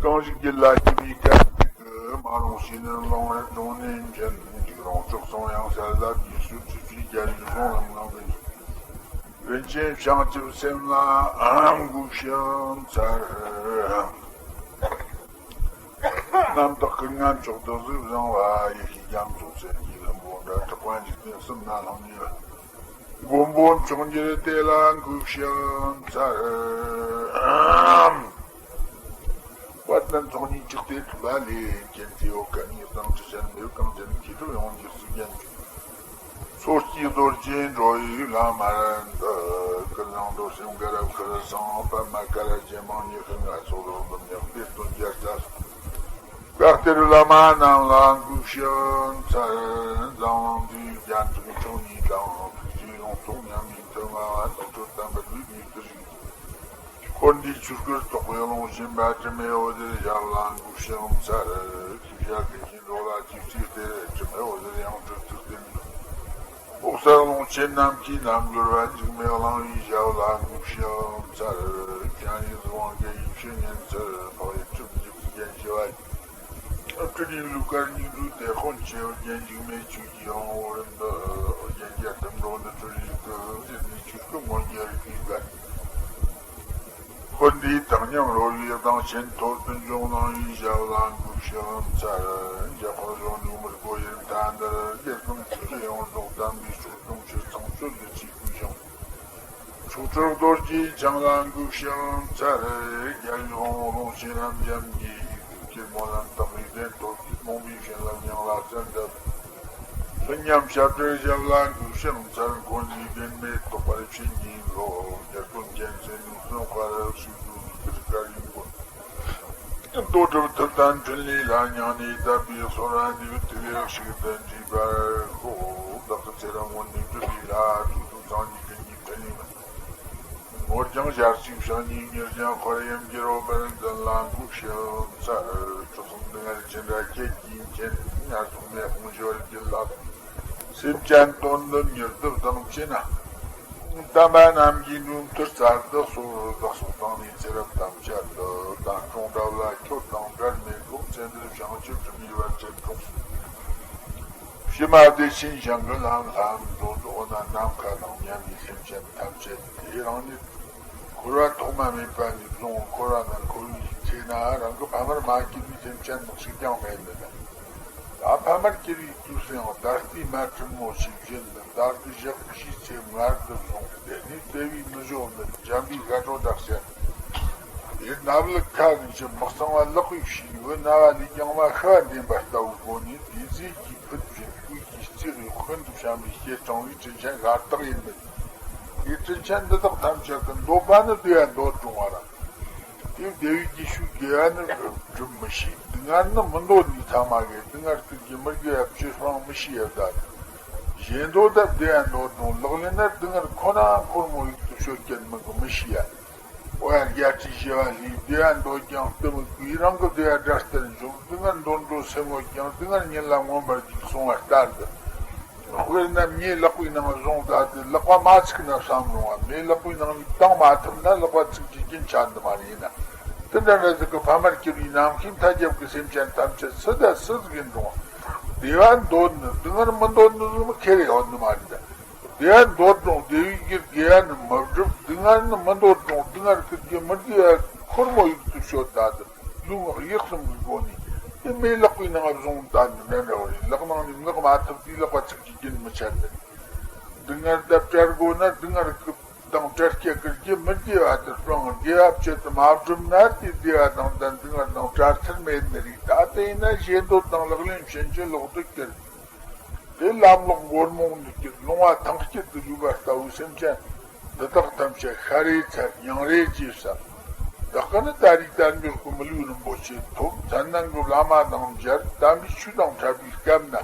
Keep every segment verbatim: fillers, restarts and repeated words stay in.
གང་ཞིག་རྒྱུད་ལ་སྐྱེས་པའི་སྐད་ཅིག་གིས། མ་རུངས་ཞེན་ནས་བླང་བར་སྦྱོང་ནས་འབྱིན། འཇིགས་རུང་ཕྱོགས་སོང་ཡང་གསལ་ལ་དུས་སུ། ཆུ་བཞིའི་རྒྱལ་བའི་གཟུངས་ལམ་ངང་གི། རིན་ཆེན་བྱང་ཆུབ་སེམས་ལ་འགོད་ཕྱག་འཚལ། རྣམ་དག་སྐུ་ལྔ་མཆོག་ཏུ་གཟིགས་བཟང་བ། ཡེ་ཤེས་རྒྱ་མཚོ་སེམས་ཀྱི་ལྷུན་པོ་འདྲ། དྲེགས་པ་འཇིག་རྟེན་གསུམ་ན་ལྷང་ངེ་བ། མགོན་པོ་མཆོག་གྱུར་དེ་ལ་འགོད་ཕྱག་འཚལ། དཔལ་ལྡན་ཚོགས་གཉིས་ལྕགས་ཐེབས་ཐུབ་པ་ལས། མཁྱེན་བརྩེ་འོད་དཀར་ནག་དང་། ཁྲི་ཆེན་མེ་བོ་གངས་ཅན་མཁས་གྲུབ་ཡོངས་ཀྱི་གཙུག་རྒྱན། མཚོ་སྐྱེས་རྡོ་རྗེ་འགྲོ་བའི་བླ་མར་འདུད། ཀུན་བཟང་རྡོར་སེམས་དགའ་རབ་ཁར་སང་། པདྨ་ཀ་ར་རྗེ་འབངས་ཉི་ཤུ་ལྔ་སོགས། རོལ་འདེབས་ཉག་གཏེར་སྟོན་རྒྱལ་རྩ་སོགས། བཀའ་གཏེར་བླ་མ་རྣམས་ལ་འགོད་ཕྱག་འཚལ། འཛམ་གླིང་འདིའི་རྒྱན་དྲུག་མཆོག་གཉིས་དང་། ཐུགས་རྗེའི་ཡོངས་རྫོགས་མཉམ་ཉིད་དུ་མངའ་བ། རྟོགས་བརྗོད་དམ་པར་ལུས་ནས་བསྡུས་ཤིང་། འཁོར་འདས་ཆོས་སྐུར་རྟོགས་པའི་ཀློང་ཆེན་པ། དྲི་མེད་འོད་ཟེར་ཞབས་ལ་འགོད་ཕྱག་འཚལ། ཤེས་བྱ་ཀུན་གཞི་རྫོགས་ལ་རྒྱུད་གཅིག་སྟེ། དྲི་མེད་འོད་ཟེར་ཡང་སྤྲུལ་ཐུགས་ལྡན་འགྲོ། འོད་གསལ་ཀློང་ཆེན་ནམ་མཁའི་རྣམ་འགྱུར་བ། འཇིགས་མེད་གླིང་བུའི་ཞབས་ལ་འགོད་ཕྱག་འཚལ། བྱང་ཡུལ་དབང་གི་ཡེ་ཤེས་ཉི་ཚེ་འཕགས་ཡུལ་ཁྲིམས་ཀྱི་རྒྱན་ཞི་བ། སྤྲུལ་རིག་ལུགས་དཀར་སྙིང་རུས་དེད་དཔོན་ཆེ་བ། རྒྱན་འཇིགས་མེད་ཆོས་ཀྱི་དབང་པོ་རིན་པོ། རྒྱན་རྒྱ་གྲུབ་འགྲོ་འདི་སྤྲུལ་རིག་ཏུ། ཡེ་ནས་ཆོས་སྐུ་མངོན་གྱུར་གྱི་དགའ། འཁོར་འདས་དག་མཉམ་རོལ་པའི་གདངས་ཆེན། ཐོར་ཏུ་འབྱུང་གླིང་བུའི་ཞབས་ལ་འགོད་ཕྱག་འཚལ། འཇམ་དཔལ་གཞོན་ནུ་མི་རྒོད་ཡུལ་མཐའ་འདིར། སྒེར་དང་ཆོས་སྲིད་ཡོངས་རྫོགས་དམ་པའི་ཕྱོགས། དུང་ཕྱུར་ཚངས་སྤྱོད་ལུས་ཀྱི་སྐུ་ཞིང་། མཆོག་སྤྲུལ་རྡོ་རྗེ་འཆང་ལ་འགོད་ཕྱག་འཚལ། རྒྱལ་བའི་དབང་པོ་ཀློང་ཆེན་རབ་འབྱམས་ཀྱིས། ཐུགས་བསྐྱེད་སྨོན་ལམ་དག་པའི་གདན། ཐོབ་བྱའི་རྨོངས་པའི་བྱིན་རླབས་སྙིང་ལ་གསལ་གདབ། ལྷུན་ཉམས་ཞབས་བྲལ་ཞབས་ལ་འགོད་ཕྱག་འཚལ། འཁོར་འདས་བདེན་མེད་རྟོགས་པར་ཆོས་ཉིད་ལོ། རྒྱལ་ཀུན་མཁྱེན་བརྩེ་ནུས་གསུམ་དཔལ་ཕྱུག་ཏུ། ལུས་དཀར་ཡིན་ཀུན་རྡོ་གྲུབ་ཐུབ་བསྟན་འཕྲིན་ལས་ལ། སྙིང་ནས་དད་པའི་གསོལ་བ་འདེབས། དེ་ལས་ཞིག་ཏུ་འདྲིས་པར་ཤོག། བདག་གི་ཚེ་རབས་སྔོན་ནས་བསྒྲུབས་པའི་ལྷ། ཐུགས་དམ་སངས་རྒྱས་ཀུན་གྱི་ཕྲིན་ལས་མ། ངོར་ཀྱང་ཞལ་གཅིག་བྱང་ཉིད་ཉེར་བརྒྱ་འཁོར། ཡུམ་གྱི་རོལ་པར་འཛིན་ལ་འགོད་ཕྱག་འཚལ། མཆོག་གསུམ་སྡུག་བསྔལ་ཅི་འདྲ་ཁྱེད་ཀྱིས་མཁྱེན། ངར་སོང་མེ་དཔུང་ཞི་བར་གྱུར་ལ། སེམས་ཅན་དོན་དུ་མྱུར་དུ་བདག་མཆིས་ན། དམ་པ་རྣམས་ཀྱི་འགྲོ་མཐུར་བརྩལ་དུ་གསོལ། བདག་སོགས་དང་ནི་ཚེ་རབས་ཐམས་ཅད་དུ། དམ་སྲུང་བྲལ་ལ་ཁྱོད་དང་བྲལ་མེད་དོ། ཚེ་འདིར་བྱང་ཆུབ་སྒྲུབ་པའི་བར་ཆད་སྲུང་། ཕྱི་མ་བདེ་ཆེན་ཞིང་གི་ལམ་ལྷ་མཛོད་དུ། འོ་ན་ནམ་མཁའ་དང་མཉམ་པའི་སེམས་ཅན་ཐམས་ཅད་དེ་རང་ཉིད་འཁོར་བ་ཐོག་མ་མེད་པ་ནས་བཟུང་འཁོར་བ་ན་འཁོར་བའི་ཚེ་ན་རང་གི་ཕ་མར་མ་གྱུར་བའི་སེམས་ཅན་ནི་གཅིག་ཀྱང་མེད་ནི་ལ། ད་ཕ་མར་གྱུར་བའི་དུས་སུ་ཡང་ད་ལྟའི་མ་ཁྲིམས་མོ་ཞིག་བཞིན་དུ། ད་ལྟའི་ཞག་ཕྱིའི་ཚེ་སྔར་དུ་བཟུང་། དེ་ནས་དེ་བས་མི་བཟོད་ནི་འཇམ་པའི་ཤ་ཁྲག་དག་བྱེད། དེ་ནབ་ལུག་ཁ་གི་ཕྱི་མི་གཙང་བ་ལག་པས་བཤུས། འོད་ན་བ་ལས་ཀྱང་མ་ཤི་བ་འདྲེན་པ་ལྟ་བུའི་སྒོ་ནས། དེ་ཚེ་གི་ཕུད་བཞིན་སྐུ་གི་རྩེ་གཡོགས་ཤིན་ཏུ་བྱམས་པའི་ཞལ་དྲང་བའི་དྲིན་ཆེན་ཤ་སྟག་ཡིན་མོད། དེ་དྲིན་ཆེན་འདི་དག་ཐམས་ཅད་ཀྱི་འདོད་པ་ནི་བདེ་བ་འདོད་འགྲོ་བ་ར། དེ་བདེ་བའི་རྒྱུ་ཤུགས་དགེ་བ་ནི་སྒྲུབ་མི་ཤེས། སྡུག་བསྔལ་ནི་མི་འདོད་ནི་ཚང་མ་གིས། སྡུག་བསྔལ་ཀུན་གྱི་མི་དགེ་བ་བཅུ་སྤང་མི་ཤེས་ཡ་ད་ནི། གཞན་འདོད་དང་བདེ་བ་འདོད་རུང་ལག་ལེན་ན་སྡུག་བསྔལ་ཁོ་ན་ཁོར་མོ་ཡུག་ཏུ་ཤོད་ཀྱང་མི་དགེ་མི་ཤེས་ཡ། འོ་ཡ། རྒྱལ་སྲས་ཞི་བ་ལྷས། བདེ་བ་འདོད་ཀྱང་གཏི་མུག་གིས། རང་གི་བདེ་བ་དགྲ་ལྟར་འཇོམས། སྡུག་བསྔལ་འདོད་འགྲོ་སེམས་ངོ་ཀྱང་། སྡུག་བསྔལ་ཉིད་ལ་མངོན་པར་རྒྱུག་གསུངས་པ་ལྟར་དུ། དཔེར་ན་མེ་ལག་པའི་ནང་བཟུང་ད་དེ་ལག་པ་མ་ཚིག་ན་བསམ་རུང་བ། མེ་ལག་པའི་ནང་ནས་བཏང་མ་ཐུབ་ན་ལག་པ་ཚིག་རྒྱུ་རྐྱེན་ཆགས་འདུག་མ་རེད་ན། དེ་འདྲ་འདྲ་ཟིག་གི་ཕ་མར་གྱུར་པའི་ནམ་མཁའི་མཐའ་རྒྱབ་ཀྱི་སེམས་ཅན་ཐམས་ཅད་སུ་དང་སུ་ཟིག་ཡིན་རུང་བ། བདེ་བ་འདོད་ནི་སྡུག་བསྔལ་མི་འདོད་ནི་ཟིག་མི་ཁེ་རེ་ཡོད་ནི་མ་རེད་ད། བདེ་བ་འདོད་རུང་བདེ་བའི་རྒྱུར་དགེ་བ་ནི་མི་སྒྲུབ། སྡུག་བསྔལ་ནི་མི་འདོད་རུང་སྡུག་བསྔལ་ཀུན་གྱི་མི་དགེ་བ་ཁོར་མོ་ཡུག་ཏུ་ཤོད་ད་དུ། ལུས་ངག་ཡིད་གསུམ་གྱི་སྒོ་ནས་དེ་མེ་ལག་པའི་ནང་བཟུང་ད་འདི་འདྲ་འདྲ་བ་རེད། ལག་ནང་ནས་ངག་མ་ཐུབ་དུས་ལག་པ་ཚིག་གི་རྒྱུན་མི་ཆད་ནི། སྡུག་བསྔལ་དང་བྲལ་དགོས་ན་སྡུག་བསྔལ་ཀུན་དང་བྲལ་སྐྱེ་ཀུན་གྱི་མི་དགེ་བ་དེ་སྤང་། དགེ་བ་བཅུ་དེ་མ་བསྒྲུབས་ན་དེ་བདེ་བ་དང་ལྡན་སྡུག་བསྔལ་དང་བྲལ་ཐབས་མེད་ནི་རེད། ད་དེ་ཡིན་ན་ཞེ་འདོད་དང་ལག་ལེན་ཕྱིན་ཅི་ལོག་ཏུ་གྱུར། དེ་ལམ་ལོག་མགོ་རྨོངས་ནས་ཀྱི་ལོང་བ་ཐང་དཀྱིལ་དུ་ལུས་པ་ལྟ་བུའི་སེམས་ཅན་འདི་དག་ཐམས་ཅད་ཤ་རེ་ཚ་མྱང་རེ་ཅེས་བསམ། བདག་གི་ནི་ད་རེས་དལ་འབྱོར་གྱི་མི་ལུས་རིན་པོ་ཆེ་ཐོབ། མཚན་ནམ་གྱི་བླ་མ་དང་མཇལ། དམ་པའི་ཆོས་དང་འཕྲད་པའི་སྐབས་ན།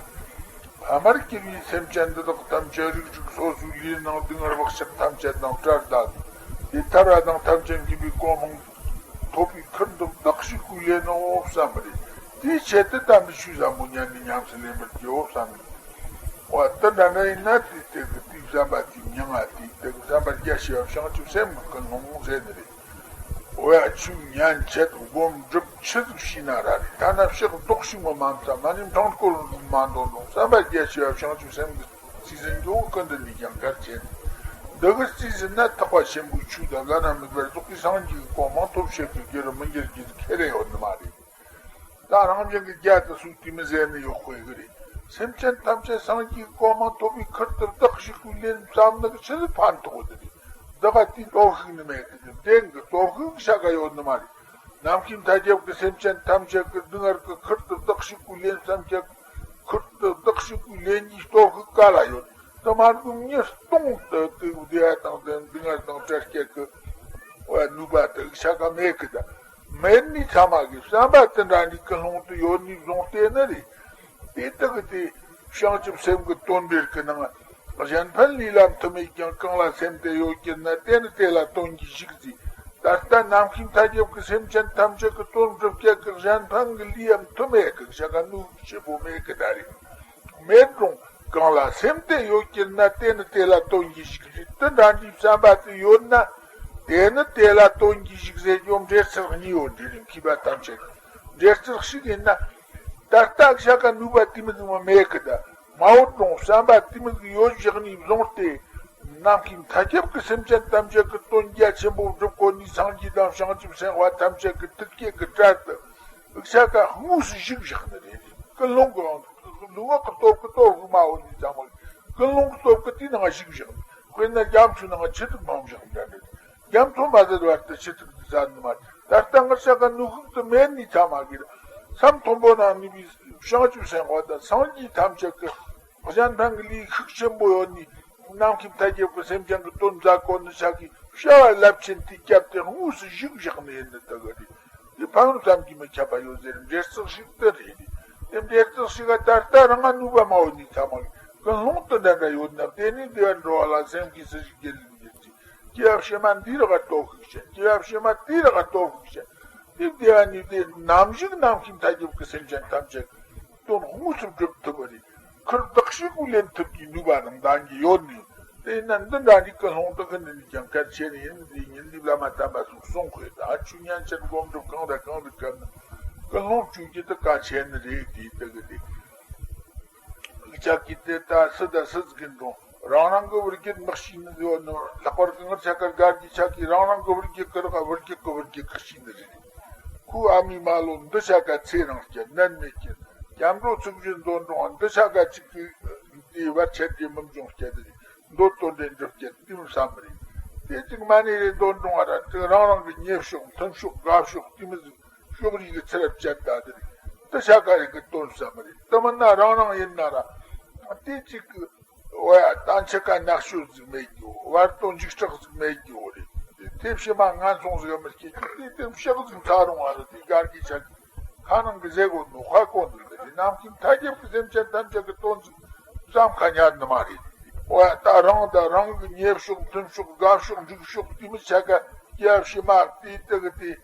ཕ་མར་གྱུར་བའི་སེམས་ཅན་འདི་དག་ཐམས་ཅད་རིགས་དྲུག་སོ་སོའི་ལུས་ནང་སྡུག་བསྔལ་བག་ཆགས་ཐམས་ཅད་དང་བྲལ་ད། དེ་ཐར་བ་དང་ཐམས་ཅད་མཁྱེན་པའི་གོ་འཕང་ཐོབ་པའི་ཁུར་འདོན་བདག་ཞིག་གུས་ལེན་ནོ་བསམ་པ་རེད། དེའི་ཆེད་དུ་དམ་པའི་ཆོས་ཟབ་མོ་ཉན་ནས་ཉམས་སུ་ལེན་པར་བགྱིའོ་བསམ་པ་རེད། འོ་དེ་འདྲ་འདྲ་ཡིན་ན་དེའི་སྟེང་གི་དེའི་བསམ་པ་དེའི་མྱིང་ང་དེའི་སྟེང་གི་བསམ་པ་རྒྱ་ཆེ་བ་བྱང་ཆུབ་སེམས་ཀྱི་ཀུན་སློང་ཟེར་ནི་རེད། འོ་ཡ། ཆོས་ཉན་ཆད་སྒོམ་སྒྲུབ་ཆི་ཟིག་བྱས་ན་ར་རེད། ཐ་ན་ཕྱག་རྡོག་ཞིག་མ་མ་བཙལ། མ་ཎི་འཕྲེང་སྐོར་མ་འདོན་རུང་། བསམ་པ་རྒྱ་ཆེ་བ་བྱང་ཆུབ་སེམས་ཀྱི་རྩིས་ཟིན་འགྱོ་ཀུན་འདི་ནས་ཀྱང་གལ་ཆེ། འདི་གི་རྩིས་ཟིན་ན་ཐེག་པ་ཆེན་པོའི་ཆོས་དང་བླ་ན་མེད་པར་རྫོགས་པའི་སངས་རྒྱས་ཀྱི་གོ་འཕང་ཐོབ་བྱེད་ཀྱི་རྒྱུ་རུ་མི་འགྱུར་རྒྱུ་ཁེ་རེ་ཡོད་ནི་མ་རེད། ད་རང་བཞིན་གྱི་རྒྱ་དུ་སུ་དེ་མི་ཟེར་ནི་ཡོད་དཔེ་གི་རེད། སེམས་ཅན་ཐམས་ཅད་སངས་རྒྱས་གོ་འཕང་ཐོབ་པའི་ཁུར་དུ་བདག་ཞིག་གི་ལན་བསམ་ནི་གི་ཆི་ཟིག་ཕན་ཐོགས་དེ་རེད། བདག་ག་དེའི་སྟོབས་ཤུགས་ནི་མེད་གི། དེ་བདེན་གི། སྟོབས་ཤུགས་ཤ་ག་ཡོད་ནི་མ་རེད། ནམ་མཁའི་མཐའ་ཁྱབ་ཀྱི་སེམས་ཅན་ཐམས་ཅད་ཀྱི་སྡུག་བསྔལ་གི་ཁུར་དུ་བདག་ཞིག་གི་ལན་བསམ་ཀྱང་ཁུར་དུ་བདག་ཞིག་གི་ལན་གྱི་སྟོབས་ཤུགས་ག་ལ་ཡོད། དེ་མ་གི་མྱི་སྟོང་དུ་དེ་བདེ་བ་དང་དེ་སྡུག་བསྔལ་དང་བྲལ་སྐྱེད་ཀྱི་ནུས་པ་དེ་ཤ་ག་མེད་གི། ད་མེད་ནི་ཚང་མ་གི་བསམ་པ་དེ་འདྲ་འདི་ཀུན་སློང་དུ་ཡོད་ནི་བཟུང་སྟེ་ནི་རེད། དེ་དག་གི་དེ་བྱང་ཆུབ་སེམས་ཀྱི་དོན་འགྲེལ་གྱི་ནང་། གཞན་ཕན་ལས་ལ་མཐུ་མེད་ཀྱང་། གང་ལ་སེམས་དེ་ཡོད་གྱུར་ན། དེ་ནི་དེ་ལ་དོན་གྱིས་ཤིག་ཟེར། ད་ལྟ་ནམ་མཁའི་མཐའ་ཁྱབ་ཀྱི་སེམས་ཅན་ཐམས་ཅད་ཀྱི་དོན་སྒྲུབ་བྱེད་ཀྱི་གཞན་ཕན་གྱི་ལས་ཡང་མཐུ་མེད་ཀྱི། ཤ་ག་ནུས་ཤུགས་ཆེ་པོ་མེད་ཀྱི། ད་རེད། མེད་རུང་གང་ལ་སེམས་དེ་ཡོད་གྱུར་ན། དེ་ནི་དེ་ལ་དོན་གྱིས་ཤིག་ཟེར། དེ་འདྲ་འདྲའི་བསམ་པ་དེ་ཡོད་ན། དེ་ནི་དེ་ལ་དོན་གྱིས་ཤིག་ཟེར་རྒྱུ་འགྲེལ་ཚུལ་གཉིས་ཡོད། འདི་རིང་མཁས་པ་ཐམས་ཅད་འགྲེལ་ཚུལ་ཞིག་ཡིན་ན། ད་ལྟ་ཤ་ག་ནུས་པ་དེ་མོ་ཟིག་མ་མེད་གི། ད་མ་འོངས་རུང་བསམ་པ་དེ་མོ་ཟིག་ཡོད་བཞག་ནས་བཟུང་སྟེ། ནམ་མཁའི་མཐའ་ཁྱབ་ཀྱི་སེམས་ཅན་ཐམས་ཅད་ཀྱི་དོན་རྒྱ་ཆེན་པོ་སྒྲུབ་དགོས་ནས། སངས་རྒྱས་དང་བྱང་ཆུབ་སེམས་དཔའ་ཐམས་ཅད་ཀྱི་ཐུགས་བསྐྱེད་ཀྱི་གྲལ་དུ་ཤ་ག་དངོས་སུ་ཞུགས་བཞག་ནི་རེད། ཀུན་སློང་གི་ལུང་བ་གི་སྟོབས་ཀྱི་སྟོབས་ཀྱི་མ་འོངས་ནས་ཚང་མ་ཀུན་སློང་གི་སྟོབས་ཀྱི་དེའི་ནང་ཞུགས་བཞག་ནི། དཔེར་ན་རྒྱ་མཚོའི་ནང་ཆུ་ཐིགས་མང་བཞག་འདྲ་འདྲ། རྒྱ་མཚོ་མ་ཟད་བར་དུ་ཆུ་ཐིགས་འདི་ཟ་ནི་མ་རེད། ད་ལྟ་ངར་ཤ་ག་ནུས་ཤུགས་དེ་མེད་ནི་ཚང་མ་གི་རེད། ས་མཐོན་པོ་ན་གནས་པའི་བྱང་ཆུབ་སེམས་དཔའ་དང་སངས་རྒྱས་ཐམས་ཅད་ཀྱི་གཞན་ཕན་གྱི་ལས་ཤུགས་ཆེན་པོ་ཡོད་ནི། ནམ་མཁའི་མཐའ་ཁྱབ་ཀྱི་སེམས་ཅན་གྱི་དོན་མཛད་དགོས་ནི་ཤ་གི་བྱ་བ་རླབས་ཆེན་དེ་བརྒྱབ་སྟེ་དངོས་སུ་ཞུགས་བཞག་ནི་ཡིན་ནི་དེ་གི་རེད། དེ་ཕན་ཡོན་བསམ་གྱིས་མི་ཁྱབ་པ་ཡོད་ཟེར། འགྲེལ་ཚིག་ཞིག་དེ་རེད། དེ་འགྲེལ་ཚིག་ཞིག་ག་ད་ལྟ་རང་ང་ནུས་པ་མ་ཡོད་ནི་ཚང་མ་གི་ཀུན་སློང་དེ་འདྲ་འདྲ་ཡོད་ན། དེ་ནི་བདེ་བར་འགྲོ་བ་ལ་སེམས་ཀྱིས་སུ་ཞིག་རྒྱལ་ལ་འགྱུར་ཅིག། སྐྱེ་བ་ཕྱི་མ་འདིའི་རག་སྟོབས་ཤུགས་ཆེ། སྐྱེ་བ་ཕྱི་མ་དེའི་རག་སྟོབས་ཤུགས་ཆེ། དེ་བདེ་བ་ནི་དེ་ནམ་ཞིག་ནམ་མཁའི་མཐའ་ཁྱབ་ཀྱི་སེམས་ཅན་ཐམས་ཅད་ཀྱི་དོན་དངོས་སུ་སྒྲུབ་ཐུབ་པ་རེད། ཁུར་བདག་ཤིག་གུ་ལེན་ཐུབ་ཀྱི་ནུས་པ་དང་འདང་གི་ཡོད་ནི། དེས་ན་འདི་འདྲ་འདི་ཀུན་སློང་དེ་གི་འདི་ནི་ཀྱང་གལ་ཆེ་ནི་ཡིན། འདི་ཉིན་འདི་བླ་མ་དམ་པ་སོགས་གསུང་དགོས། ད་ཆོས་ཉན་ཆད་སྒོམ་སྒྲུབ་གང་དང་གང་དུ་བཀབ་ན་ཀུན་སློང་བཅོས་རྒྱུ་དེ་གལ་ཆེ་ནི་རེད། དེ་དེ་གི་དེ། ཅག་གིས་དེ་ལྟ་སུ་དང་སུ་ཟིག་གི་འགྲོ། རང་རང་གི་བུ་རྒྱུད་མི་ཤེས་ནི་ཡོད་ནོ། ལྷག་པར་གི་ངར་ཆ་ག་དགའ་གི་ཆ་གིས་རང་རང་གི་བུ་རྒྱུད་ཀི་རག་བུ་རྒྱུད་ཀི་བུ་རྒྱུད་ཀི་ཤེས་ནི་རེད། ཁོའི་ཨ་མའི་མ་ལོ་འདི་ཆ་ག་ཚེ་རིང་སྐྱེ་ནད་མེད་སྐྱེ། སྐྱབས་འགྲོ་ཚུགས་རྒྱུ་འདོན་འགྲོ་འདི་ཆ་ག་ཅིག་གི་དེའི་བར་ཆད་དེ་མི་འབྱུང་སྐྱེ་དེ་རེད། འདོད་དོན་དེ་འགྲུབ་སྐྱེ་དེ་མི་བསམ་རེད། དེ་ཅིག་མ་ནི་རེད། འདོན་འགྲོ་ང་ར་དེ་རང་རང་གི་ཉེ་ཕྱོགས་མཐུན་ཕྱོགས་དགའ་ཕྱོགས་དེ་མི་ཟིག་ཕྱོགས་རིས་ཀྱི་ཚུལ་བཅད་ད་དེ་རེད། དེ་ཆ་ག་རེ་གི་དོན་བསམ་རེད། དེ་མིན་ན་རང་རང་ཡིན་ན་ར་དེ་ཅིག་གི་འོ་ཡ་ད་འཆི་ཁ་ནག་ཤོས་ཟིག་མེད་རྒྱུ། བར་དོ་འཇིགས་སྐྲག་ཟིག་མེད་རྒྱུ་རེད། དེ་ཕྱི་མ་ངན་སོང་ཟིག་མི་སྐྱེ་རྒྱུ། དེ་དེ་ཕྱག་ཟིག་ཚ་རུང་བ་རེད། དེ་གར་གི་ཆ་ཁ་ནང་གི་ཟེ་གོ་ནོ་ཁ་གོ་འདུག་གི་རེད། ནམ་མཁའི་མཐའ་ཁྱབ་ཀྱི་སེམས་ཅན་ཐམས་ཅད་ཀྱི་དོན་ཟིག་བསམ་ཁ་ཉར་ནི་མ་རེད། འོ་ཡ་ད་རང་དང་རང་གི་ཉེ་ཕྱོགས་མཐུན་ཕྱོགས་དགའ་ཕྱོགས་འགྲིག་ཕྱོགས་དེ་མི་ཆ་ག་སྐྱེ་བ་ཕྱི་མ་དེ་དེ་གི་དེ།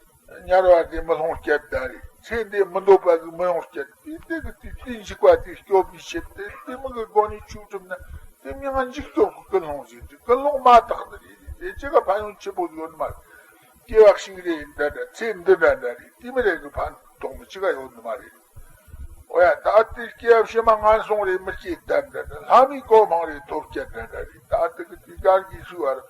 དམྱལ་བ་དེ་མི་ལྷུང་སྐྱེད་ད་རེད། ཚེ་འདི་མི་འདོད་པ་གི་མི་ཡོང་སྐྱེད་དེ་དེ་གི་དེ་དེ་འཇིགས་པ་དེ་སྐྱོབ་པའི་ཆེད་དེ་དེ་མི་གི་སྒོ་ནས་ཆོས་སྒྲུབ་ན་དེ་མྱང་འཇིགས་སྐྱོབ་གི་ཀུན་སློང་ཟེར་དུས་ཀུན་སློང་མ་དག་ནི་རེད། དེ་ཅི་ག་ཕན་ཡོན་ཆེ་པོ་ཡོད་ནི་མ་རེད། སྐྱེ་བ་ཞིག་རེ་འདྲ་འདྲ་ཚེ་འདི་འདྲ་འདྲ་རེད། དེ་མི་རེ་གི་ཕན་ཐོགས་མི་ཅི་ག་ཡོད་ནི་མ་རེད། འོ་ཡ་ད་དེ་སྐྱེ་བ་ཕྱི་མ་ངན་སོང་རེ་མི་སྐྱེ་འདྲ་འདྲ་འདྲ་ལྷ་མིའི་གོ་འཕང་རེ་ཐོབ་སྐྱེད་འདྲ་འདྲ་རེད། ད་དེ་གི་དེ་གར་གྱི་ཚུལ་བར།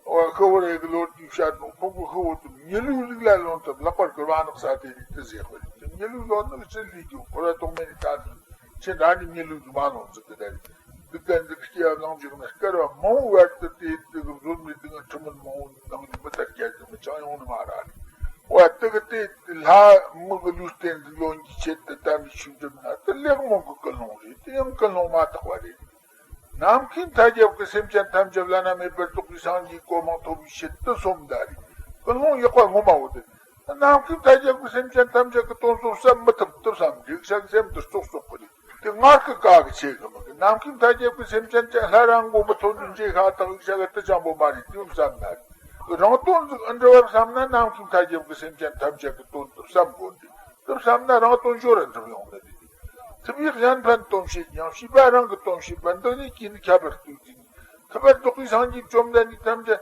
འོ་ཁུ་བོ་རེ་གི་ལོ་དུས་ཤར་ནོ་ཕུང་པོ་ཁུ་བོ་དུ་མྱི་ལུས་རིགས་ལ་ལོན་ཐུབ། ལྷག་པར་གི་རྦ་ནག་ས་དེ་རིགས་དུ་ཟེར་བ་རེད། མྱི་ལུས་ལོན་ནི་ཆི་ལུས་རྒྱུ་འཁོར་བ་སྟོང་མེད་ནི་ད་ནི་ཆི་འདྲ་ནི་མྱི་ལུས་དུ་མ་ལོན་ཟིག་གི་ད་རེད། འདི་ག་འདི་གི་སྐྱེ་བ་ལང་འཇུག་ན་སྐལ་བ་མང་བོ་བར་དུ་དེ་དེ་གི་བཟོད་མེད་སྡུག་བསྔལ་ཁྲི་མུན་མང་བོ་ནང་གི་མི་ལྟར་རྒྱལ་དུ་མི་ཅང་ཡོང་ནི་མ་ར་རེད། འོ་དེ་གི་དེ་ལྷ་མི་གི་ལུས་རྟེན་ཟིག་ལོན་གྱི་ཆེད་དུ་ད་ནི་ཆོས་སྒྲུབ་ན་དེ་ལེགས་མོ་གི་ཀུན་སློང་རེད། དེ་ཡང་ཀུན་སློང་མ་དག་པ་རེད། ནམ་མཁའི་མཐའ་ཁྱབ་ཀྱི་སེམས་ཅན་ཐམས་ཅད་བླ་ན་མེད་པར་རྫོགས་པའི་སངས་རྒྱས་གོ་འཕང་ཐོབ་པའི་ཕྱིར་དུ་སོམས་ད་རེད། ཀུན་སློང་ཡག་པ་ངོ་མ་བོ་དེ། ནམ་མཁའི་མཐའ་ཁྱབ་ཀྱི་སེམས་ཅན་ཐམས་ཅད་ཀྱི་དོན་སོགས་བསམ་མི་ཐུབ་ཐུབ་བསམ་རིག་བྱ་སེམས་དུ་ཙོག་ཙོག་གི་རེད། དེ་ངར་གི་ག་གི་ཆེ་གི་མི་གི། ནམ་མཁའི་མཐའ་ཁྱབ་ཀྱི་སེམས་ཅན་ཅན་ལྷ་རང་མགོན་པོ་ཐོན་དུ་འཇེ་ཤ་དག་རིག་བྱ་གི་དུ་ཅང་པོ་མ་རེད། དེ་བསམ་ན་རེད། རང་དོན་ཟིག་ཨ་འདྲ་བར་བསམ་ན་ནམ་མཁའི་མཐའ་ཁྱབ་ཀྱི་སེམས་ཅན་ཐམས་ཅད་ཀྱི་དོན་དུ་བསམ་དགོས་འདུག་དེ་བསམ་ན་རང་དོན་ཞོར་ར་འགྲུབ་ཡོང་ནི་རེད། ཐུབ་པའི་གཞན་ཕན་དོན་བྱེད་ཀྱང་། བྱིས་པ་རང་གི་དོན་བྱེད་པ། འདི་ནི་ཀྱིས་ནི་ཁྱབ་པར་ལྟོས་ཟིན། ཐུབ་པར་རྫོགས་པའི་སངས་རྒྱས་བཅོམ་ལྡན་འདས་ཐམས་ཅད་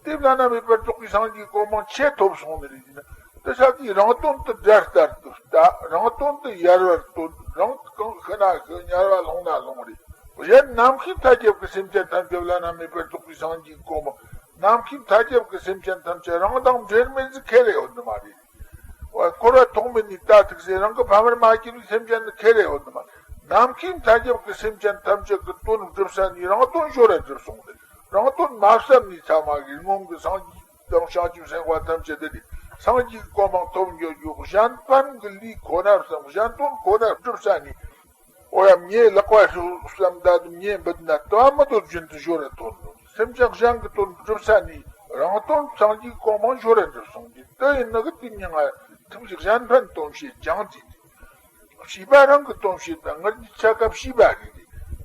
དེ་བླ་ན་མེད་པར་རྫོགས་པའི་སངས་རྒྱས་གོ་འཕང་ཆེ་ཐོབ་སོང་ནི་རེད་ཟེར་ན། དེ་ཤ་ཀི་རང་དོན་དུ་དགྲ་ལྟར་དུ་ལྟ། རང་དོན་དུ་ཡལ་བར་སྟོན། རང་གང་ཤི་ན་ཤི། དམྱལ་བ་ལྷུང་ན་ལྷུང་རེད། གཞན་ནམ་མཁའི་མཐའ་ཁྱབ་ཀྱི་སེམས་ཅན་ཐམས་ཅད་བླ་ན་མེད་པར་རྫོགས་པའི་སངས་རྒྱས་གོ་འཕང་། ནམ་མཁའི་མཐའ་ཁྱབ་ཀྱི་སེམས་ཅན་ཐམས་ཅད་རང་དང་འབྲལ་མེད་ཟིག་ཁེ་རེ་ཡོད་ནི་མ་རེད། འོ་འཁོར་བ་ཐོག་མེད་ནས་ད་ཐུག་སེ་རང་གི་ཕ་མར་མ་གྱུར་བའི་སེམས་ཅན་ནི་ཁེ་རེ་ཡོད་ནི་མ། ནམ་མཁའི་མཐའ་ཁྱབ་ཀྱི་སེམས་ཅན་ཐམས་ཅད་ཀྱི་དོན་སྒྲུབ་ས་ནས་རང་དོན་ཞོར་ར་སྒྲུབ་སོང་སྟེ། རང་དོན་མ་བསམ་ནས་ཚ་མ་གི་སྔོན་གྱི་སངས་རྒྱས་དང་བྱང་ཆུབ་སེམས་དཔའ་ཐམས་ཅད་དེ་ནི་སངས་རྒྱས་ཀྱི་གོ་འཕང་ཐོབ་འགྱོ་རྒྱུ་གཞན་ཕན་གྱི་ལས་ཁོ་ན་བསམ། གཞན་དོན་ཁོ་ན་སྒྲུབ་ས་ནས། འོ་ཡ་ངའི་ལག་པ་ཤོར་བསམ་ད་དུ་ངའི་འབུད་ན་དུ་བ་མི་དོ་རྒྱུན་དུ་ཞོར་ར་ཐོན་ནོ། སེམས་ཅན་གཞན་གྱི་དོན་སྒྲུབ་ས་ནས་རང་དོན་སངས་རྒྱས་གོ་འཕང་ཞོར་ར་འགྲུབ་སོང་གི། དེ་ཡིན་ནི་གི་དེ་མྱིང་ང་ཐུགས་རྗེ་གཞན་ཕན་དོན་བྱེད་ཀྱང་དེ་དེ། བྱིས་པ་རང་གི་དོན་བྱེད་པ་ངར་གྱི་ཆ་ཀ་བྱིས་པ་རེད།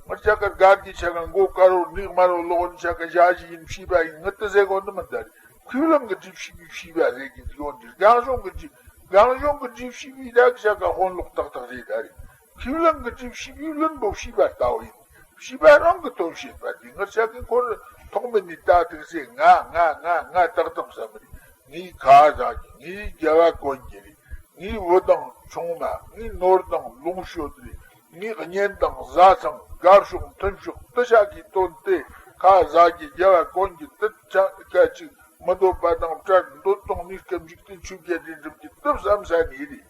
ངར་ཆ་ཀ་དགའ་གི་ཆ་ཀ་མགོ་དཀར་རོ་ནིག་དམར་རོ་ལོག་ནི་ཆ་ཀ་ཞ་ཞི་ཡིན་བྱིས་པ་ཡིན། ངར་དུ་ཟེར་གོ་འདི་མི་ད་རེད། ཁུའི་ལང་གི་གྲིབ་བྱིས་པའི་བྱིས་པ་རེད་གི་ཡོད་འདི་རྒང་གཞུང་གི་གྲིབ། རྒང་གཞུང་གི་གྲིབ་བྱིས་པའི་ར་གི་ཆ་ཀ་དཔོན་ལོག་ཏག་ཏག་རེད་ད་རེད། ཁྱིམ་ལང་གི་གྲིབ་བྱིས་པའི་བླུན་པོ་བྱིས་པ་ལྟ་བུ་ཡིན། བྱིས་པ་རང་གི་དོན་བྱེད་པ་དེ་ངར་ཆ་གི་འཁོར་ཐོག་མེད་ནས་ད་ཐུག་སེ་ང་ང་ང་ང་ཏག་ཏག་བསམ་རེད། ངའི་ཁ་ཟ་གི། ངའི་རྒྱལ་བ་གོན་གྱི་རེད། ངའི་བུ་དང་ཆུང་མ། ངའི་ནོར་དང་ལོངས་སྤྱོད་རེད། ངའི་གཉེན་དང་བཟའ་ཚང་། དགའ་ཕྱོགས་མཐུན་ཕྱོགས། དུ་ཆ་གི་དོན་དེ་ཁ་ཟ་གི་རྒྱལ་བ་གོན་གྱི་དུ་ཆ་སྐད་ཅིག་མི་འདོད་པ་དང་བྲལ། འདོད་དང་ནུས་སྐབས་འཇིག་རྟེན་ཆོས་བརྒྱད་དེ་འགྲུབ་ཀྱི་དུ་བསམ་ས་ནས་རེད།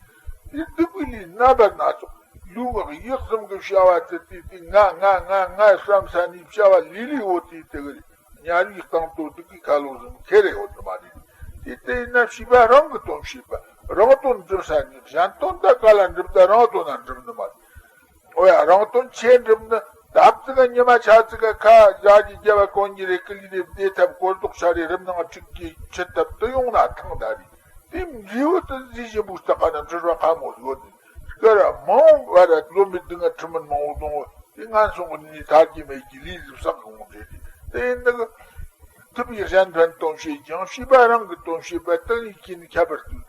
དེ་སྡིག་པའི་ལས་རྣམ་པ་སྣ་ཚོགས། ལུས་ངག་ཡིད་གསུམ་གྱི་བྱ་བ་དེ་དེ་དེ་ང་ང་ང་ང་བསམ་ས་ནས་བྱ་བ་ལས་ལས་འོ་དེ་དེ་གི་རེད། དམྱལ་བའི་གཏམ་དོ་སྡིག་གི་ཁ་ལོ་ཟིན་ཁེ་རེ་འོ་དེ་མ་རེད། དེ་དེ་ཡིན་ན་བྱིས་པ་རང་གི་དོན་བྱེད་པ། རང་དོན་འགྲུབ་ས་ནས་གཞན་དོན་ད་ག་ལ་འགྲུབ། ད་རང་དོན་ན་འགྲུབ་ནི་མ་རེད། ཨོ་ཡ། རང་དོན་ཆེ་འགྲུབ་ནི་ད་ཙི་ག་ཉི་མ་ཆ་ཙི་ག་ཁ་ཡ་གི་རྒྱལ་བ་གོན་གྱི་རེད། ཀི་ལི་རེད། བདེ་ཐབས་གོ་ལྡོག་ཆ་རེ་རིམ་ནང་གཅིག་གི་ཆུ་ཐབས་དུ་ཡོང་ན་ཐང་ད་རེད། དེ་འབྲས་བུ་དུ་རྫས་གཞན་པོ་ལྟ་ག་ན་འབྲེལ་བ་ཁ་མོ་ཡོད་ནི། སྐར་མང་བ་ར་བློ་མི་སྡུག་ང་ཁྲི་མིན་མང་བོ་གཏོང་བ་དེ་ངན་སོང་གི་ནི་ཐར་གྱི་མེད་ཀྱི་ལས་ཟིག་བསགས་གི་འོང་རེད། དེ་ཡིན་ནི་གི་ཐུབ་པའི་གཞན་ཕན་དོན་བྱེད་ཀྱང་བྱིས་པ་རང་གི་དོན་བྱེད་པ་དང་ཡིད་ཀྱིས་ནི་ཁྱད་པར་དུ།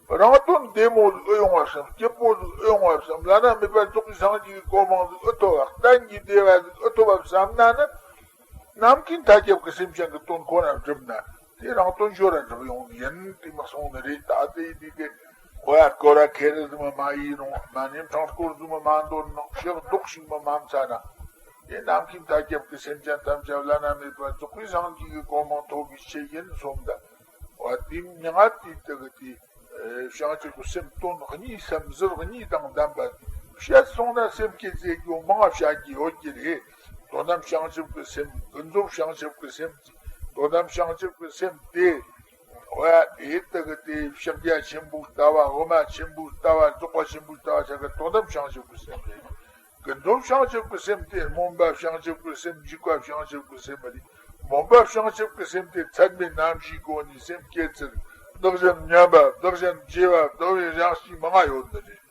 རང་དོན་བདེ་མོ་ཟིག་ཨེ་ཡོང་བ་བསམ། སྐྱིད་པོ་ཟིག་ཨེ་ཡོང་བ་བསམ། བླ་ན་མེད་པར་རྫོགས་པའི་སངས་རྒྱས་ཀྱི་གོ་འཕང་ཟིག་ཨེ་ཐོབ་བ། གཏན་གྱི་བདེ་བ་ཟིག་ཨེ་ཐོབ་བ་བསམ་ན་ནི། ནམ་མཁའི་མཐའ་ཁྱབ་ཀྱི་སེམས་ཅན་གྱི་དོན་ཁོ་ན་བསྒྲུབ་ན་དེ་རང་དོན་ཞོར་ར་འགྲུབ་ཡོང་ནི་ཡིན། དེ་མ་སོང་ནི་རེད། ད་དེ་དེ་གི་ཁོ་ཡ་སྐོར་ར་ཁེ་རེ་ཟིག་མ་མ་ཡིན་རུང་། མ་ནེམ་ཕྲེང་སྐོར་ཟིག་མ་མ་འདོར་ནང་། ཕྱག་རྡོག་ཞིག་མ་མ་འཚལ་ན། དེ་ནམ་མཁའི་མཐའ་ཁྱབ་ཀྱི་སེམས་ཅན་ཐམས་ཅད་བླ་ན་མེད་པར་རྫོགས་པའི་སངས་རྒྱས་ཀྱི་གོ་འཕང་ཐོབ་པའི་ཆེད་ཡིན་སོམས་ད། འོ་དེ་མྱིང་ང་དེ་དེ་གི་དེ། བྱང་ཆུབ་ཀྱི་སེམས་དོན་གཉིས་སམ་ཟུར་གཉིས་དང་ལྡན་པ། བཤད་སོང་ན་སེམས་བསྐྱེད་ཟེར་རྒྱུ་མང་བ་བཤད་རྒྱུ་ཡོད་ཀྱི་རེད། དོན་དམ་བྱང་ཆུབ་ཀྱི་སེམས། ཀུན་རྫོབ་བྱང་ཆུབ་ཀྱི་སེམས། དོན་དམ་བྱང་ཆུབ་ཀྱི་སེམས་དེ། འོ་ཡ། དེ་ལྟ་གི་དེ་ཕྱག་རྒྱ་ཆེན་པོའི་ལྟ་བ། དབུ་མ་ཆེན་པོའི་ལྟ་བ། རྫོགས་པ་ཆེན་པོའི་ལྟ་བ་ཆ་ག་དོན་དམ་བྱང་ཆུབ་ཀྱི་སེམས་རེད། ཀུན་རྫོབ་བྱང་ཆུབ་ཀྱི་སེམས་དེ་སྨོན་པ་བྱང་ཆུབ་ཀྱི་སེམས། འཇུག་པ་བྱང་ཆུབ་ཀྱི་སེམས་རེད། སྨོན་པ་བྱང་ཆུབ་ཀྱི་སེམས་དེ་ཚད་མེད་རྣམ་བཞིའི་སྒོ་ནས་སེམས་བསྐྱེད་ཚུལ། བདག་གཞན་མཉམ་པ། བདག་གཞན་བརྗེ་བ། བདག་པོའི་རང་གཤིས་མང་ང་ཡོད་ནི་རེད།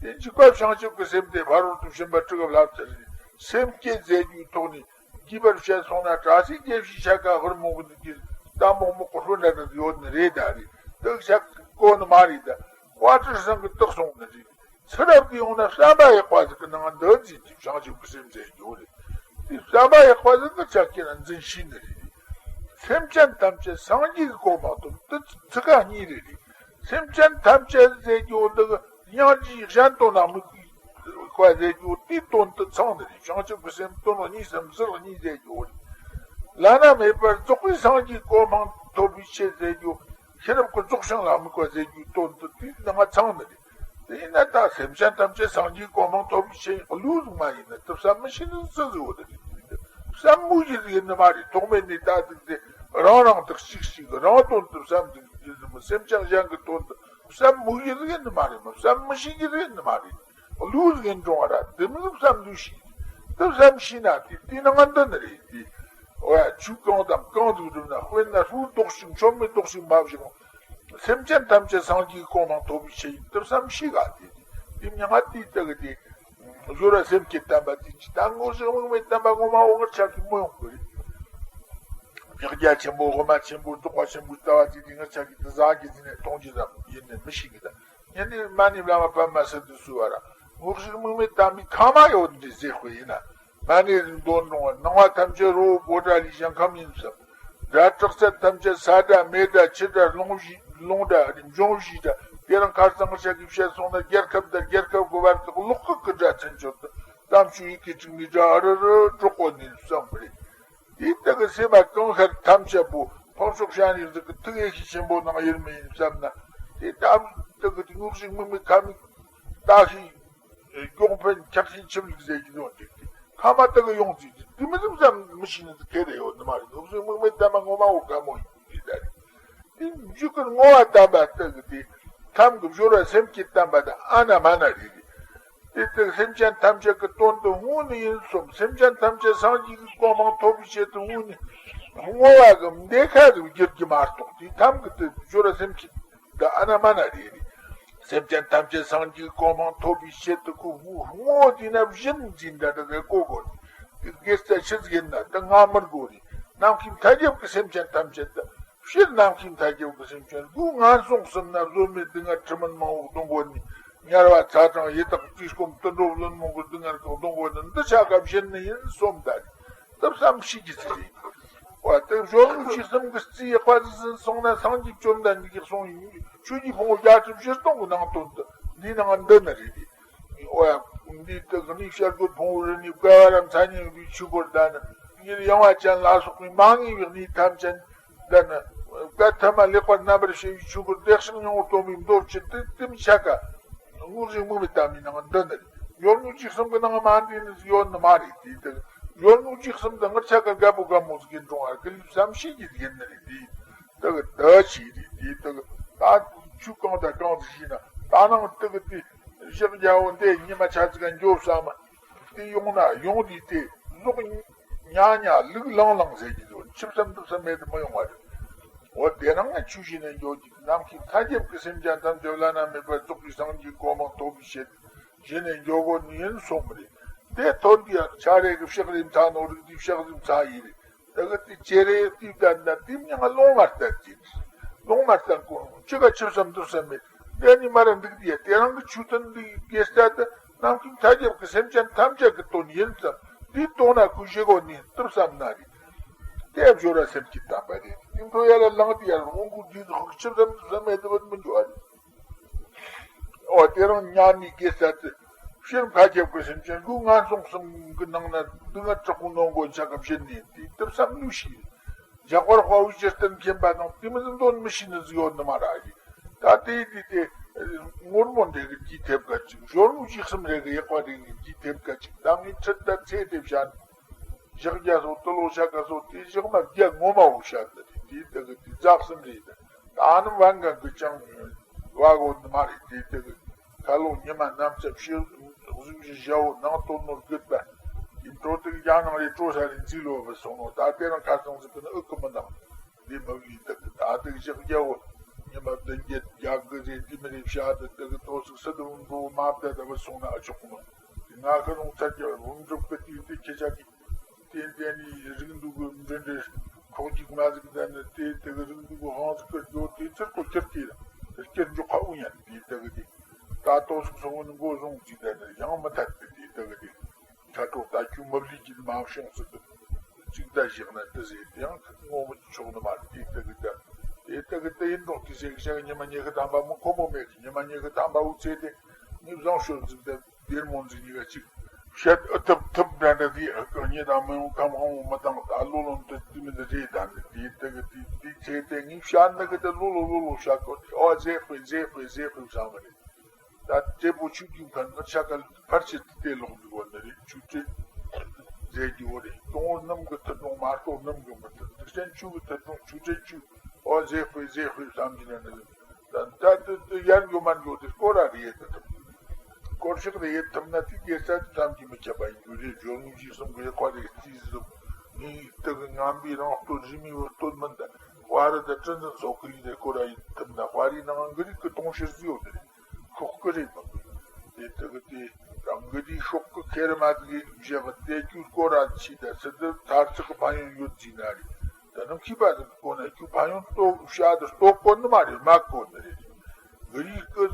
དེ་འཇུག་པ་བྱང་ཆུབ་ཀྱི་སེམས་དེ་ཕ་རོལ་ཏུ་ཕྱིན་པ་དྲུག་གི་བསླབ་ཚུལ་རེད། སེམས་བསྐྱེད་མཛད་རྒྱུའི་ཐོག་ནས་རྒྱས་པར་བཤད་སོང་ན། བཀྲ་ཤིས་རྒྱལ་བྱེད་ཆ་ག་ཧུར་མོ་གི་འདུག་གི། ད་མོག་མོག་གི་ཧྲོ་འདྲ་འདྲ་ཡོད་ནི་རེད་ད་རེད། དེ་ཤ་གོ་ནི་མ་རེད་ད། དཔའ་ཁྲིར་སང་གི་དག་སོང་ནི་རེད། ཚུར་རབ་ཏུ་ཡོང་ན་བསམ་པ་ཡག་པ་ཟིག་གི་ནང་འདི་འཛིན་གྱི་བྱང་ཆུབ་ཀྱི་སེམས་ཟེར་རྒྱུ་རེད། དེ་བསམ་པ་ཡག་པ་ཟིག་གི་ཆ་སྐྱེ་ན་འཛིན་ཤེས་ནི་རེད། སེམས་ཅན་ཐམས་ཅད་སངས་རྒྱས་ཀྱི་གོ་འཕང་ཐོབ་འདི་ཚིག་ཁ་གཉིས་རེད་རེད། སེམས་ཅན་ཐམས་ཅད་ཟེར་རྒྱུ་འདི་གི་སྙིང་རྗེའི་གཞན་དོན་ན་དམིགས་པ་ཟེར་རྒྱུ་དེའི་དོན་དུ་ཚང་ནི་རེད། བྱང་ཆུབ་ཀྱི་སེམས་དོན་གཉིས་སམ་ཟུར་གཉིས་ཟེར་རྒྱུ་རེད། བླ་ན་མེད་པར་རྫོགས་པའི་སངས་རྒྱས་གོ་འཕང་ཐོབ་པའི་ཆེད་ཟེར་རྒྱུ། ཤེས་རབ་ཀྱི་རྫོགས་བྱང་ལ་དམིགས་པ་ཟེར་རྒྱུའི་དོན་དུ་དེའི་ནང་ང་ཚང་ནི་རེད། དེ་ཡིན་ན་ད་སེམས་ཅན་ཐམས་ཅད་སངས་རྒྱས་གོ་འཕང་ཐོབ་པའི་ཆེད་ཡིན་གླུ་ཟིག་མ་ཡིན་ན་དེ་བསམ་མི་ཤེས་ནི་སུ་ཟིག་ཡོད་ནི་རེད། བསམ་མི་ཤེས་ཟིག་ཡིན་ནི་མ་རེད། ཐོག་མེད་ནས་ད་ཟིག་དེ་རང་རང་དག་གཅིག་གཅིག་རང་དོན་དུ་བསམ་ཟིག་ཡིན་ནི་མ། སེམས་ཅན་གཞན་གྱི་དོན་དུ་བསམ་མི་ཤེས་ཟིག་ཡིན་ནི་མ་རེད། མ་བསམ་མི་ཤེས་ཀྱི་ཟིག་ཡིན་ནི་མ་རེད། གླུ་ཟིག་ཡིན་རུང་བ་ར་དེ་མི་ཟིག་བསམ་ལུས་ཤེས། དེ་བསམ་ཤེས་ན་དེ་དེ་ནང་འདི་ནི་རེད་དེ། འོ་ཡ། ཆོས་གང་དང་གང་ཟིག་བསྒྲུབ་ན། དཔེར་ན་ཧྲུལ་རྡོག་ཅིག་མཆོད་མེ་རྡོག་ཅིག་མ་བཞག་སེམས་ཅན་ཐམས་ཅད་སངས་རྒྱས་གོ་འཕང་ཐོབ་པའི་ཆེད་ཡིན་དུ་བསམ་ཤེས་ག་དེ། དེ་མྱ་ངན་དེའི་སྟེགས་དེ་ཞོར་ར་སེམས་བསྐྱེད་བསྟན་པ་དེ་ཅི་ད་ངོ་ཞིག་དམིགས་མེད་བསྟན་པ་ངོ་མ་འོ་ངར་ཆ་གི་མི་ཡོང་གི་རེད། ཕྱག་རྒྱ་ཆེན་པོ་དབུ་མ་ཆེན་པོ་རྫོགས་པ་ཆེན་པོའི་ལྟ་བ་དེ་དེ་ངར་ཆ་གི་དེ་ཟ་གི་དེ་ནས་གཏོང་གི་ཙམ་ཡིན་ནས་མི་ཤེས་གི་ད། ཉན་ནས་མ་ཎི་བླ་མ་པདྨ་སིདྡྷི་ཟེར་བ་ར་ངོ་ཞིག་དམིགས་མེད་བསྟན་པའི་ཐ་མ་ཡོད་འདི་ཟེར་དཔེ་ཡིན་ན། མ་ཎི་རིན་དོན་རུང་བ་སྣང་བ་ཐམས་ཅད་རོ་པོ་ཏྲ་ལི་ཞིང་ཁམས་ཡིན་བསམ། སྒྲ་གྲགས་ཚད་ཐམས་ཅད་ས་སྒྲ་མེ་སྒྲ་ཆུ་སྒྲ་རླུང་བཞི་རླུང་སྒྲ་འབྱུང་བཞིའི་སྒྲ། དེ་རིང་ཁ་སང་ངར་ཤ་གིས་བཤད་སོང་ན། རྒྱལ་ཁབ་དང་རྒྱལ་ཁབ་ཀྱི་བར་དུ་ལོག་སྐུལ་གྱི་སྒྲ་ཚུན་ཆོད་དུ་གཏམ་ཤུགས་ཡི་གེ་དྲུག་མའི་སྒྲ་ཨ་རུ་རུ་སྒྲོག་གོ་ནས་བསམ་པ་རེད། དེའི་སྟེང་གི་སེམས་པ་གང་ཤར་ཐམས་ཅད་པོ་འཕགས་མཆོག་སྤྱན་རས་གཟིགས་ཀྱི་ཐུགས་ཡེ་ཤེས་ཆེན་པོ་ནང་ཡེར་མེད་ཡིན་བསམ་ན། དེ་དམ་དུ་གི་དངོས་གཞི་དམིགས་མེད་ཁ་མིག་ལྟ་ཤེས། སྐྱོང་འཕེན་འཁྱག་ཤིང་ཆུ་བླུགས་ཟེར་གྱི་ཡོད་དེ། ཁ་མ་ཏི་གི་ཡོང་ཚིག་དེ་མི་ཟིག་ཙམ་མི་ཤེས་ནི་ཁེ་རེ་ཡོད་ནི་མ་རེད། ནུབ་སུ་མིག་མེད་ལྟ་མ་ངོ་མ་འོ་ག་མོ་ཡིན་དེ་ལྟ་རེད། དེ་མཇུག་གི་བསྔོ་བ་དམ་པ་ཏི་གི་དེ་ཁམས་གི་སྦྱོར་བ་སེམས་བསྐྱེད་དམ་པ་དང་ཨ་ན་མ་ན་རེད། དེ་ཏི་སེམས་ཅན་ཐམས་ཅད་ཀྱི་དོན་དུ་བསྔོ་ནི་ཡིན་གསུངས། སེམས་ཅན་ཐམས་ཅད་སངས་རྒྱས་ཀྱི་གོ་འཕང་ཐོབ་པའི་ཆེད་དུ་བསྔོ་ནི་བསྔོ་བ་གི་འདེ་ཁ་ཟིག་བསྒྱུར་གྱི་མ་གཏོགས། དེ་ཁམས་གི་དེ་སྦྱོར་བ་སེམས་བསྐྱེད་ད་ཨ་ན་མ་ན་རེ་རེ། སེམས་ཅན་ཐམས་ཅད་སངས་རྒྱས་གོ་འཕང་ཐོབ་པའི་ཆེད་དུ་ཁོ་བསྔོ་བསྔོ་བ་དེ་ན་བཞིན་འཛིན་འདྲ་འདྲ་གི་གོ་དགོས་ནི། དེ་དགེ་རྩ་ཆི་ཟིག་ཡིན་ན་ད་ང་མི་དགོས་རེ། ནམ་མཁའི་མཐའ་རྒྱབ་ཀྱི་སེམས་ཅན་ཐམས་ཅད་དུ་སྤྱིར་ནམ་མཁའི་མཐའ་རྒྱབ་ཀྱི་སེམས་ཅན་སྒོ་ངན་སོང་གསུམ་ན་བཟོད་མེད་སྡུག་བསྔལ་ཁྲི་མིན་མང་བོ་གདོང་གོ་ནི། དམྱལ་བ་ཚ་གྲང་ཡི་དྭགས་བཀྲེས་སྐོམ་དུད་འགྲོ་བླུན་རྨོངས་ཀྱི་སྡུག་བསྔལ་གདོང་གོ་ནི་འདི་ཆ་ག་བཞིན་ནི་ཡིན་སོམ་ད་རེ། ཏི་བསམ་ཤེས་ཀྱི་ཚིག་རེད། བ་དེ་གཞོན་ནུ་བཅུ་གསུམ་གྱི་རྩིས་ཡག་པ་ཟིག་ཟིན་སོང་ན། སངས་རྒྱས་བཅོམ་ལྡན་འདས་ཀྱིས་གསུངས་ཡིན། ཆོས་ཀྱི་ཕུང་པོ་བརྒྱད་ཁྲི་བཞི་སྟོང་གི་ནང་དོན་དུ་འདིའི་ནང་འདི་ནི་རེད། འོ་ཡ། འདིའི་དུ་གནས་བྱ་རྒོད་ཕུང་པོའི་རི་ནས་བསྐལ་པ་རབ་མཚན་སྙན་པའི་ཆོས་སྐོར་དང་ནི། ཉིད་ཡངས་པ་ཅན་ལ་སོགས་པའི་མ་ངེས་པའི་གནས་ཐམས་ཅད་དང་ནི། བཀའ་ཐ་མ་ལེགས་པར་རྣམ་པར་ཕྱེ་བའི་ཆོས་སྐོར་བདེ་གཤེགས་སྙིང་པོར་སྟོན་པའི་མདོ་སྤྱི་དེ་དེ་མི་ཆ་ག། དངོས་གཞི་དམིགས་མེད་དམ་པའི་ནང་འདི་ནི་རེད། སྦྱོར་དངོས་ཀྱི་གསུམ་གྱི་ནང་མ་འདི་ནི་ཡོད་ནི་མ་རེད། དེ་དག་སྦྱོར་དངོས་ཀྱི་གསུམ་དུ་ངར་ཆ་ག་འགའ་པོ་འགའ་མོ་ཟིག་གི་འགྲོ་བར་ཀི་ལི་བསམ་ཤེས་ཀྱི་ཡིན་ནི་རེད། དེ་དག་ད་ཆི་རེད། དེ་དག་ད་ཆུ་གང་དང་གང་ཟིག་ཤེས་ན། ད་ནང་དེ་གི་དེ་ཞག་རྒྱ་བོ་འདི་ཉི་མ་ཆ་ཟིག་ག་འགྱོ་བསམ། དེ་ཡོང་ན་ཡོང་དུས་དེ་ཟོག་ཉ་ཉ་ལུག་ལང་ལང་ཟེར་གྱི་འདུག་ཆུ་བསམ་དུ་བསམ་མེད་དུ་མི་ཡོང་བ་རེད། འོ་དེ་རང་ངས་ཆོས་བྱས་ནས་འགྱོ་རྒྱུ། ནམ་མཁའི་མཐའ་རྒྱབ་ཀྱི་སེམས་ཅན་ཐམས་ཅད་བླ་ན་མེད་པ་རྫོགས་པའི་སངས་རྒྱས་གོ་འཕང་ཐོབ་པའི་ཕྱིར་བྱས་ནས་འགྱོ་དགོས་ནི་ཡིན་གསུངས་པ་རེད། དེ་ཐོན་དུས་ཡང་ཆ་རེ་གི་ཕྱག་རེ་མཚན་ནོ་རིགས་དེའི་ཕྱག་རེ་མཚན་ཡིན་རེད། དེ་གི་དེ་ཅེ་རེ་དེའི་བདག་ན་དེའི་མྱིང་ལོང་མ་བསྟན་གྱི། ལོང་མ་བསྟན་གོ་ཅི་ག་ཆུ་བསམ་དུ་བསམ་མེད། དེ་ནི་མ་ར་འདུག་དེ་ཡ་དེ་རང་གི་ཆོས་དོན་འདི་དགེ་རྩ་དེ་ནམ་མཁའི་མཐའ་རྒྱབ་ཀྱི་སེམས་ཅན་ཐམས་ཅད་ཀྱི་དོན་ཡིན་ཙམ། དེའི་དོན་ན་ཁོས་བཞེས་དགོས་ནི་དུ་བསམ་ན་རེད། དེ་སྦྱོར་བ་སེམས་བསྐྱེད་དམ་པ་རེད། དེ་འཕྲོ་ཡ་ལ་ལངས་དེ་ཡ་ལ་དབང་བསྐུར་དུས་སུ་ཁོ་ཆུ་བསམ་དུ་བསམ་མེད་དུ་བུད་མི་འགྱོ་བ་རེད། འོ་དེ་རང་ཉམས་ནི་དགེ་རྩ་དེ་ཕྱིར་མཐའ་རྒྱབ་ཀྱི་སེམས་ཅན་སྒོ་ངན་སོང་གསུམ་གྱི་ནང་ན་སྡུག་བསྔལ་དྲག་པོ་ནོན་གོ་ཆ་ག་བཞིན་ནས་དེ་དུ་བསམ་ལུས་ཤིག་འཇག་པར་དཔའ་བོའི་ཇི་ལྟར་མཁྱེན་པ་དང་། དེ་མི་ཚད་དོན་མི་ཤེས་ནི་ཟིག་ཡོད་ནི་མ་ར་ཡིན། ད་དེ་དེ་དེ་ངུར་མོ་འདྲེ་གི་དཀྱིལ་ཐེབས་ཀ་ཅིག་སྦྱོར་དངོས་ཀྱི་གསུམ་རེ་གི་ཡག་པ་རེ་གི་དཀྱིལ་ཐེབས་ཀ་ཅིག་ད་ངའི་ཁྲིད་ད་ཚེ་དེ་བྱ་ནི། ཞག་བརྒྱ་སོགས་དུ་ལོ་ཞག་ག་སོགས་དེ་ཞག་མ་བརྒྱ་ངོ་མ་བོ་བྱ་ནི་རེད། དེ་དེ་གི་དེ་རྫ་གསུམ་རེད། ད་ནི་བན་ག་གི་ཅང་བ་གོ་ནི་མ་རེད། དེ་དེ་གི་ཁ་ལོ་ཉི་མ་ནམ་ཚབ་ཤེས་གཟུགས་ཀྱི་ཞྭ་བོ་ནང་དོན་ནོར་གུད་པ། ཡིན་དྲོ་དེ་གི་རྒྱ་ནང་རེད་དྲོ་ས་རེད་འཛི་ལོ་བ་སོང་ནོ། ད་དེ་རང་ཁ་སང་ཟིག་གི་ནི་ཨུ་ཀི་མི་འདང་། འདི་མི་བླའི་དག་གི་ད་དེ་གི་ཞག་རྒྱ་བོ་ཉི་མ་བདུན་བརྒྱད་རྒྱ་གི་རེད། འདི་མི་རེད་བྱ་དེ་དེ་གི་ཐོ་སུག་སི་དུ་བུམ་འགྲོ་མ་བདའ་ད་བ་སོང་ན་ཨ་ཆོག་གི་མི། དེ་ང་ཁ་རུང་ཚ་རྒྱ་བུམ་འགྲུབ་གི་དེ་དེ་ཁྱེད་ཅག་གི་ཏན་ཏན་ནི་རིགས་འདུག་གི་འདྲེ་འདྲེ་ཁོག་ཅིག་མ་ཟིག་ད་ནི་དེ་དེ་གི་རིགས་འདུག་གི་ཧང་ཟིག་གི་འགྱོ་དེ་ཚིར་ཁོ་ཁྱེར་དེ་ར་དེ་ཁྱེར་འཇོག་ཁ་དབུ་ཉན་དེ་དེ་གི་དེ་ད་ཏོ་སུག་སོང་ནི་མགོ་བཟུང་ཅིག་ད་ནི་ཡང་མི་ཐད་དེ་དེ་དེ་གི་དེ་ཁ་དྲོ་ད་ཁྱོད་མི་བླུག་གི་མ་བྱུང་ཟིག་གི་ཅིག་ད་བཞག་ན་དེ་ཟེར་དེ་ཡང་ངོ་མི་ཆོག་ནི་མ་རེད། དེ་དེ་གི་དེ་དེ་དེ་གི་དེ་ཡིན་འགྲོ་དེ་ཟེར་གི་ཤ་གི་ཉི་མ་ཉི་གི་དམ་པ་མི་ཁོ་མོ་མེད་གི་ཉི་མ་ཉི་གི་དམ་པ་འུ་ཚེ་དེ་ངས་བཟང་ཤོར་ཟིག་དེ། སྡེར་མོ་འཛིན་གཉིས་ཀ་གཅིག་བཤད་ཨུ་ཐུབ་ཐུབ་འདྲ་འདྲ་དེ་ཨ་ཀ་གཉིས་དང་མི་ཡོང་ཁམ་ཧང་མི་དང་ད་ལོ་ལོ་འདི་དེ་མི་འདི་རེད་ད་འདི་དེ་དེ་གི་དེ་དེ་ཚེ་དེ་ངས་བཤད་འདི་གི་དེ་ལོ་ལོ་ལོ་ལོ་བཤད་གོ་དེ་ཨོ་ཟེ་ཧུའེ་ཟེ་ཧུའེ་ཟེ་ཧུའེ་བསམ་གི་རེད། ད་དེ་པོ་ཆུ་རྒྱུན་ཁན་ང་ཆ་ག་ཕར་ཆེར་དེ་ལོག་འདུག་བ་འདི་རེད། ཆུ་ཚོད་ཟེ་རྒྱུ་བོ་རེད། གཏོང་བོ་སྣུམ་གི་ཐུར་གཏོང་མ་གཏོགས་སྣུམ་གི་མི་ཐུར་འདི་ཅན་ཆུ་གི་ཐུར་གཏོང་ཆུ་ཚོད་ཆུ་ཨོ་ཟེ་ཧུའེ་ཟེ་ཧུའེ་བསམ་གི་ན་འདི་རེད། ད་ད་དུ་དུ་ཡར་འགྱོ་མར་འགྱོ་དེ་སྐོར་ར་རེ་ཡེད་ཐུབ། སྐོར་ཞིག་རེ་ཡེད་ཐུབ་ན་དེ་དགེ་རྩ་དུ་ཙམ་གྱིས་མི་ཁྱབ་པ་ཡིན་རྒྱུ་རེད། སྦྱོར་དངོས་གཞི་གསུམ་གྱི་ཡེ་ཁོ་རེ་རྩིས་ཟིན། ངས་དུ་གི་ངན་པའི་རང་སྟོད་རི་མོའི་བུ་སྟོད་མིན་ད་དཔའ་རི་ད་གྲུ་འཛིན་སོགས་ཀྱི་ཡིན་རེད། སྐོར་ར་ཡེད་ཐུབ་ན་དཔའ་རིའི་ནང་གི་རིགས་ཀྱི་དུང་ཕྱུར་བཟོས་ཡོད་རེད། ཤོག་གི་རེད་མི་དགོས། དེ་དུ་གི་དེ་རང་གི་དེའི་ཤོག་གི་ཁེ་རི་མ་དུ་གི་བཞག་གི་དེ་ཁྱོད་སྐོར་ར་ཆི་ད་སི་དུ་ཐར་ཚིག་གི་ཕན་ཡོན་ཡོད་ཟིན་ན་རེད། ད་ནམ་མཁས་པ་དེ་གོ་ནས་ཁྱོད་ཕན་ཡོན་རྟོགས་བྱ་དེ་རྟོགས་གོ་ནི་མ་རེད། མ་གོ་ནི་རེད། གི་རིགས་ཀྱི་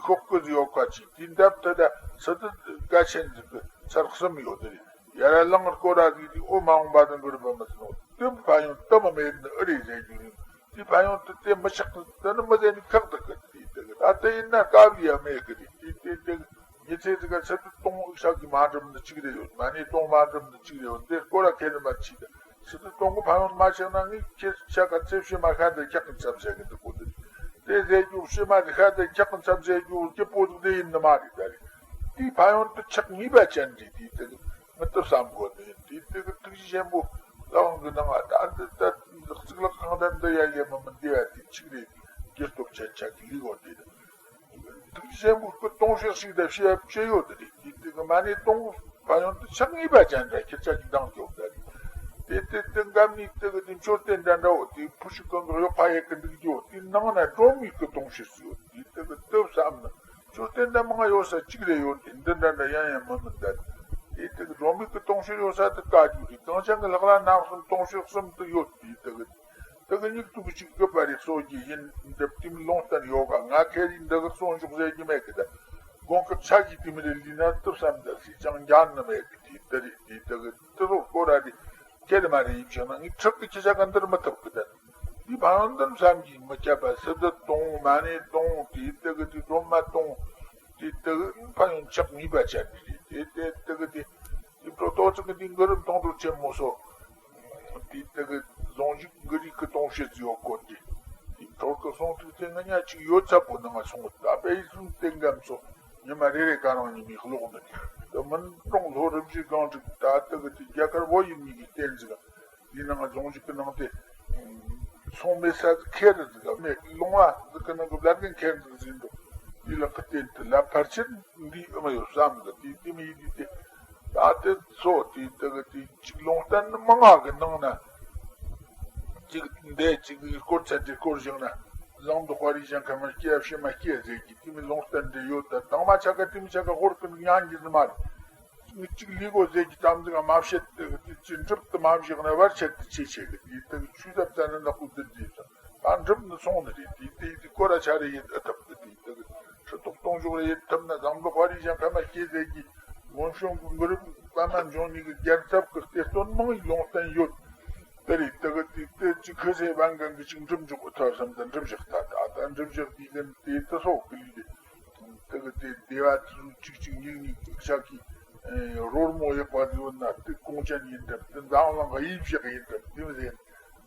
ཤོག་གི་ཡོད་ཁ་ཅིག་དེ་འདབ་ད་ད་ས་དེ་དགའ་ཆེན་ཟིག་གི་ཚར་གསུམ་ཡོད་དེ་རེད། ཡ་ར་ལང་སྐོར་ར་ཟིག་དེ་ཨོ་མ་འོང་པ་དང་གི་རུ་བ་མི་སྲིད་ནོ། དེ་ཕན་ཡོན་དུ་མ་མེད་ནི་ཨེ་རེད་ཟེར་རྒྱུ་རེད། དེ་ཕན་ཡོན་དུ་དེ་མི་ཆགས་ནི་དེ་ནི་མི་ཟེར་ནི་ཁག་ཏུ་གི་དེ་དེ་གི་ད་དེ་ཡིན་ན་དཀའ་བ་ཡ་མེད་གི་རེད། དེ་དེ་དེ་གི་ཉི་ཚེ་དེ་ག་ཆུ་ཚོད་སྟོང་ཤག་གི་མ་འགྲུབ་ནི་གཅིག་རེད་ཡོད། མ་ནི་སྟོང་མ་འགྲུབ་ནི་གཅིག་རེད་ཡོད། དེ་སྐོར་ར་ཁས་ལེན་པ་ཆིག་ཆུ་ཚོད་སྟོང་གི་ཕན་ཡོན་མ་ཆགས་ན་ངས་ཁྱེད་ཆ་ག་ཚེ་ཕྱི་མ་ཤ་དེ་ཁྱག་གི་ཚབ་ཟེར་གི་འདུག་གོ་དེ་དེ་ཟེར་རྒྱུ་ཕྱི་མ་དེ་ཤ་དེ་ཁྱག་གི་ཚབ་ཟེར་རྒྱུ་སྐྱིད་པོ་ཟིག་དེ་ཡིན་ནི་མ་རེད། ད་རེད་དེའི་ཕན་ཡོན་དུ་ཆགས་ངེས་པ་ཅན་རེད། དེ་དེ་གི་མི་ལྟར་བསམ་དགོས་ནི་ཡིན། དེ་དེ་གི་ཐུགས་རྗེ་ཆེན་པོ་ལ་དབང་གི་ནང་ང་ད་འདི་ལྟར་གཙུག་ལག་ཁང་ད་འདི་ཡ་ཡ་མི་མི་འདི་ཡ་དེ་ཆིག་རེད། དེ་རྒྱུ་སྟོབས་ཆེན་ཆགས་ཀྱི་ལུས་འོ་དེ་དེ། ཐུགས་རྗེ་ཆེན་པོ་སྐུ་དུང་ཕྱུར་ཞིག་དང་བྱེད་བྱེད་ཡོད་དེ་རེད། དེ་དེ་གི་མ་ནི་སྟོང་ཕན་ཡོན་དུ་ཆགས་ངེས་པ་ཅན་འདྲ་ཁྱེད་ཅག་གི་འདང་རྒྱོབ་ད་རེད། དེ་དེ་དེ་འགམ་ནི་དེ་གི་དེ་མཆོད་རྟེན་འདྲ་འདྲ་བོ་དེ་ཕུ་ཤུ་གང་གི་གཡོག་ཁ་ཡེ་གི་འདུག་རྒྱུ་དེ་ནང་ན་སྒྲོལ་མའི་སྐུ་དུང་ཕྱུར་ཡོད། དེ་དེ་གི་དེ་བསམ་ན། མཆོད་རྟེན་འདྲ་མང་ཡོད་ས་གཅིག་རེ་ཡོད་དེ་འདི་འདྲ་འདྲ་ཡང་ཡང་མི་མི་འདྲ། དེ་དེ་གི་སྒྲོལ་མའི་སྐུ་དུང་ཕྱུར་ཡོད་ས་དེ་དཀའ་རྒྱུ་རེད། གང་ཅང་གི་ལྷག་ལ་ནམ་གསུམ་དུང་ཕྱུར་གསུམ་དུ་ཡོད་དེ་དེ་གི་དེ་གི་སྙིགས་དུས་གཅིག་གི་པ་རེ་གསོ་རྒྱུ་ཡིན་འདི་བསྟིམ་ལུང་བསྟན་ཡོད་ག་ང་ཁེ་རི་འདི་གི་གསོ་འཇོག་ཟེར་རྒྱུ་མེད་གི་ད། དགོན་ཁག་ཆ་གི་དེ་མི་རེ་ལི་ན་དུ་བསམ་ད་སི་ཅང་འཇང་ནི་མེད་གི་དེ་དེ་རེད། དེ་དེ་གི་དེ་རོ་སྐོར་ར་རེད། ཁྱེད་མ་རེད་ཡིན་ཆོག་ན་ངས་ཁྲག་གི་ཁྱི་ཤ་ག་འདིར་མི་ཐུབ་གི་དེ། འདི་བང་འདིར་བསམ་གྱིས་མི་ཁྱབ་པ་སི་ཏུ་གཏོང་མ་ནས་གཏོང་དེ་དེ་གི་དེ་སྒྲོལ་མ་གཏོང་དེ་དེ་གི་ཕན་ཡོན་ཆགས་ངེས་པ་ཅན་དེ་རེད། དེ་དེ་དེ་གི་དེ་དེ་འཕྲོ་ཏོག་ཙི་གི་འདི་གུ་རུ་མཐོང་གྲོལ་ཆེན་མོ་སོ། དེ་དེ་གི་རྫོང་གཞུག་གི་རིགས་ཀྱི་གཏོང་བཤད་ཡོད་སྐོར་དེ། དེ་འཕྲོ་གི་གསུང་ཐུག་དེ་ང་ཉག་ཅིག་ཡོད་ཚ་པོ་ནང་ང་སོང་གི་ད་པའི་སུན་ཏེ་འགམ་སོ། ཉི་མ་རེ་རེ་ག་རང་ཉི་མའི་གློག་ནི་དེ་མུན་གྲོང་ལྷོ་རིམ་བཞི་སྒང་དྲུག་ད་དེ་གི་དེ་རྒྱ་གར་བོད་ཡུལ་གཉིས་ཀྱི་རྟེན་ཟིག་འདི་ནང་རྫོང་གཞུག་གི་ནང་དེ་སོང་མེད་ས་ཁེ་རེ་ཟིག་མེད་ལུང་བ་ཟིག་གི་ནང་གི་བླ་རྒན་ཁེ་རེ་ཟིག་ཟིན་འདུག་འདི་ལ་ཁི་རྟེན་དུ་ལ་ཕལ་ཆེར་འདི་ཨེ་མ་ཡོད་བསམ་གི་དེ་དེ་མི་ཡིན་དེ་དེ། ད་དེ་ཚོ་དེ་དེ་གི་དེ་གཅིག་ལུང་བསྟན་ནི་མང་ང་གི་ནང་ན་གཅིག་འདས་གཅིག་གི་སྐོར་ཚད་དེ་སྐོར་བཞག་ན་བཟང་དུ་དཔའ་རིས་ཞང་ཁ་མ་སྐྱེ་ཕྱི་མ་སྐྱེ་ཟེར་གི་དེ་མི་ལུང་བསྟན་འདྲ་ཡོད། ད་དང་མ་ཆ་ག་དེ་མི་ཆ་ག་ཧོར་གི་ཉང་གི་ནི་མ་རེད། མི་གཅིག་ལུས་གོ་ཟེར་གྱི་གཏམ་ཟིག་མ་བཤད་དེ་གི་དེ་ཅི་འགྲུབ་ཏུ་མ་བཞག་ན་བར་ཆད་དུ་ཆེ་ཆེ་གི་དེ་དེ་གི་ཆུ་ཟབ་ཙ་ན་ནག་པོ་དེ་དེ་ད་འགྲུབ་ནི་སོང་ནི་རེད། དེ་དེ་དེ་སྐོར་ར་ཆ་རེ་ཡིན་ཨ་ཐབ་དེ་དེ་དེ་གི་ཁྲི་ཐོག་སྟོང་ཞོག་རེ་ཡིན་ཐབ་ན་བཟང་པོ་དཔའ་རིས་ཞང་ཁ་མ་སྐྱེ་ཟེར་གྱི་མོན་གཞུང་གི་མགུར་པདྨ་འབྱུང་གནས་ཀྱི་རྒྱལ་ཚབ་ཀྱི་གཏེར་སྟོན་མང་ཡི་ལུང་བསྟན་ཡོད། དེ་རེད། དེ་གི་དེ་དེ་ཅི་ཁོས་སེ་བན་གང་གི་ཅིག་འགྲུབ་འཇུག་གི་ཐབས་བསམ་དུ་འགྲུབ་བཞག་ད་ད་ད་འགྲུབ་བཞག་དེ་གི་དེ་དེ་སོགས་ཀྱི་ལུས་དེ། དེ་གི་དེ་སྡེ་བ་དེ་ཚོ་གཅིག་གཅིག་གཉིས་གཉིས་ཤག་གི་རོལ་མོ་ཡག་པ་ཡོད་ན་དེ་གོང་ཅན་ཡིན་དམ་དེ་འཛམ་གླིང་གི་ཡིབ་བཞག་ཡིན་དམ་དེ་མི་ཟེར།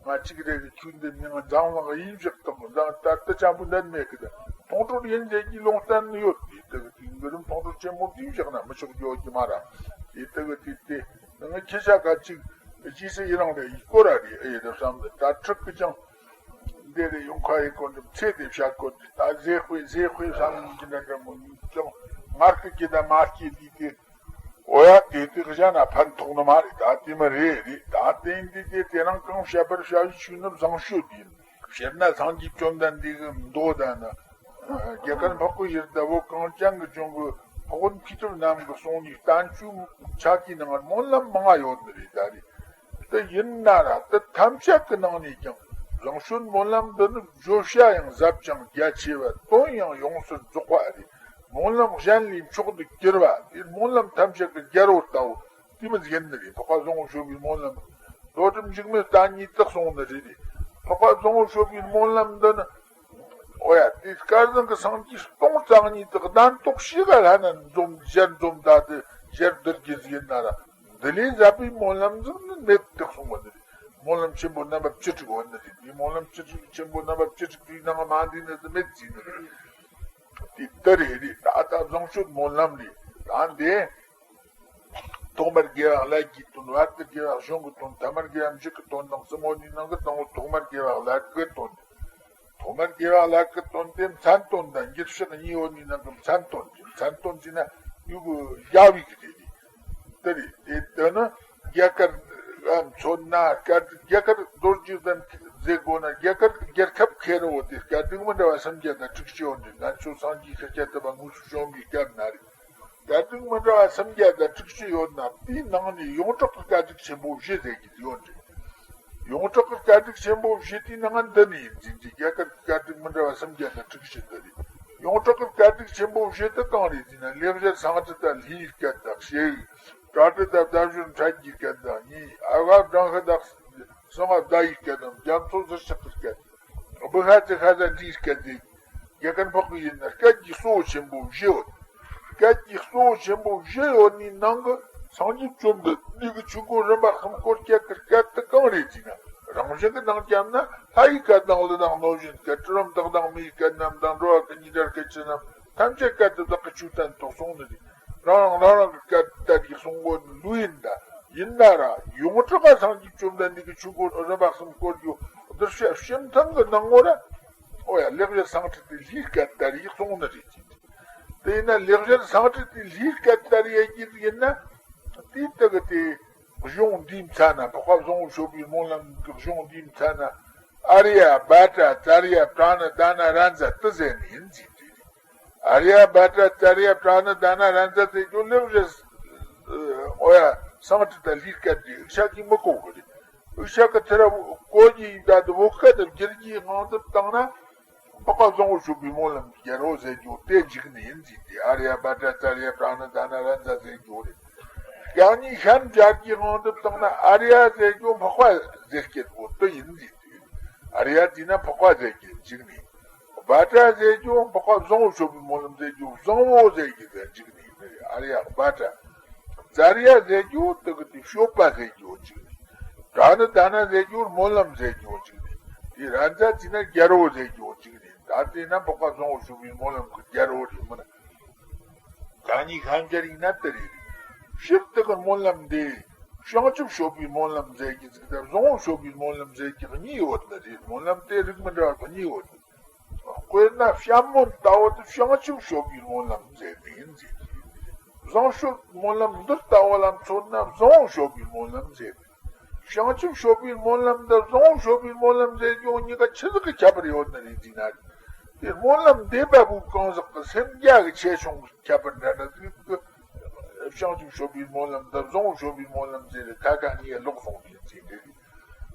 ང་གཅིག་རེ་གི་ཁྱོད་འདི་མི་ང་འཛམ་གླིང་གི་ཡིབ་བཞག་དང་འཛམ་ད་ལྟ་ཅམ་པོ་འདན་མེད་གི་ད་མཐོང་གྲོལ་ཡིན་ཟེར་གྱི་ལུང་བསྟན་ནི་ཡོད། དེ་དེ་གི་དེ་གི་རིམ་མཐོང་གྲོལ་ཆེན་མོ་ཡིབ་བཞག་ན་མི་ཆོག་རྒྱུ་གི་མ་ར། དེ་དེ་གི་དེ་དེ་ང་ཁྱེད་ཤ་ག་གཅིག་རྗེས་སུ་ཡི་རང་རེ་ཡི་སྐོར་ར་རེ་ཨེ་ཡི་རབ་བསམ་དེ་ད་ཁྲག་གི་ཅང་། འདི་རེ་ཡོང་ཁ་ཡི་སྐོར་འདི་ཚེ་དེ་བཤད་སྐོར་འདི་ད་ཟེ་དཔེ་ཟེ་དཔེ་བསམ་གྱི་འདྲ་འདྲ་མོ་ཡིན་ཀྱང་ངར་སྐད་ཀྱི་ད་མ་སྐྱེས་འདི་དེ། འོ་ཡ་དེ་དེ་གཞན་ན་ཕན་ཐོགས་ནི་མ་རེད། ད་དེ་མི་རེད་རེད། ད་དེ་འདི་དེ་དེ་རང་གང་བཤད་པར་བྱ་བའི་ཆོས་ནི་བཟང་ཤོས་དེ་ཡིན། དཔེར་ན་སངས་རྒྱས་བཅོམ་ལྡན་འདས་ཀྱི་མདོ་དང་ན་རྒྱ་གར་འཕགས་པའི་ཡུལ་ཟླ་བོ་གངས་ཅན་གྱི་ལྗོངས་ཀྱི་འཕགས་བོད་མཁས་གྲུབ་རྣམས་ཀྱི་གསུང་ནི་བསྟན་བཅོས་ཆ་གི་ནང་སྨོན་ལམ་མང་ང་ཡོད་ནི་རེད་ད་རེད། དེ་ཡིན་ན་ར་དེ་ཐམས་ཅད་ཀྱི་ནང་ནས་ཀྱང་བཟང་སྤྱོད་སྨོན་ལམ་འདི་ནི་བརྗོད་བྱ་ཡང་ཟབ་ཅིང་རྒྱ་ཆེ་བ་དོན་ཡང་ཡོངས་སུ་རྫོགས་པ་རེད། སྨོན་ལམ་གཞན་ལས་མཆོག་ཏུ་གྱུར་པ་དེ་སྨོན་ལམ་ཐམས་ཅད་ཀྱི་རྒྱལ་པོ་ལྟ་བུ་དེ་མི་ཡིན་ནི་རེད། འཕགས་པ་བཟང་པོ་སྤྱོད་པའི་སྨོན་ལམ། རྡོ་གྲུབ་འཇིགས་མེད་བསྟན་གཉིས་དག་གསུངས་ནི་རེད། འཕགས་པ་བཟང་པོ་སྤྱོད་པའི་སྨོན་ལམ་འདི་ནི། འོ་ཡ་དེ་སྐལ་བཟང་གི་སངས་རྒྱས་སྟོང་རྩ་གཉིས་དག་གདན་ཐོག་ཤི་ག་ལྷ་ན་འཛོམས་ཞལ་འཛོམས་ད་དེ་ཞལ་བསྡུར་གྱི་ཟིག་ཡིན་ན་ར། འདི་ལས་ཟབ་པའི་སྨོན་ལམ་ཟིག་ནི་མེད་དེ་གསུངས་པ་འདི་རེད། སྨོན་ལམ་ཆེན་པོ་རྣམ་པ་བཅུ་དྲུག་བ་འདི་རེད། དེ་སྨོན་ལམ་བཅུ་དྲུག་ཆེན་པོ་རྣམ་པ་བཅུ་དྲུག་དེའི་ནང་མ་འདི་ནི་དེ་མེད་ཟིག་ནི་རེད། དེ་ལྟར་རེད་རེད། ད་ལྟ་བཟང་སྤྱོད་སྨོན་ལམ་རེད། ད་འདི་ཐོག་མར་དགེ་བ་ཀླད་ཀྱི་དོན། བར་དུ་དགེ་བ་གཞུང་གི་དོན། ཐ་མར་དགེ་བ་མཇུག་གི་དོན་དང་གསུམ་པོ་འདིའི་ནང་གི་དང་པོ་ཐོག་མར་དགེ་བ་ཀླད་ཀྱི་དོན། ཐོག་མར་དགེ་བ་ཀླད་ཀྱི་དོན་དེ་མཚན་དོན་དང་འགྱུར་ཕྱག་གཉིས་ཡོད་ནི་ནང་གི་མཚན་དོན་དེ། མཚན་དོན་ཟེར་ན་ཡུ་གུ་ཡ་བི་གི་དེ་དེ་དེ་རེད། དེ་དོན་ནི་རྒྱ་གར་མཚོན་ན་སྐད་རྒྱ་གར་རྡོ་རྗེ་གདན་ཟེར་དགོས་ན་རྒྱ་གར་གྱི་རྒྱལ་ཁབ་ཁེ་རོ་དེ་སྐད་རིགས་མི་འདྲ་བ་སུམ་བརྒྱ་དང་དྲུག་ཅུ་ཡོད་འདྲ། ང་ཚོ་སངས་རྒྱས་ཤཱཀྱ་ཐུབ་པ་དངོས་སུ་བྱོན་པའི་སྐབས་ན་རེད། སྐད་རིགས་མི་འདྲ་བ་སུམ་བརྒྱ་དང་དྲུག་ཅུ་ཡོད་ན་དེའི་ནང་ནས་ཡོངས་གྲགས་ཀྱི་སྐད་རིགས་ཆེན་པོ་བཞི་ཟེར་གྱི་ཡོད་འདྲ། ཡོངས་གྲགས་ཀྱི་སྐད་རིགས་ཆེན་པོ་བཞི་དེའི་ནང་འདི་ནས་ཡིན་ཟིན་གྱི་རྒྱ་གར་གྱི་སྐད་རིགས་མི་འདྲ་བ་སུམ་བརྒྱ་དང་དྲུག་ཅུ་འདི་རེད། ཡོངས་གྲགས་ཀྱི་སྐད་རིགས་ཆེན་པོ་བཞི་དེ་གང་རེད་ཟེར་ན་ལེགས་སྦྱར་སཾ་སྐྲྀ་ཏ་ལྷའི་སྐད་དང་ཞེས། པྲ་ཏི་ཏ་བརྡ་སྦྱོར་འཕྲལ་གྱི་སྐད་དང་གཉིས། ཨ་ག་བྲང་ཤ་དག་ གསང་བ་བརྡ་ཡི་སྐད་དང་རྒྱ་མཚོ་ཟུར་ཆག་གི་སྐད། བུ་ཧ་ཙི་ཧ་ཟ་འདིའི་སྐད་དེ། རྒྱ་གར་འཕགས་པའི་ཡུལ་ན་སྐད་ཀྱི་གཙོ་བོ་ཆེན་པོ་བཞི་ཡོད། སྐད་ཀྱི་གཙོ་བོ་ཆེན་པོ་བཞི་ཡོད་ནི་ནང་གི་སངས་རྒྱས་བཅོམ་ལྡན་འདས་ཀྱི་ཆོས་སྐོར་རིམ་པ་གསུམ་སྐོར་སྐྱོད་ཀྱི་སྐད་དེ་གང་རེད་ཅེ་ན། རང་བཞིན་གྱི་ནང་བརྒྱབ་ན་ལྷ་ཡི་སྐད་དང་ཀླུ་དང་གནོད་སྦྱིན་སྐད། གྲུལ་བུམ་དག་དང་མི་ཡི་སྐད་རྣམས་དང་འགྲོ་བ་ཀུན་གྱི་སྒྲ་སྐད་ཆེ་རྣམས་ཐམས་ཅད་སྐད་དེ་བདག་གི་ཆོས་བསྟན་ཏོ་གསུངས་ནི་རེད། རང་རང་རང་རང་གི་སྐད་དེ་ལྟར་གྱི་གསུང་གོ་ལུས་ཡིན་ད། ཡིན་ན་ར་ཡོངས་གྲགས་སངས་རྒྱས་བཅོམ་ལྡན་འདས་ཀྱི་ཆོས་སྐོར་རིམ་པ་གསུམ་སྐོར་རྒྱུ་གདུལ་བྱ་སྤྱི་མཐུན་གྱི་ནང་ངོ་ར། ཨོ་ཡ་ལེགས་སྦྱར་སཾ་སྐྲྀ་ཏའི་ལྷའི་སྐད་ལྟར་ཡིག་གསུངས་ནི་རེད་ཅེས། དེས་ན་ལེགས་སྦྱར་སཾ་སྐྲྀ་ཏའི་ལྷའི་སྐད་ལྟར་ཡིན་གྱི་ཡིན་ན། དེའི་སྟེང་གི་དེ་གཞུང་འདིའི་མཚན་ན་འཕགས་པ་བཟང་པོ་སྤྱོད་པའི་སྨོན་ལམ་གྱི་གཞུང་འདིའི་མཚན་ན་ཨཱརྱ་བྷ་དྲ་ཙརྱ་པྲ་ཎི་དཱ་ན་རཱ་ཛ་དེ་ཟེར་ནི་ཡིན་ཟེར་གྱི་རེད། ཨཱརྱ་བྷ་དྲ་ཙརྱ་པྲ་ཎི་དཱ་ན་རཱ་ཛ་ཟེར་རྒྱུ་ལེགས་སྦྱར་ཨོ་ཡ་སཾ་སྐྲྀ་ཏ་ལྷའི་སྐད་དེ་ཡིག་ཆ་གིས་མི་གོ་གི་རེད། ཡིག་ཆ་གི་ཚུར་གོ་རྒྱུ་ཡིན་ད་དེ་བོད་སྐད་དུ་བསྒྱུར་རྒྱུའི་དབང་དུ་བཏང་ན། འཕགས་པ་བཟང་པོ་སྤྱོད་པའི་སྨོན་ལམ་རྒྱལ་པོ་ཟེར་རྒྱུ་དེ་འཇིག་ནི་ཡིན་ཟེར་ཏེ། ཨཱརྱ་བྷ་དྲ་ཙརྱ་པྲ་ཎི་དཱ་ན་རཱ་ཛ་ཟེར་རྒྱུ་རེད། ཡང་ཉིད་གཞན་སྦྱར་གྱི་དབང་དུ་བཏང་ན་ཨཱརྱ་ཟེར་རྒྱུ་འཕགས་པ་ཟེར་སྐད་པོ་དེ་ཡིན་ཟེར་ཏེ། ཨཱརྱ་དེས་ན་འཕགས་པ་ཟེར་གྱི་འཇིག་ནི། བྷ་དྲ་ཟེར་རྒྱུ་འཕགས་པ་བཟང་པོ་སྤྱོད་པའི་སྨོན་ལམ་ཟེར་རྒྱུ་བཟང་པོ་ཟེར་གྱི་ཟེར་འཇིག་ནི་ཡིན་ནི་རེད། ཨཱརྱ་བྷ་དྲ། ཙརྱ་ཟེར་རྒྱུ་དེ་གི་དེ་སྤྱོད་པ་ཟེར་རྒྱུ་འཇིག་ནི། པྲ་ཎི་དཱ་ན་ཟེར་རྒྱུ་སྨོན་ལམ་ཟེར་རྒྱུ་འཇིག་ནི། དེ་རཱ་ཛ་དེས་ན་རྒྱལ་པོ་ཟེར་རྒྱུ་འཇིག་ནི། ད་དེས་ན་འཕགས་པ་བཟང་པོ་སྤྱོད་པའི་སྨོན་ལམ་གྱི་རྒྱལ་པོ་རེད་མིན། གང་ཉིད་གཞན་སྦྱར་ཡིན་ན་དེ་རེད། ཞིབ་ཏུ་གི་སྨོན་ལམ་འདི་བྱང་ཆུབ་སྤྱོད་པའི་སྨོན་ལམ་ཟེར་གྱི་ཟིག་དང་བཟང་པོ་སྤྱོད་པའི་སྨོན་ལམ་ཟེར་གྱི་གཉིས་ཡོད་ནི་རེད། སྨོན་ལམ་དེ་རིགས་མི་འདྲ་བ་གཉིས་ཡོད་ནི། དཔེར་ན་བྱམས་སྨོན་ལྟ་བུ་དེ་བྱང་ཆུབ་སྤྱོད་པའི་སྨོན་ལམ་ཟེར་ནི་ཡིན་ཟེར། བཟང་སྤྱོད་སྨོན་ལམ་འདི་ལྟ་བུ་ལ་མཚོན་ན་བཟང་པོ་སྤྱོད་པའི་སྨོན་ལམ་ཟེར་ནི། བྱང་ཆུབ་སྤྱོད་པའི་སྨོན་ལམ་དང་བཟང་པོ་སྤྱོད་པའི་སྨོན་ལམ་ཟེར་རྒྱུ་གཉིས་ཀ་ཆི་ཟིག་གི་ཁྱད་པར་ཡོད་ནི་རེད་ཟེར་ན། དེ་སྨོན་ལམ་འདེབས་པ་པོ་གང་ཟག་གི་སེམས་རྒྱ་གི་ཆེ་ཆུང་གི་ཁྱད་པར་འདྲ་འདྲ་ཟིག་གི། བྱང་ཆུབ་སྤྱོད་པའི་སྨོན་ལམ་དང་བཟང་པོ་སྤྱོད་པའི་སྨོན་ལམ་ཟེར་རེ་ཁ་ཁ་གཉིས་ལོག་སོང་ཡིན་ཟེར་རེད།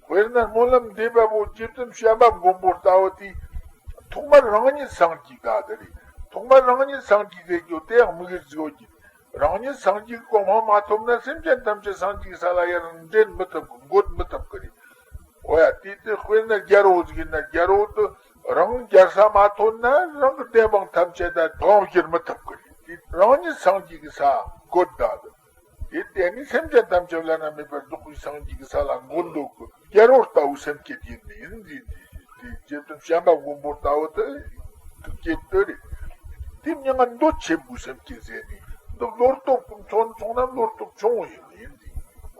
དཔེར་ན་སྨོན་ལམ་འདེབས་པ་པོ་རྗེ་བཙུན་བྱམས་པ་མགོན་པོ་ལྟ་བུ་དེས་ཐོག་མར་རང་ཉིད་སངས་རྒྱས་དགའ་དེ་རེད། ཐོག་མར་རང་ཉིད་སངས་རྒྱས་ཟེར་རྒྱུ་དེ་ཡང་དམིགས་ཡུལ་གཙོ་བོ་ཡིན། རང་ཉིད་སངས་རྒྱས་གོ་འཕང་མ་ཐོབ་ན་སེམས་ཅན་ཐམས་ཅད་སངས་རྒྱས་ས་ལ་ཡར་འདྲེན་མི་ཐུབ་གི། འགོད་མི་ཐུབ་གི་རེད། འོ་ཡ་དེ་དེ་དཔེར་ན་རྒྱལ་པོ་ཟིག་ཡིན་ན་རྒྱལ་པོ་དེ་རང་རྒྱལ་ས་མ་ཐོབ་ན་རང་གི་བདེན་དཔང་ཐམས་ཅད་ད་དབང་བསྒྱུར་མི་ཐུབ་གི་རེད། དེ་རང་ཉིད་སངས་རྒྱས་ཀྱི་ས་འགོད་ད་དེ། དེ་དེ་ནི་སེམས་ཅན་ཐམས་ཅད་བླ་ན་མེད་པར་རྫོགས་པའི་སངས་རྒྱས་ཀྱི་ས་ལ་འགོད་འདོད་ཀྱི་རྒྱལ་པོ་ལྟ་བུའི་སེམས་བསྐྱེད་ཡིན་ནི་ཡིན་ཟེར་ཏེ། དེ་རྗེ་བཙུན་བྱམས་པ་མགོན་པོ་ལྟ་བུ་དེ་གི་སྐད་དེ་རེད། དེ་མྱིང་ང་འདོད་ཆེན་པོའི་སེམས་བསྐྱེད་ཟེར་ནི། འདི་བློ་སྟོབས་ཀྱི་མཚོན་སོང་ན་བློ་སྟོབས་ཆུང་ངུ་ཡིན་ནི་ཡིན་ཟེར།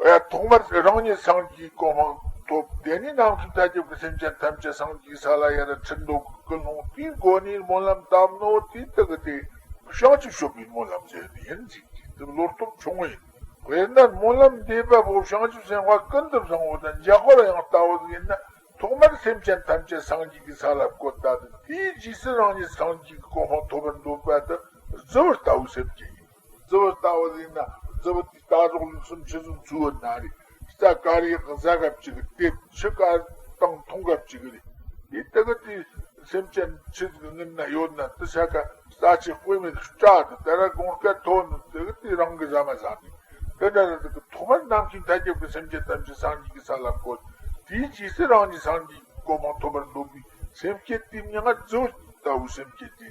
ཨ་ཡ་ཐོག་མར་རང་ཉིད་སངས་རྒྱས་གོ་འཕང་ཐོབ། དེ་ནས་ནམ་མཁའི་མཐའ་ཁྱབ་ཀྱི་སེམས་ཅན་ཐམས་ཅད་སངས་རྒྱས་ས་ལ་ཡར་ཁྲིད་འདོད་ཀྱི་ཀུན་སློང་དེའི་སྒོ་ནས་སྨོན་ལམ་བཏབ་ནོ་དེ་དག་གི་དེ་བྱང་ཆུབ་སྤྱོད་པའི་སྨོན་ལམ་ཟེར་ནི་ཡིན་ཟེར། དེ་བློ་སྟོབས་ཆུང་ངུ་ཡིན། དཔེར་ན་སྨོན་ལམ་འདེབས་པ་པོ་བྱང་ཆུབ་སེམས་དཔའ་ཀུན་ཏུ་བཟང་པོ་དང་འཇམ་དཔལ་དབྱངས་ལྟ་བུ་ཟིག་ཡིན་ན། ཐོག་མར་སེམས་ཅན་ཐམས་ཅད་སངས་རྒྱས་ཀྱི་ས་ལ་བཀོད་ད་དེ། དེའི་རྗེས་སུ་རང་ཉིད་སངས་རྒྱས་ཀྱི་གོ་འཕང་ཐོབ་པར་འདོད་པ་དེ་རྫི་བོ་ལྟ་བུའི་སེམས་བསྐྱེད་ཡིན། རྫི་བོ་ལྟ་བུ་ཟིག་ཡིན་ན་རྫི་བོ་དེ་རྟ་རོག་ལུག་གསུམ་ཆུ་ཟོམ་ཚུ་བོ་ན་རེ། རྩྭ་དཀར་ཡག་གི་ཟ་ག་བཅུག་གི། དེ་ཆུ་དཀར་དང་འཐུང་ག་བཅུག་གི་རེད། དེ་ལྟ་གི་དེ་སེམས་ཅན་ཆུ་ཟིག་ངན་ན་ཡོད་ན་དེ་ཤ་ཀ་རྩྭ་ཆུ་དཔེ་མེད་སྐྲག་གི། དེ་ར་དགོང་ཁ་ཐོན་ནི་དེ་གི་དེ་རང་གི་ཟ་མ་ཟ་ནི། དེ་འདྲ་རེད། དེ་གི་ཐོག་མར་ནམ་མཁའི་མཐའ་ཁྱབ་ཀྱི་སེམས་ཅན་ཐམས་ཅད་སངས་རྒྱས་ཀྱི་ས་ལ་བཀོད། དེའི་རྗེས་སུ་རང་ཉིད་སངས་རྒྱས་ཀྱི་གོ་འཕང་ཐོབ་པར་འདོད་པའི་སེམས་བསྐྱེད་དེ་མྱིང་ང་རྫི་བོ་ལྟ་བུའི་སེམས་བསྐྱེད་དེ།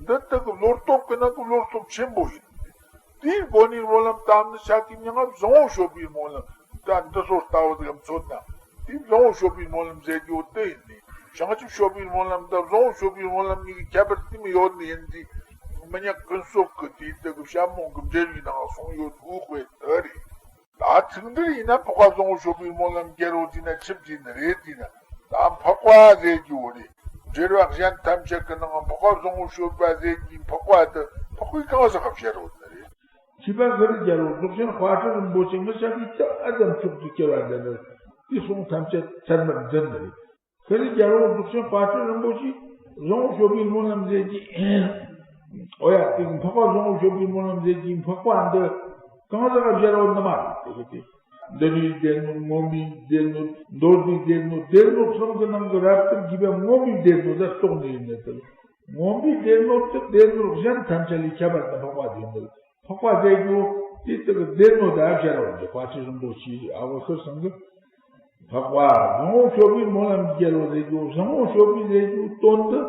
འདི་དག་གི་བློ་སྟོབས་ཀྱི་ནང་གི་བློ་སྟོབས་ཆེན་པོ་ཡིན། དེའི་སྒོ་ནས་སྨོན་ལམ་བཏབ་ནི་ཤ་ཀའི་མྱིང་ང་བཟང་པོ་སྤྱོད་པའི་སྨོན་ལམ། ད་འདི་ཚོ་ལྟ་བུ་དེ་ག་མཚོན་ན། དེ་བཟང་པོ་སྤྱོད་པའི་སྨོན་ལམ་ཟེར་རྒྱུ་དེ་ཡིན་ནི། བྱང་ཆུབ་སྤྱོད་པའི་སྨོན་ལམ་དང་བཟང་པོ་སྤྱོད་པའི་སྨོན་ལམ་གཉིས་ཀྱི་ཁྱད་པར་དེ་མི་ཡོད་ནི་ཡིན་ཏེ། མི་ཉག་ཀུན་སོགས་ཀྱི་དེའི་དེ་གི་བྱམས་སྨོན་གྱི་འགྲེལ་བའི་ནང་གསུངས་ཡོད་དགོས་དཔེ་དེ་རེད། ད་ཚིག་འདིར་ཡིན་ན་འཕགས་པ་བཟང་པོ་སྤྱོད་པའི་སྨོན་ལམ་རྒྱལ་པོ་དེ་ན་ཆིབས་དེ་ནི་རེད་དེ་ན། ད་འཕགས་པ་ཟེར་རྒྱུ་བོ་རེད། འགྲེལ་པ་གཞན་ཐམས་ཅད་ཀྱི་ནང་འཕགས་པ་བཟང་པོ་སྤྱོད་པ་ཟེར་གྱི་འཕགས་པ་དེ་འཕགས་པའི་གང་ཟག་གི་ཕྱིར་རོ་ནི་རེད། ཁྱད་པར་ག་རེ་རྒྱལ་པོ་རྫོགས་ཆེན་དཔལ་སྤྲུལ་རིན་པོ་ཆེ་ངི་ཤ་ཀའི་ཏི་ཨ་ཙམ་མཆོག་ཏུ་གྱུར་པ་འདི་ནི་དེ་གསུང་ཐམས་ཅད་ཚད་མར་འཛིན་ནི་རེད། དེ་ནི་རྒྱལ་པོ་རྫོགས་ཆེན་དཔལ་སྤྲུལ་རིན་པོ་ཆེས་བཟང་པོ་སྤྱོད་པའི་སྨོན་ལམ་མཛད་ཀྱི། འོ་ཡ། དེ་གི་འཕགས་པ་བཟང་པོ་སྤྱོད་པའི་སྨོན་ལམ་མཛད་ཀྱི་འཕགས་པ་འདི་གང་ཟག་ག་སྦྱར་བ་ནི་མ་རེད། དེ་གི་དེ་འདི་ནི་སྡེ་སྣོད། མངོན་པའི་སྡེ་སྣོད། མདོ་སྡེའི་སྡེ་སྣོད། སྡེ་སྣོད་གསུམ་གྱི་ནང་གི་རབ་ཏུ་རྒྱས་པའི་མངོན་པའི་སྡེ་སྣོད་ལ་གཏོགས་ནི་ཡིན་ནི་དེ། མངོན་པའི་སྡེ་སྣོད་དེ་སྡེ་སྣོད་གཞན་ཐམས་ཅད་ལས་ཁྱད་པར་དུ་འཕགས་པ་དེ་འདི་འཕགས་པ་ཟེར་རྒྱུ་དེ་དེ་གི་སྡེ་སྣོད་ད་སྦྱར་བ་འདི་དཔལ་སྤྲུལ་རིན་པོ་ཆེས་ཨ་བ་ཤོར་སང་གི། འཕགས་པ་བཟང་པོ་སྤྱོད་པའི་སྨོན་ལམ་གྱི་རྒྱལ་པོ་ཟེར་རྒྱུ། བཟང་པོ་སྤྱོད་པའི་ཟེར་རྒྱུ་དོན་དུ་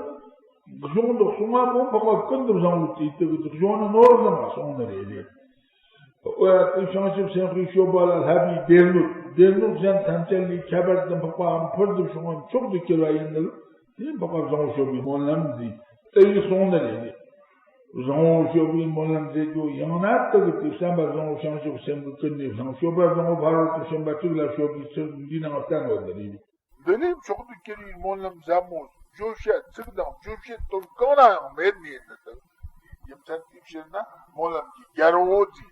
གཞུང་དུ་གསུངས་པ་པོ། འཕགས་པ་ཀུན་ཏུ་བཟང་པོ་དེའི་སྟེགས་སུ་བྱོན་ནས་ནོར་བཟང་ང་སོང་ནི་རེད་ལེ། འོ་ཡ། དེ་བྱང་ཆུབ་སེམས་དཔའི་སྤྱོད་པ་ལ་བསླབ་པའི་སྡེ་སྣོད། སྡེ་སྣོད་གཞན་ཐམས་ཅད་ལས་ཁྱད་པར་དུ་འཕགས་པའམ་ཕུལ་དུ་བྱུང་བའམ་མཆོག་ཏུ་གྱུར་པ་ཡིན་ནོ། དེ་འཕགས་པ་བཟང་པོ་སྤྱོད་པའི་སྨོན་ལམ་འདི་ལྟ་བུའི་གསུང་ནི་རེད། བཟང་པོ་སྤྱོད་པའི་སྨོན་ལམ་ཟེར་རྒྱུ་ཡང་ན་དེ་གི་དེ་བསམ་པ་བཟང་པོ་བྱང་ཆུབ་སེམས་ཀྱིས་ཀུན་ནས་བསླངས། སྤྱོད་པ་བཟང་པོ་ཕ་རོལ་ཏུ་ཕྱིན་པ་དྲུག་ལ་སྤྱོད་པའི་ཚུལ་འདི་ནང་བསྟན་ཡོད་ནི་རེད། འདི་ལས་མཆོག་ཏུ་གྱུར་པའི་སྨོན་ལམ་ཟབ་མོ་བརྗོད་བྱ་ཚིག་དང་བརྗོད་བྱེད་དོན་གང་ལ་ཡང་མེད་ནི་ཡིན་ནི་དང་། རྒྱུ་མཚན་དེའི་ཕྱིར་ན་སྨོན་ལམ་གྱི་རྒྱལ་པོ་འདི།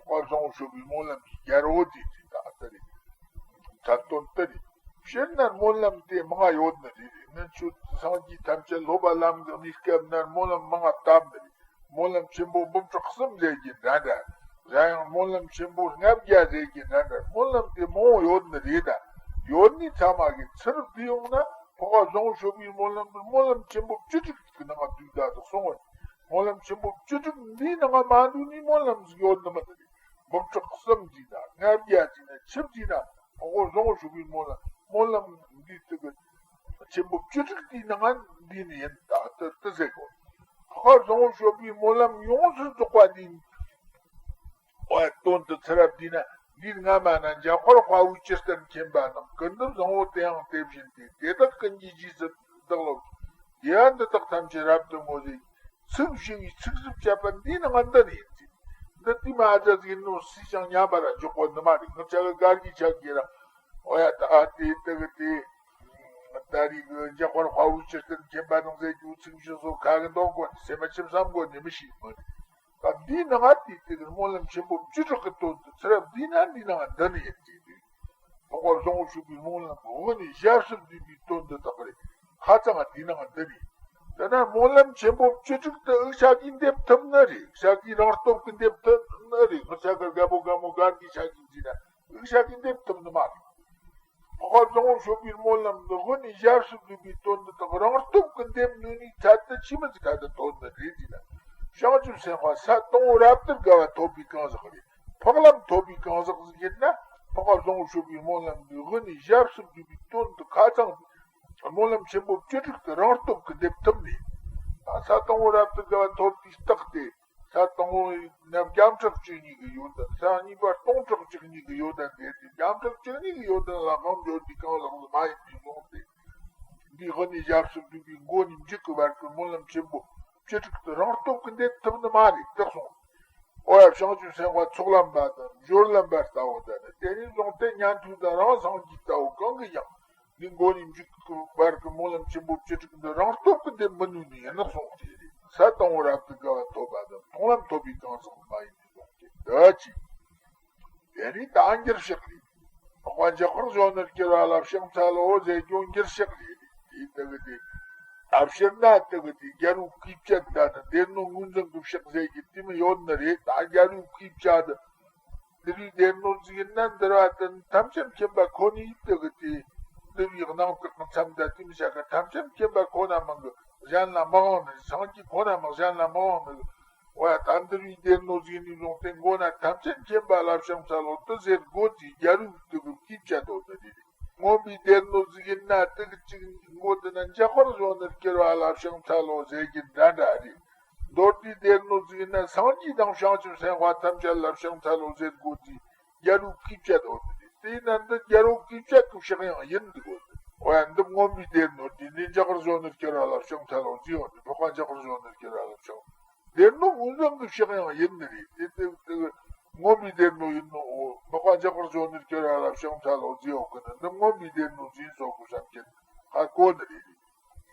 འཕགས་པ་བཟང་པོ་སྤྱོད་པའི་སྨོན་ལམ་གྱི་རྒྱལ་པོ་འདི་དེ་ད་ལྟ་རེད། མཚན་དོན་དེ་རེད། སྤྱིར་ན་སྨོན་ལམ་དེ་མང་ཡོད་ནི་རེད། ནི་ཆོས་སངས་རྒྱས་ཐམས་ཅད་སློབ་པ་ལམ་གྱི་གནས་སྐབས་ན་སྨོན་ལམ་མང་ང་བཏབ་ནི་རེད། སྨོན་ལམ་ཆེན་པོ་འབུམ་ཕྲག་གསུམ་ཟེར་གྱི་འདྲ་འདྲ། གཞན་ཡང་སྨོན་ལམ་ཆེན་པོ་ལྔ་བརྒྱ་ཟེར་གྱི་འདྲ་འདྲ། སྨོན་ལམ་དེ་མང་པོ་ཡོད་ནི་རེད་ད། ཡོད་ནི་ཚང་མ་གི་ཚུར་བསྡུས་ཡོང་ན་འཕགས་པ་བཟང་པོ་སྤྱོད་པའི་སྨོན་ལམ་དེ་སྨོན་ལམ་ཆེན་པོ་བཅུ་དྲུག་གི་ནང་ང་བསྡུས་ད་དུ་གསུངས་པ་རེད། སྨོན་ལམ་ཆེན་པོ་བཅུ་དྲུག་འདིའི་ནང་ང་མ་འདུས་ནི་སྨོན་ལམ་ཟིག་ཡོད་ནི་མ་ནི་རེད། འབུམ་ཕྲག་གསུམ་བྱས་ན་ལྔ་བརྒྱ་བྱས་ན་ཆིག་བྱས་ན་འཕགས་པ་བཟང་པོ་སྤྱོད་པའི་སྨོན་ལམ། སྨོན་ལམ་འདི་དེ་གི་ཆེན་པོ་བཅུ་དྲུག་དེའི་ནང་ང་འདུས་ནི་ཡིན་ད་དེ་དེ་ཟེར་གོ། འཕགས་པ་བཟང་པོ་སྤྱོད་པའི་སྨོན་ལམ་ཡོངས་སུ་རྫོགས་པ་འདི། འོ་ཡ། དོན་དུ་ཚུར་བསྡུས་ན་འདིར་སྔ་མ་ན་འཇམ་དཔལ་དཔའ་བོས་ཇི་ལྟར་མཁྱེན་པ་དང་། ཀུན་ཏུ་བཟང་པོ་དེ་ཡང་དེ་བཞིན་ཏེ། དེ་དག་ཀུན་གྱི་རྗེས་སུ་བདག་སློབ་ཀྱིས། དགེ་བ་འདི་དག་ཐམས་ཅད་རབ་ཏུ་བསྔོ་ཞེས། ཚིག་བཞི་བའི་ཚིག་གསུམ་བཅད་པ་འདིའི་ནང་ང་འདི་ནི་ཡིན་ཏེ། འདི་དེ་མ་ཨ་ཙ་ཟིག་ཡིན་ནོ་ཟེར་ཅང་ཉམས་པ་ལ་འཇོག་གོ་ནི་མ་རེད། ང་ཅག་གི་གར་གྱི་ཆ་གི་ར། འོ་ཡ། ད་ཨ་དེ་དེ་གི་དེ། ད་རེས་ཀྱི་འཇམ་དཔལ་དཔའ་བོས་ཇི་ལྟར་མཁྱེན་པ་དང་ཟེར་རྒྱུ་ཚིག་བཞི་སོགས་ཁ་གི་འདོན་དགོས་ནི་སེམས་མ་ཆེ་བསམ་དགོས་ནི་མི་ཤེས་མོད། ད་འདིའི་ནང་ང་དེ་དེ་གི་སྨོན་ལམ་ཆེན་པོ་བཅུ་དྲུག་གི་དོན་དུ་ཚུར་བསྡུས་ན་འདིའི་ནང་ང་འདི་ནི་ཡིན་ཏེ། འཕགས་པ་བཟང་པོ་སྤྱོད་པའི་སྨོན་ལམ་དབུ་ནས་ཞབས་སུ་བསྡུས་པའི་དོན་འདི་དག་རེད། ཁ་ཚང་ང་འདིའི་ནང་ང་འདི་ནི། དེ་ན་སྨོན་ལམ་ཆེན་པོ་བཅུ་དྲུག་དེ་འུ་ཅག་གིས་འདེབས་ཐུབ་ནི་རེད། འུ་ཅག་གིས་རང་སྟོབས་ཀྱིས་འདེབས་ཐུབ་ནི་རེད། འུ་ཅག་གི་རྒད་པོ་རྒན་མོ་གར་གྱི་ཆ་གི་འཛིན་ན་འུ་ཅག་གིས་འདེབས་ཐུབ་ནི་མ་རེད། འཕགས་པ་བཟང་པོ་སྤྱོད་པའི་སྨོན་ལམ་འདི་དབུ་ནས་ཞབས་སུ་བསྡུས་པའི་དོན་འདི་དག་རང་སྟོབས་ཀྱིས་འདེབས་ནུས་ནི་ཚད་དུ་ཅི་མི་ཟིག་ག་དུ་ཐོན་ནི་རེད་ཟེར་ན། བྱང་ཆུབ་སེམས་དཔའ་ས་དང་པོ་རབ་ཏུ་དགའ་བ་ཐོབ་པའི་གང་ཟག་རེད། འཕགས་ལམ་ཐོབ་པའི་གང་ཟག་ཟིག་ཡིན་ན་འཕགས་པ་བཟང་པོ་སྤྱོད་པའི་སྨོན་ལམ་འདི་དབུ་ནས་ཞབས་སུ་བསྡུས་པའི་དོན་འདི་ཁ་ཚང་སྨོན་ལམ་ཆེན་པོ་བཅུ་དྲུག་དེ་རང་སྟོབས་ཀྱིས་འདེབས་ཐུབ་ནས། ས་དང་པོ་རབ་ཏུ་དགའ་བ་ཐོབ་པའི་རྟགས་དེ། ས་དང་པོ་ན་བརྒྱ་ཕྲག་བཅུ་གཉིས་ཀྱི་ཡོན་ཏན། ས་གཉིས་པ་སྟོང་ཕྲག་བཅུ་གཉིས་ཀྱི་ཡོན་ཏན་དེ། དེ་བརྒྱ་ཕྲག་བཅུ་གཉིས་ཀྱི་ཡོན་ཏན་ལ་དབང་འབྱོར་དུས་གང་ལགས་སུ་མ་ཡིན་པའི་ལུང་སྟེ། འདིའི་དབུ་ནས་ཞབས་སུ་བསྡུས་པའི་མགོ་ནས་མཇུག་གི་བར་གྱི་སྨོན་ལམ་ཆེན་པོ་བཅུ་དྲུག་དེ་རང་སྟོབས་ཀྱིས་འདེབས་ཐུབ་ནི་མ་རེད་དེ་གསུངས། འོ་ཡ། བྱང་ཆུབ་སེམས་དཔའ་ཚོགས་ལམ་པ་དང་སྦྱོར་ལམ་པ་ལྟ་བུ་དེ་ནི་དེ་ནས་བཟུང་སྟེ་ཉན་ཐོས་དང་རང་སངས་རྒྱས་ལྟ་བུ་གང་གིས་ཀྱང་། འདི་མགོ་ནས་མཇུག་གི་བར་གྱི་སྨོན་ལམ་ཆེན་པོ་བཅུ་དྲུག་འདི་རང་སྟོབས་ཀྱིས་འདེབས་མི་ནུས་ནི་ཡིན་ནོ་གསུངས་ཏེ། ས་དང་པོ་རབ་ཏུ་དགའ་བ་ཐོབ་པ་དང་མཐོང་ལམ་ཐོབ་པའི་གང་ཟག་མ་ཡིན་ནི་གསུངས་ཏེ། འདི་ཅི། དེ་ནི་ད་འགྱུར་ཕྱག་རེད། འཕགས་པ་འཇམ་དཔལ་གཞོན་ནུར་གྱུར་པ་ལ་ཕྱག་འཚལ་ལོ་ཟེར་རྒྱུ་འགྱུར་ཕྱག་རེད། དེ་ལྟ་གི་དེ། ཨ་ཕྱིར་ན་ལྟ་གི་དེ་རྒྱལ་པོའི་བཀས་བཅད་འདྲ་ནི་སྡེ་སྣོད་ངོས་འཛིན་གྱི་ཕྱག་ཟེར་གྱི་དེ་མི་ཡོད་ནི་རེད། ད་རྒྱལ་པོའི་བཀས་བཅད་འདི། འདུལ་བའི་སྡེ་སྣོད་ཟིག་ཡིན་ན་འདུལ་བ་དེ་ཐམས་ཅད་མཁྱེན་པ་ཁོ་ནའི་དེ་གི་དེ། འདུལ་བའི་རྣམ་གྲངས་ཀྱི་མཚམས་དང་དེ་མི་བྱ་ག་ཐམས་ཅད་མཁྱེན་པ་ཁོ་ན་མིན་གི་གཞན་ལ་མི་དབང་ནི། སངས་རྒྱས་ཁོ་ན་མིན་གཞན་ལ་མི་དབང་ནི། འོ་ཡ། ད་འདུལ་བའི་སྡེ་སྣོད་ཟིག་ནས་བཟུང་སྟེ་མགོ་ན་ཐམས་ཅད་མཁྱེན་པ་ལ་ཕྱག་འཚལ་ལོ་དེ་ཟེར་དགོས་ཀྱི་རྒྱལ་པོའི་དེ་གི་བཀས་བཅད་དོ་ནི་རེད། མངོན་པའི་སྡེ་སྣོད་ཟིག་ཡིན་ན་དེ་གི་གཅིག་མགོ་དེ་ན་འཇམ་དཔལ་གཞོན་ནུར་གྱུར་པ་ལ་ཕྱག་འཚལ་ལོ་ཟེར་གྱི་འདྲ་འདྲ་རེད། མདོར་བསྡུས་སྡེ་སྣོད་ཟིག་ཡིན་ན་སངས་རྒྱས་དང་བྱང་ཆུབ་སེམས་དཔའ་ཐམས་ཅད་ལ་ཕྱག་འཚལ་ལོ་ཟེར་དགོས་ཀྱི་རྒྱལ་པོའི་བཀས་བཅད་དོ་ནི་རེད། དེས་ན་འདི་རྒྱལ་པོའི་བཀས་བཅད་ཀྱི་ཕྱག་དབང་ཡིན་འདུག་གོ། འོ་ཡ། འདི་མངོན་པའི་སྡེ་སྣོད་དེ་ནི་འཇམ་དཔལ་གཞོན་ནུར་གྱུར་པ་ལ་ཕྱག་འཚལ་ལོ་ཟེར་ཡོང་དུས་འཕགས་པ་འཇམ་དཔལ་གཞོན་ནུར་གྱུར་པ་ལ་ཕྱག་སྡེ་སྣོད་ངོས་འཛིན་གྱི་ཕྱག་དབང་ཡིན་ནི་རེད། དེ་དེ་དེ་མངོན་པའི་སྡེ་སྣོད་ཡིན་ནོ། འོ་འཕགས་པ་འཇམ་དཔལ་གཞོན་ནུར་གྱུར་པ་ལ་ཕྱག་འཚལ་ལོ་ཟེར་ཡོང་གི་ནི་འདི་མངོན་པའི་སྡེ་སྣོད་ཟིན་སོགས་ཀྱི་བསམ་འཆར་ཧ་གོ་ནི་རེད།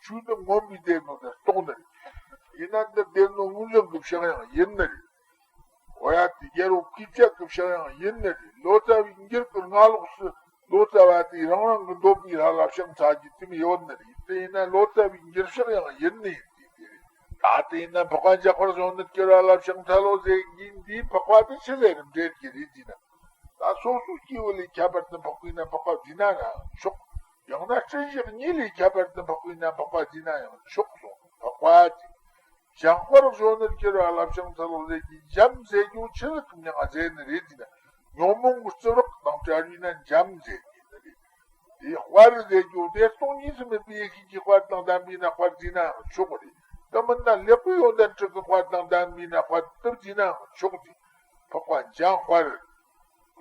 ཆོས་འདི་མངོན་པའི་སྡེ་སྣོད་དེ་རྟོགས་ནི་རེད། ཡིན་ན་འདི་སྡེ་སྣོད་ངོས་འཛིན་གྱི་ཕྱག་དབང་ཡིན་ནི་རེད། འོ་ཡ། དེ་རྒྱལ་པོའི་བཀས་བཅད་ཀྱི་ཕྱག་དབང་ཡིན་ནི་རེད། ལོ་ཙཱ་བའི་འགྱུར་གྱི་སྔ་ལོགས་སུ་ལོ་ཙཱ་བ་དེས་རང་རང་གི་འདོད་པའི་ལྷ་ལ་ཕྱག་འཚལ་རྒྱུ་དེ་མི་ཡོད་ནི་རེད། དེ་ཡིན་ན་ལོ་ཙཱ་བའི་འགྱུར་ཕྱག་དབང་ཡིན་ནི་ཡིན་དེ་དེ་རེད། ད་དེ་ཡིན་ན་འཕགས་པ་འཇམ་དཔལ་གཞོན་ནུར་གྱུར་པ་ལ་ཕྱག་འཚལ་ལོ་ཟེར་རྒྱུ་འདིའི་འཕགས་པ་དེ་ཆི་ཟེར་རུ་འབྲེལ་གྱི་རེད་ཟེར་ན། ད་སོ་སོའི་སྐྱེ་བོ་ལས་ཁྱད་པར་དུ་འཕགས་པ་ཡིན་ན་འཕགས་པ་བརྫིས་ན་ཡང་ཆོག་ཡང་ན་སྤྱི་བཞི་གཉིས་ལས་ཁྱད་པར་དུ་འཕགས་པ་ཡིན་ན་འཕགས་པ་བརྫིས་ན་ཡང་ཆོག་གསུངས། འཕགས་པ་དེ། འཇམ་དཔལ་གཞོན་ནུར་གྱུར་པ་ལ་ཕྱག་འཚལ་ལོ་ཟེར་གྱི་འཇམ་ཟེར་རྒྱུ་ཆི་ཟིག་གི་མྱིང་ང་ཟེར་ནི་རེད་ཟེར་ན། ཉོན་མོངས་ཀྱི་རྩུབ་རེག་དང་བྲལ་བས་ན་འཇམ་ཟེར་གྱི་ནི་རེད། དེ་དཔལ་ཟེར་རྒྱུ་དེ་སྟོང་ཉིད་སུ་མེད་པའི་ཡེ་ཤེས་ཀྱི་དཔལ་དང་ལྡན་པས་ན་དཔལ་བརྩིས་ནའང་ཆོག་གི་རེད། དེ་མིན་ན་ལེགས་པའི་ཡོན་ཏན་དྲུག་གི་དཔལ་དང་ལྡན་པས་ན་དཔལ་དུ་བརྩིས་ནའང་ཆོག་གི་རེད། འཕགས་པ་འཇམ་དཔལ།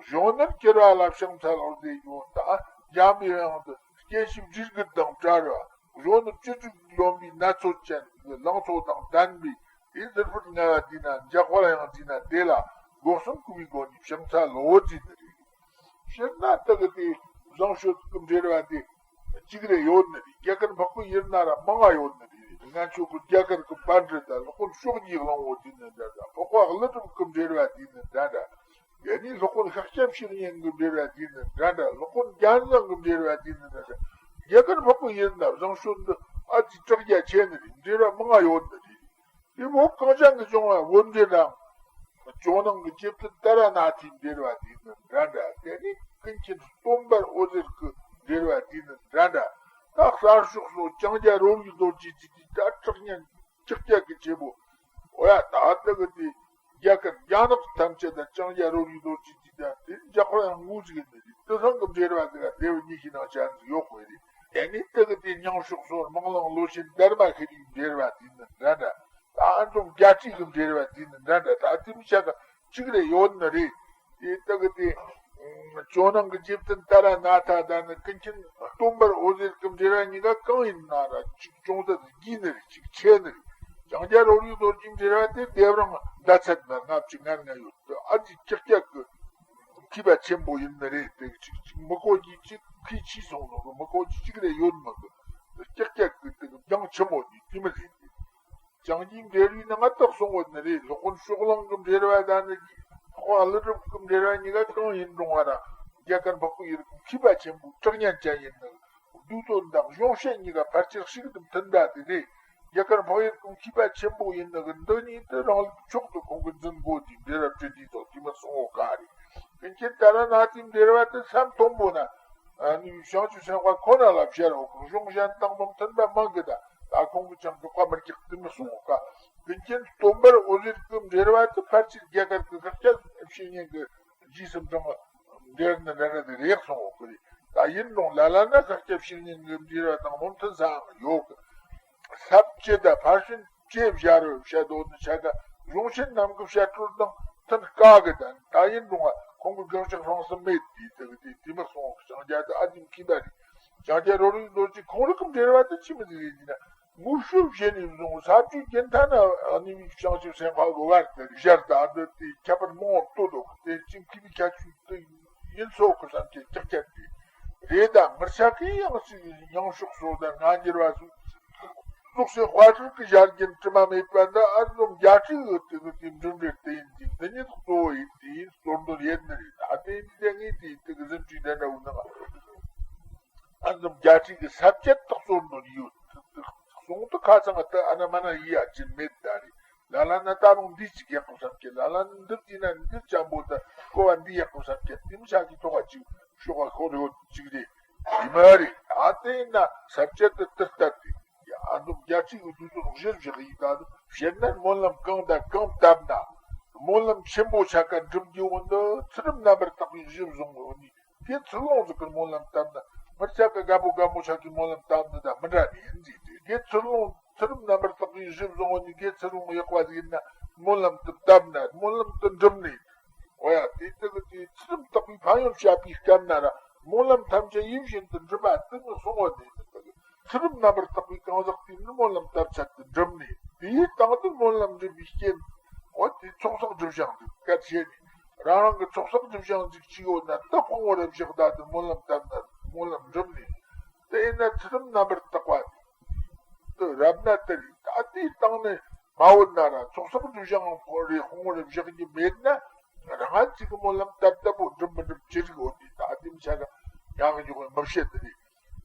གཞོན་ནུར་གྱུར་པ་ལ་ཕྱག་འཚལ་ལོ་ཟེར་རྒྱུ་དང་། འཇམ་པའི་དབྱངས་དུ་སྐྱེ་ཤི་བྲིས་རྒུད་དང་བྲལ་བ། གཞོན་ནུ་བཅུ་དྲུག་ལོན་པའི་ན་ཚོད་ཅན་གྱི་ལང་ཚོ་དང་ལྡན་པའི་དེ་ཟུར་ཕུད་ལྔ་བ་དེས་ན་འཇམ་དཔལ་དབྱངས་བརྩིས་ན་དེ་ལ་སྒོ་གསུམ་གུས་པའི་སྒོ་ནས་ཕྱག་འཚལ་ལོ་ཟེར་ནི་རེད། སྤྱིར་ན་དེ་གི་དེ་བཟང་སྤྱོད་ཀྱི་འབྲེལ་བ་དེ་གཅིག་རེ་ཡོད་ནི་རེད། རྒྱ་གར་འཕགས་པའི་ཡུལ་ན་ར་མང་ང་ཡོད་ནི་རེད། ང་ཆོ་གི་རྒྱ་གར་གྱི་པཎྜི་ཏ་སློབ་དཔོན་ཕྱོགས་བཅུའི་གླང་པོ་དེ་ནི་འདྲ་འདྲ། འཕགས་པ་ཀླུ་སྒྲུབ་ཀྱི་འབྲེལ་བ་དེ་ནི་འདྲ་འདྲ། དེ་ནས་སློབ་དཔོན་ཤཱཀྱ་བཤེས་གཉེན་གྱི་འབྲེལ་བ་དེ་ནི་འདྲ་འདྲ། སློབ་དཔོན་རྒྱལ་མཚན་གྱི་འབྲེལ་བ་དེ་ནི་འདྲ་འདྲ། རྒྱ་གར་འཕགས་པའི་ཡུལ་ན་བཟང་སྤྱོད་འདི་ཨ་ཙི་དྲག་རྒྱ་ཆེ་ནི་རེད། འབྲེལ་བ་མང་ང་ཡོད་ནི་རེད། དེ་བོད་གངས་ཅན་གྱི་ལྗོངས་ལ་བོད་འདྲེ་དང་ཇོ་ནང་གི་རྗེ་བཙུན་ཏཱ་ར་ནཱ་ཐའི་འབྲེལ་བ་དེ་ནི་འདྲ་འདྲ། དེ་ནས་ཀུན་མཁྱེན་སྟོན་པ་འོད་ཟེར་གྱི་འབྲེལ་བ་དེ་ནི་འདྲ་འདྲ། ད་གསར་ཤོག་སོགས་ལྕང་སྐྱ་རོལ་བའི་རྡོ་རྗེ་དེ་དེ་ད་དྲག་ཉན་ཅིག་ཀྱ་གི་ཆེ་བོ། འོ་ཡ། ད་ལྟ་གི་དེ་རྒྱ་གར་རྒྱ་ནག་ཐམས་ཅད་ད་ལྕང་སྐྱ་རོལ་བའི་རྡོ་རྗེ་དེ་ད་དེ་འཇག་པ་ཡང་ངུ་ཟིག་ནི་རེད། དེ་ཚང་གི་འབྲེལ་བ་དེ་ག་དེ་བ་ཉི་ཤུ་ནང་ཆ་ཟིག་ཡོད་དགོས་རེད། དེ་ནས་དེ་གི་དེ་ཉང་ཤོག་སོགས་མང་ལང་ལོ་ཆེན་དར་མ་ཤི་རིའི་འབྲེལ་བ་དེ་ནི་འདྲ་འདྲ། ད་ཨ་འཛོམ་རྒྱལ་སྲས་ཀྱི་འབྲེལ་བ་དེ་ནི་འདྲ་འདྲ། ད་དེ་མི་ཆ་ག་གཅིག་རེ་ཡོད་ནི་རེད། དེ་དག་གི་དེ་ཇོ་ནང་གི་རྗེ་བཙུན་ཏཱ་ར་ནཱ་ཐ་དང་ནི་ཀུན་མཁྱེན་སྟོན་པ་འོད་ཟེར་གྱི་འབྲེལ་བ་གཉིས་ཀ་གང་ཡིན་ན་ར་གཅིག་ཅུང་ཟད་རྒྱས་ནི་རེད། གཅིག་ཆེ་ནི་རེད། ལྕང་སྐྱ་རོལ་བའི་རྡོ་རྗེའི་འབྲེལ་བ་དེ་སྡེབ་རང་ཟླ་ཚེས་ན་ལྔ་བཅུ་ང་ལྔ་ཡོད་དེ་ཨ་ཙི་ཀྱག་ཀྱག་གི་མཁས་པ་ཆེན་པོ་ཡིན་ནི་རེད། དེ་གཅིག་གཅིག་མི་གོ་གི་གཅིག་ཁས་ཆེ་སོང་ནོ་གི་མི་གོ་གི་གཅིག་རེ་ཡོད་མི་གི་ཀྱག་ཀྱག་གི་དེ་གི་འགྱང་ཆེན་པོ་ནི་དེ་མི་རེད། ལྕང་སྐྱའི་འབྲེལ་བའི་ནང་ང་དག་སོང་བ་ནི་རེད། སློབ་དཔོན་ཕྱོགས་གླང་གི་འབྲེལ་བ་དང་ནི་འཕགས་པ་ཀླུ་སྒྲུབ་ཀྱི་འབྲེལ་བ་གཉིས་ཀ་གང་ཡིན་རུང་བ་ར་རྒྱ་གར་འཕགས་པའི་ཡུལ་གྱི་མཁས་པ་ཆེན་པོ་དྲག་ཉན་ཅན་ཡིན་ནི། བསྡུས་དོན་དང་གཞུང་བཤད་གཉིས་ཀ་ཕལ་ཆེར་གཅིག་ཏུ་མཐུན་པ་དེ་རེད། རྒྱ་གར་འཕགས་ཡུལ་གྱི་མཁས་པ་ཆེན་པོ་ཡིན་ནི་གི་འདི་གཉིས་དེ་རང་ལུགས་མཆོག་ཏུ་ཁོང་གི་འཛིན་དགོས་ཀྱི་འབྲེལ་བ་བྲལ་དུས་ཐོག་དེ་མི་སོང་བ་ག་རེད། ཀུན་མཁྱེན་ཏཱ་ར་ནཱ་ཐའི་འབྲེལ་བ་དེ་ས་མཐོན་པོ་ན། ཨ་ནི་བྱང་ཆུབ་སེམས་དཔའ་ཁོ་ན་ལ་བཤད་རོགས་གི་གཞུང་གཞན་དང་མི་མཐུན་པ་མང་གི། ད་ད་ཁོང་གི་ཅང་དོགས་པ་མི་རྒྱག་དེ་མི་སོང་བ་ཀ། ཀུན་མཁྱེན་སྟོན་པ་འོད་ཟེར་གྱི་འབྲེལ་བ་དེ་ཕལ་ཆེར་རྒྱ་གར་གྱི་ཤཱཀྱ་བཤེས་གཉེན་གྱི་རྗེས་སུ་འབྲང་བ་འབྲེལ་ནི་འདྲ་འདྲ་དེ་རེད་སོང་བ་ཀི་རེད། ད་ཡིན་རུང་ལ་ལ་ན་ཤཱཀྱ་བཤེས་གཉེན་གྱི་འབྲེལ་བ་དང་མི་མཐུན་སའང་ཡོད་གི། ས་བཅད་དང་ཕར་ཕྱིན་བཅས་བཞག་རོ་བཤད་དོ་ནི་ཆ་ག་གཞུང་ཆེན་རྣམས་ཀྱི་བཤད་སྲོལ་དང་མཐུན་དཀའ་གི། དང་ད་ཡིན་རུང་ང་ཁོང་གི་གང་ཅག་ཧྲང་སི་མེད་དེ་དེ་གི་དེ་དེ་མི་སོང་། ལྕང་སྐྱ་དེ་ཨ་ཙི་མཁས་པ་རེད། ལྕང་སྐྱ་རོལ་བའི་རྡོ་རྗེ་ཁོང་རང་གི་འབྲེལ་བ་དེ་ཅི་མི་ཟིག་རེད་ཟེར་ན། ངོ་ཤེས་བྱས་ནས་བཟུང་ས་བཅད་རྒྱན་མཐའ་ན་གནས་པའི་བྱང་ཆུབ་སེམས་དཔའ་གི་བར་དེ་ཞར་ད་འདི་དེ་ཁྱད་པར་མང་བོ་ལྟོས་དོ་གི། དེ་ཅི་མཁས་པའི་ཁྱད་ཆོས་དེ་ཡིན་སོགས་ཀྱི་བསམ་གྱི་ཀྱག་ཀྱག་དེ་རེད། ད་ངར་ཆ་གི་ཡང་ཞིག་ཡང་ཕྱོགས་སོ་ད་ང་འགྱུར་བ་སོ། རྫོགས་ཆེན་དཔལ་སྤྲུལ་གྱི་ཞལ་རྒྱུན་དྲི་མ་མེད་པ་འདི་ཨ་འཛོམ་རྒྱལ་སྲས་ཀྱི་དེ་གི་དེ་འགྲིམ་འགྲུལ་དེ་ཡིན་དེ་འདི་ཉིད་གཙོ་བོ་ཡིན་དེ་ཡིན་གཙོར་འདོན་ཡོད་ནི་རེད། ད་དེ་ཡིན་དེ་ངས་དེ་དེ་གི་གཟིམ་ཁྲི་འདྲ་འདྲ་བོ་ནང་ཨ་འཛོམ་རྒྱལ་སྲས་ཀྱི་ས་བཅད་དག་གཙོར་འདོན་ཡོད། གསུང་དུ་ཁ་ཚང་ད་ཨ་ན་མ་ན་ཡི་ཡ་ཅི་མེད་ད་རེད། ལ་ལ་ན་ད་རུང་འདི་ཅིག་ཡག་པོ་བསམ་གྱི། ལ་ལ་ན་འདི་བྱས་ན་འདི་ཅམ་པོ་ད་གོ་བ་འདི་ཡག་པོ་བསམ་གྱི། དེ་མི་ཆ་གི་ཐོག་ཅིག་ཤོག་ག་ཁོ་རེ་བོ་ཅིག་རེད། དེ་མ་རེད། ད་དེ་ཡིན་ན་ས་བཅད་དུ་དུ་ལྟ་དེ། ཡ་ཨ་འཛོམ་རྒྱལ་སྲས་ཀྱི་བསྡུས་དོན་གཞིར་བཞག་ཡིན་ད་དུ་བཤད་ན་སྨོན་ལམ་གང་དང་གང་བཏབ་ན། སྨོན་ལམ་ཆེན་པོ་ཆ་ག་འགྲུབ་རྒྱུ་བོ་འདི་ཚུལ་ཁྲིམས་རྣམ་པར་དག་པའི་གཞི་བཟུང་བོ་ནི། དེ་ཚུར་ལོངས་ཟིག་གི་སྨོན་ལམ་བཏབ་ན་མི་ཆ་ག་དགའ་པོ་དགའ་མོ་ཆ་གི་སྨོན་ལམ་བཏབ་ནི་དང་མི་འདྲ་ནི་ཡིན་ཟིག་དེ། དེ་ཚུར་ལོངས་ཚུལ་ཁྲིམས་རྣམ་པར་དག་པའི་གཞི་བཟུང་བ་ནི་དེ་ཚུར་ལོངས་ཡག་པ་ཟིག་ཡིན་ན་སྨོན་ལམ་དུ་བཏབ་ན་སྨོན་ལམ་དུ་འགྲུབ་ནི། འོ་ཡ། དེ་དག་གི་དེ་ཚུལ་ཁྲིམས་དག་པའི་ཕན་ཡོན་བཤད་པའི་སྐབས་ན་ར་སྨོན་ལམ་ཐམས་ཅད་ཡིད་བཞིན་དུ་འགྲུབ་པ་དེ་ནི་གསུང་བ་ནི་དེ་དག་གི། ཚུལ་ཁྲིམས་རྣམ་པར་དག་པའི་གང་ཟག་དེ་ནི་སྨོན་ལམ་བཏབ་ཚད་དུ་འགྲུབ་ནས། དེའི་སྟེང་དུ་སྨོན་ལམ་འགྲུབ་པའི་རྐྱེན། འོ་དེ་ཚོགས་བསགས་སྒྲིབ་སྦྱང་དུ་སྐད་བྱས་ནས། རང་རང་གི་ཚོགས་བསགས་སྒྲིབ་སྦྱང་ཅིག་བྱས་ཡོད་ན་དེ་སྤོང་བར་བཞག་ད་དུ་སྨོན་ལམ་བཏབ་ན་སྨོན་ལམ་འགྲུབ་ནས། དེ་ཡིན་ན་ཚུལ་ཁྲིམས་རྣམ་པར་དག་པ་དེ་རབ་ན་དེ་རེད། ད་དེའི་སྟེང་ནས་མ་འོངས་ན་ར་ཚོགས་བསགས་སྒྲིབ་སྦྱང་རེ་སྤོང་བར་བཞག་རྒྱུ་མེད་ན། རང་ང་ཅིག་གི་སྨོན་ལམ་བཏབ་བཏབ་པོ་འགྲུབ་མི་འགྲུབ་ཅི་རིགས་འོ་དེ་ད་དེ་མི་ཆ་ག་ཡང་གི་ཡོང་མི་བཤད་དེ་རེད།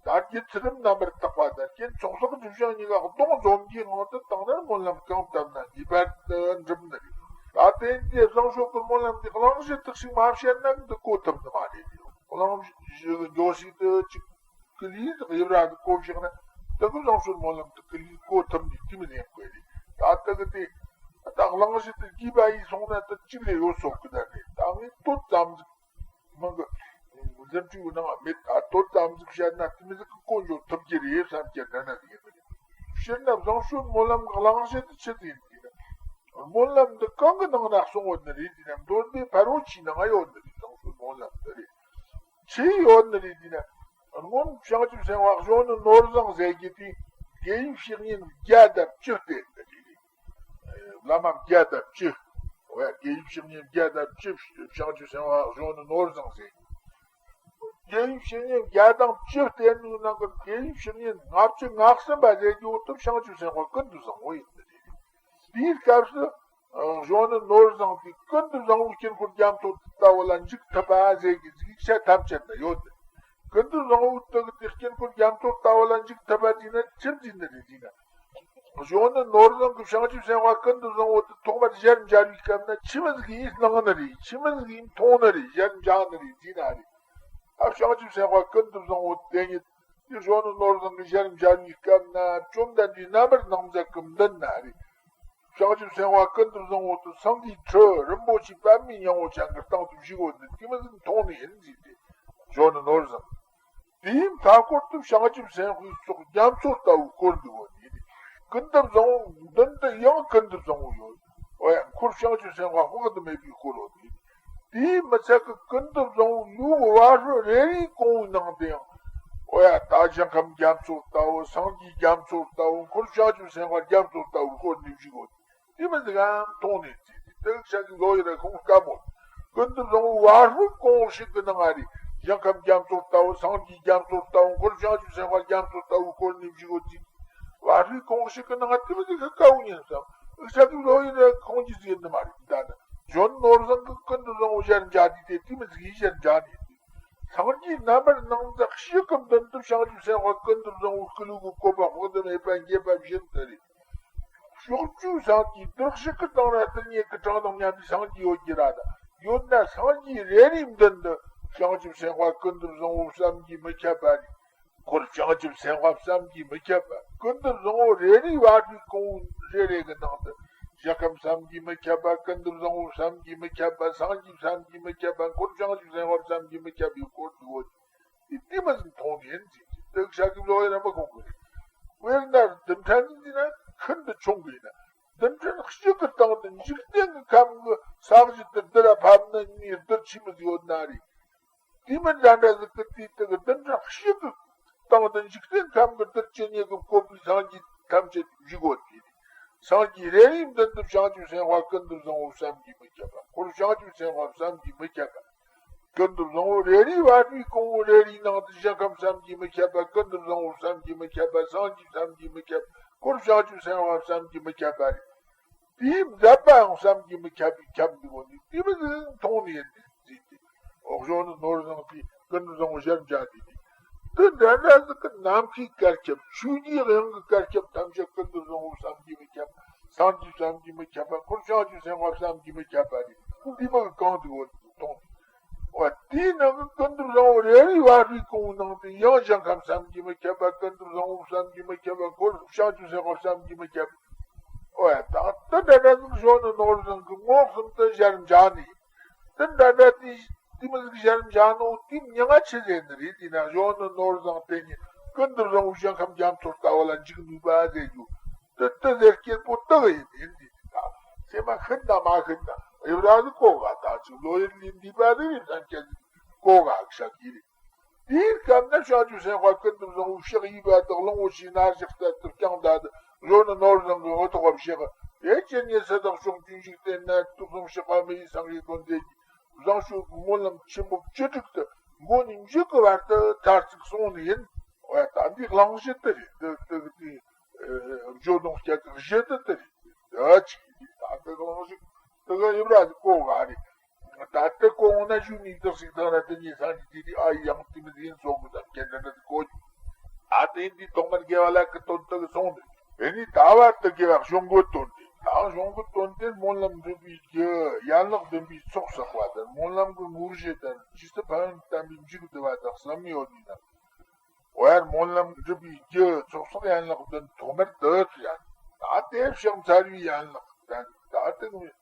ད་རྒྱུ་ཚུལ་ཁྲིམས་རྣམ་པར་དག་པ་དང་རྐྱེན་ཚོགས་བསགས་སྒྲིབ་སྦྱང་གཉིས་ཀ་གདོང་འཛོམས་ཀྱི་ངང་དུ་བཏང་ན་སྨོན་ལམ་གང་བཏབ་ན་ངེས་པར་དུ་འགྲུབ་ནི་རེད། ད་དེ་འདི་བཟང་ཕྱོགས་ཀྱི་སྨོན་ལམ་འདི་གླེང་གཞི་དག་ཞིག་མ་བཤད་ན་འདི་གོ་ཐུབ་ནི་མ་རེད། གླེང་གཞི་འགྱོ་ཞིག་ཏུ་ཅིག་ཀི་ལི་དག་ཡིབ་ར་གི་གོ་བཞག་ན་དེ་གི་བཟང་ཕྱོགས་སྨོན་ལམ་དུ་ཀི་ལི་གོ་ཐུབ་ནི་དེ་མི་ལེན་དགོས་རེད། ད་དེ་གི་དེ་ད་གླེང་གཞི་དུ་རྒྱས་པ་ཡིས་སོང་ན་དེ་གཅིག་ལས་ཡོད་སོགས་ཀྱི་ད་རེད། ད་ངས་ཏོ་ཙམ་ཟིག་མི་གི་ འཛིན་གྲྭའི་ནང་མེད། ད་དོན་དམ་ཟིག་བཤད་ན་དེ་མི་ཟིག་གི་གོ་འཇོག་ཐུབ་ཀྱི་རེད་བསམ་གྱི་འདྲ་ན་ཟིག་ཡིན་ནི་རེད། སྤྱིར་ན་བཟང་སྤྱོད་སྨོན་ལམ་གི་གླེང་གཞི་དེ་ཆི་ཟིག་ཡིན་ཟེར་ན། སྨོན་ལམ་འདི་གང་གི་ནང་ན་གསུངས་ཡོད་ནི་རེད་ཟེར་ན། མདོ་སྡེ་ཕ་རོལ་ཕྱིའི་ནང་ཡོད་ནི་རེད། བཟང་སྤྱོད་སྨོན་ལམ་འདི་རེད། ཆི་ཡོད་ནི་རེད་ཟེར་ན། སྔོན་བྱང་ཆུབ་སེམས་དཔའ་གཞོན་ནུ་ནོར་བཟང་ཟེར་གྱི་དེ་དགེ་བའི་བཤེས་གཉེན་བརྒྱ་དང་བཅུ་བསྟེན་ནི་རེད། བླ་མ་བརྒྱ་དང་བཅུ། འོ་ཡ། དགེ་བའི་བཤེས་གཉེན་བརྒྱ་དང་བཅུ། བྱང་ཆུབ་སེམས་དཔའ་གཞོན་ནུ་ནོར་བཟང་ཟེར། དགེ་བའི་བཤེས་གཉེན་བརྒྱ་དང་བཅུ་བསྟེན་ནི་ནང་གི་དགེ་བའི་བཤེས་གཉེན་ལྔ་བཅུ་ང་གསུམ་པ་ཟེར་རྒྱུ་དེ་བྱང་ཆུབ་སེམས་དཔའ་ཀུན་ཏུ་བཟང་པོ་ཡིན་ནི་རེད། དེའི་སྐབས་སུ་གཞོན་ནུ་ནོར་བཟང་དེ་ཀུན་ཏུ་བཟང་པོའི་དཀྱིལ་འཁོར་རྒྱ་མཚོ་ལྟ་བུ་ལ་འཇུག་ཐུབ་པ་ཟེར་གྱི་ཡིག་ཆ་ཐམས་ཅད་ན་ཡོད་དེ། ཀུན་ཏུ་བཟང་པོ་དེ་གི་དེ་དཀྱིལ་འཁོར་རྒྱ་མཚོ་ལྟ་བུ་ལ་འཇུག་ཐུབ་པ་ཟེར་ན་ཆི་ཟིག་ཡིན་ནི་རེད་ཟེར་ན། གཞོན་ནུ་ནོར་བཟང་གི་བྱང་ཆུབ་སེམས་དཔའ་ཀུན་ཏུ་བཟང་པོ་དེ་ཐོག་མར་ཞལ་མཇལ་བའི་སྐབས་ན་ཆི་མོ་ཟིག་ཡིན་སྣང་ནི་རེད། ཆི་མོ་ཟིག་ཡིན་མཐོང་ནི་རེད། ཞལ་མཇལ་ནི་རེད་ཟེར་ན་རེད། ཨ་བྱང་ཆུབ་སེམས་དཔའ་ཀུན་ཏུ་བཟང་པོ་དེ་ཉིད་དེ་གཞོན་ནུ་ནོར་བཟང་གི་ཞལ་མཇལ་བའི་སྐབས་ན་བཅོམ་ལྡན་འདས་རྣམ་པར་སྣང་མཛད་ཀྱི་མདུན་ན་རེད། བྱང་ཆུབ་སེམས་དཔའ་ཀུན་ཏུ་བཟང་པོ་དེ་སེང་གེའི་ཁྲི་རིན་པོ་ཆེ་པདྨའི་སྙིང་པོ་ཅན་གྱི་སྟེང་དུ་བཞུགས་ཡོད་ནི་དེ་མོ་ཟིག་མཐོང་ནི་ཡིན་ཟེར་ཏེ། གཞོན་ནུ་ནོར་བཟང་དེའི་མཐའ་སྐོར་དུ་བྱང་ཆུབ་སེམས་དཔའི་ཚོགས་རྒྱ་མཚོ་ལྟ་བུ་བསྐོར་འདུག་ཡོད་ནི། ཀུན་ཏུ་བཟང་པོ་མདུན་དུ་ཡང་ཀུན་ཏུ་བཟང་པོ་ཡོད། འོ་ཡ། འཁོར་བྱང་ཆུབ་སེམས་དཔའ་དཔག་ཏུ་མེད་པས་བསྐོར་ཡོད་ནི། དེའི་མི་ཚད་ཀྱི་ཀུན་ཏུ་བཟང་པོའི་ལུས་བ་སྤུ་རེ་རེའི་གོང་བུའི་ནང་དུ་ཡང་། འོ་ཡ། ད་ཞིང་ཁམས་རྒྱ་མཚོ་ལྟ་བུ། སངས་རྒྱས་རྒྱ་མཚོ་ལྟ་བུ། འཁོར་བྱང་ཆུབ་སེམས་དཔའ་རྒྱ་མཚོ་ལྟ་བུ་བསྐོར་ནས་བཞུགས་ཡོད། དེ་མོ་ཟིག་གམ་མཐོང་ནས་ཟེར་ཏེ། དེ་ཤ་གི་ལོ་ཡི་ར་ཁོང་དཀའ་མོ། ཀུན་ཏུ་བཟང་པོའི་བ་སྤུ་གོང་བུ་ཞིག་གི་ནང་ང་རེ་ཞིང་ཁམས་རྒྱ་མཚོ་ལྟ་བུ། སངས་རྒྱས་རྒྱ་མཚོ་ལྟ་བུ། འཁོར་བྱང་ཆུབ་སེམས་དཔའ་རྒྱ་མཚོ་ལྟ་བུ་བསྐོར་ནས་བཞུགས་ཡོད་ཅིག། བ་སྤུའི་གོང་བུ་ཞིག་གི་ནང་ང་དེ་མོ་ཟིག་གི་དཀའ་བོ་ཉན་སོང་། ཤ་གི་ལོ་ཡི་ར་ཁོང་གི་ཟེར་ནི་མ་རེད། ད་ནི་གཞོན་ནོར་བཟང་གི་ཀུན་ཏུ་བཟང་པོ་ཞལ་མཇལ་དུས་དེ་དེ་མོ་ཟིག་གི་ཞལ་མཇལ་ནས། སངས་རྒྱས་རྣམ་པར་སྣང་མཛད་ཞིག་གི་མདུན་དུ་བྱང་ཆུབ་སེམས་དཔའ་ཀུན་ཏུ་བཟང་པོའི་སྐུ་ལུས་ཀྱི་བཀོད་པ་དཔག་ཏུ་མེད་པ་འགྱེད་པ་བཞིན་དུ་རེད། ཕྱོགས་བཅུའི་སངས་རྒྱས་བདག་ཞིག་གི་སྟེང་ན་དེ་ཉིད་ཀྱི་གྲངས་དང་མཉམ་པའི་སངས་རྒྱས་ཡོད་ཀྱི་ར། ད་ཡོད་ན་སངས་རྒྱས་རེ་རེའི་མདུན་དུ་བྱང་ཆུབ་སེམས་དཔའ་ཀུན་ཏུ་བཟང་པོ་བསམ་གྱིས་མི་ཁྱབ་པ་རེད། འཁོར་བྱང་ཆུབ་སེམས་དཔའ་བསམ་གྱིས་མི་ཁྱབ་པ། ཀུན་ཏུ་བཟང་པོ་རེ་རེའི་བ་སྤུའི་གོང་བུ་རེ་རེ་གི་ནང་དུ། ཞིང་ཁམས་བསམ་གྱིས་མི་ཁྱབ་པ། ཀུན་ཏུ་བཟང་པོ་བསམ་གྱིས་མི་ཁྱབ་པ། སངས་རྒྱས་བསམ་གྱིས་མི་ཁྱབ་པ། འཁོར་བྱང་ཆུབ་སེམས་དཔའ་བསམ་གྱིས་མི་ཁྱབ་པའི་སྐོར་དུ་འོད། དེ་དེ་མ་ཟིན་མཐོང་ནས་ཟིན་གྱི་དེ་ཤ་གི་ལོ་ཡི་ར་མ་གོང་གི་རེད། དཔེར་ན་རྡུལ་ཕྲན་ཟིན་ན་ཤིན་ཏུ་ཆུང་གི་ཡིན་ན། རྡུལ་ཕྲན་གཅིག་གི་སྟེང་དུ་འཇིག་རྟེན་གྱི་ཁམས་ཀྱི་ས་གཞི་དེར་རྡུལ་ལ་ཕབ་ན་ནི་རྡུལ་ཆི་མོ་ཟིག་ཡོད་ན་རེད། དེ་མི་འདྲ་འདྲ་ཟིག་གི་དུས་དེ་གི་རྡུལ་ཕྲན་གཅིག་གི་སྟེང་དུ་འཇིག་རྟེན་ཁམས་ཀྱི་རྡུལ་ཇི་སྙེད་ཀྱིས་བསྐོར་བའི་སངས་རྒྱས་ཐམས་ཅད་བཞུགས་ཡོད་དེ། སངས་རྒྱས་རེ་རེའི་མདུན་དུ་བྱང་ཆུབ་སེམས་དཔའ་ཀུན་ཏུ་བཟང་པོ་བསམ་གྱིས་མི་ཁྱབ་པ། འཁོར་བྱང་ཆུབ་སེམས་དཔའ་བསམ་གྱིས་མི་ཁྱབ་པ། ཀུན་ཏུ་བཟང་པོ་རེ་རེའི་བ་སྤུའི་གོང་བུ་རེ་རེའི་ནང་དུ་ཞིང་ཁམས་བསམ་གྱིས་མི་ཁྱབ་པ། ཀུན་ཏུ་བཟང་པོ་བསམ་གྱིས་མི་ཁྱབ་པ། སངས་རྒྱས་བསམ་གྱིས་མི་ཁྱབ་པ། འཁོར་བྱང་ཆུབ་སེམས་དཔའ་བསམ་གྱིས་མི་ཁྱབ་པ་རེད། དེའི་མཛད་པའང་བསམ་གྱིས་མི་ཁྱབ་པའི་ཁྱབ་འདུག་གོ། དེ་དེ་མི་ཟིག་མཐོང་ནས་ཡིན་ཏེ་ཟེར་ཏེ། འོག་གཞོན་ནུ་ནོར་བཟང་གིས་ཀུན་ཏུ་བཟང་པོ་ཞལ་མཇལ་དུས་དེ། དེ་འདྲ་འདྲ་ཟིག་གི་ནམ་མཁའི་གར་ཁྱབ། ཆོས་ཀྱི་དབྱིངས་ཀྱི་གར་ཁྱབ་ཐམས་ཅད་ཀུན་ཏུ་བཟང་པོ་བསམ་གྱིས་མི་ཁྱབ། སངས་རྒྱས་བསམ་གྱིས་མི་ཁྱབ་པ། འཁོར་བྱང་ཆུབ་སེམས་དཔའ་བསམ་གྱིས་མི་ཁྱབ་པ་རེད། འདི་མ་གི་གང་འདུག་གོ་མཐོང་། འོ་དེའི་ནང་གི་ཀུན་ཏུ་བཟང་པོ་རེ་རེའི་བ་སྤུའི་གོང་བུ་ནང་དུ་ཡང་ཞིང་ཁམས་བསམ་གྱིས་མི་ཁྱབ་པ། ཀུན་ཏུ་བཟང་པོ་བསམ་གྱིས་མི་ཁྱབ་པ། འཁོར་བྱང་ཆུབ་སེམས་དཔའ་བསམ་གྱིས་མི་ཁྱབ་པ། འོ་ཡ། ད་དེ་འདྲ་འདྲ་ཟིག་གཞོན་ནུ་ནོར་བཟང་གིས་མངོན་སུམ་དུ་ཞལ་མཇལ་ནས། དེ་འདྲ་འདྲ་དེ་དེ་མོ་ཟིག་ཞལ་མཇལ་ནོ་དེ་མྱིང་ང་ཆི་ཟེར་ནི་རེད་ཟེར་ན། གཞོན་ནུ་ནོར་བཟང་དེ་ཉིད་ཀུན་ཏུ་བཟང་པོའི་ཞིང་ཁམས་རྒྱ་མཚོ་ལྟ་བུ་ལ་འཇུག་ནུས་པ་ཟེར་རྒྱུ། དེ་དེ་ཟེར་སྐྱེས་པོ་དེ་གི་ཡིན་ཡིན་ཟེར་ཏེ། ད་སེམས་མ་ཤིན་ཏུ་མ་ཤིན་ན་ཨེ་བྲ་ཟིག་གོ་ག། ད་ཅིག་ལོ་ཡི་ལིན་འདི་པ་ཟིག་རེད་བསམ་ཁྱེད་ཟིག་གོ་ག་ཤ་གི་རེད། དེའི་སྐབས་ན་བྱང་ཆུབ་སེམས་དཔའ་ཀུན་ཏུ་བཟང་པོ་ཕྱག་གཡས་པ་དག་གླང་པོ་ཆེའི་རྣ་ཞགས་ལྟར་དུ་བརྐྱངས་བསྡད་དེ། གཞོན་ནུ་ནོར་བཟང་གི་འོ་ཐོག་བཞག་དེ་ཅི་ཉིད་སུ་དག་ཕྱོགས་བཅུའི་འཇིག་རྟེན་ན། དུག་གསུམ་བཤགས་པ་མི་ཡི་སངས་རྒྱས་དོན་མཛད་ཀྱི། བཟང་སྤྱོད་ཀྱི་སྨོན་ལམ་ཆེན་པོ་བཅུ་དྲུག་ཏུ་མགོ་ནས་མཇུག་གི་བར་དུ་མཐར་ཐུག་གསུངས་ནི་ཡིན། འོ་ཡ། ད་འདི་གླེང་གཞི་དེ་རེད། དེ་དེ་དེ་བརྗོད་དུ་སྐྱེལ་གི་གཞི་དེ་དེ་རེད། ད་ཅིག་ད་དེ་གླེང་གཞི་དེ་ག་ཡིབ་ར་གོ་ག་རེད། ད་ལྟ་ཁོ་འོང་ན་གཞུག་ནས་བདག་ཞིག་དང་ར་དེ་ཉིད་སངས་རྒྱས་དེ་དེ་ཨ་ཡང་དེ་མི་ཡིན་སོགས་ཀྱི་ཙམ་སྐད་འདྲ་འདྲ་དེ་གོ། ཨ་དེ་འདི་ཐོག་མར་དགེ་བ་ལ་གི་དོན་དག་གསུངས་ཏེ། དེ་ནས་ད་བར་དུ་དགེ་བ་གཞུང་གི་དོན་དེ། ད་གཞུང་གི་དོན་དེ་སྨོན་ལམ་འགྲུབ་པའི་རྒྱུ་ཡན་ལག་བདུན་པའི་ཚོགས་བསགས་པ་དང་། སྨོན་ལམ་གྱི་དངོས་གཞི་དང་། རྗེས་སུ་ཕན་ཡོན་བསྟན་པའི་མཇུག་བསྡུ་བ་དང་གསུམ་ཡོད་ནི་ན། འོ་ཡར་སྨོན་ལམ་འགྲུབ་པའི་རྒྱུ་ཚོགས་བསགས་ཡན་ལག་བདུན་ཐོག་མར་དུ་ཡང་། ད་དེ་ཕྱག་འཚལ་བའི་ཡན་ལག་དང་། ད་དེ་ནས།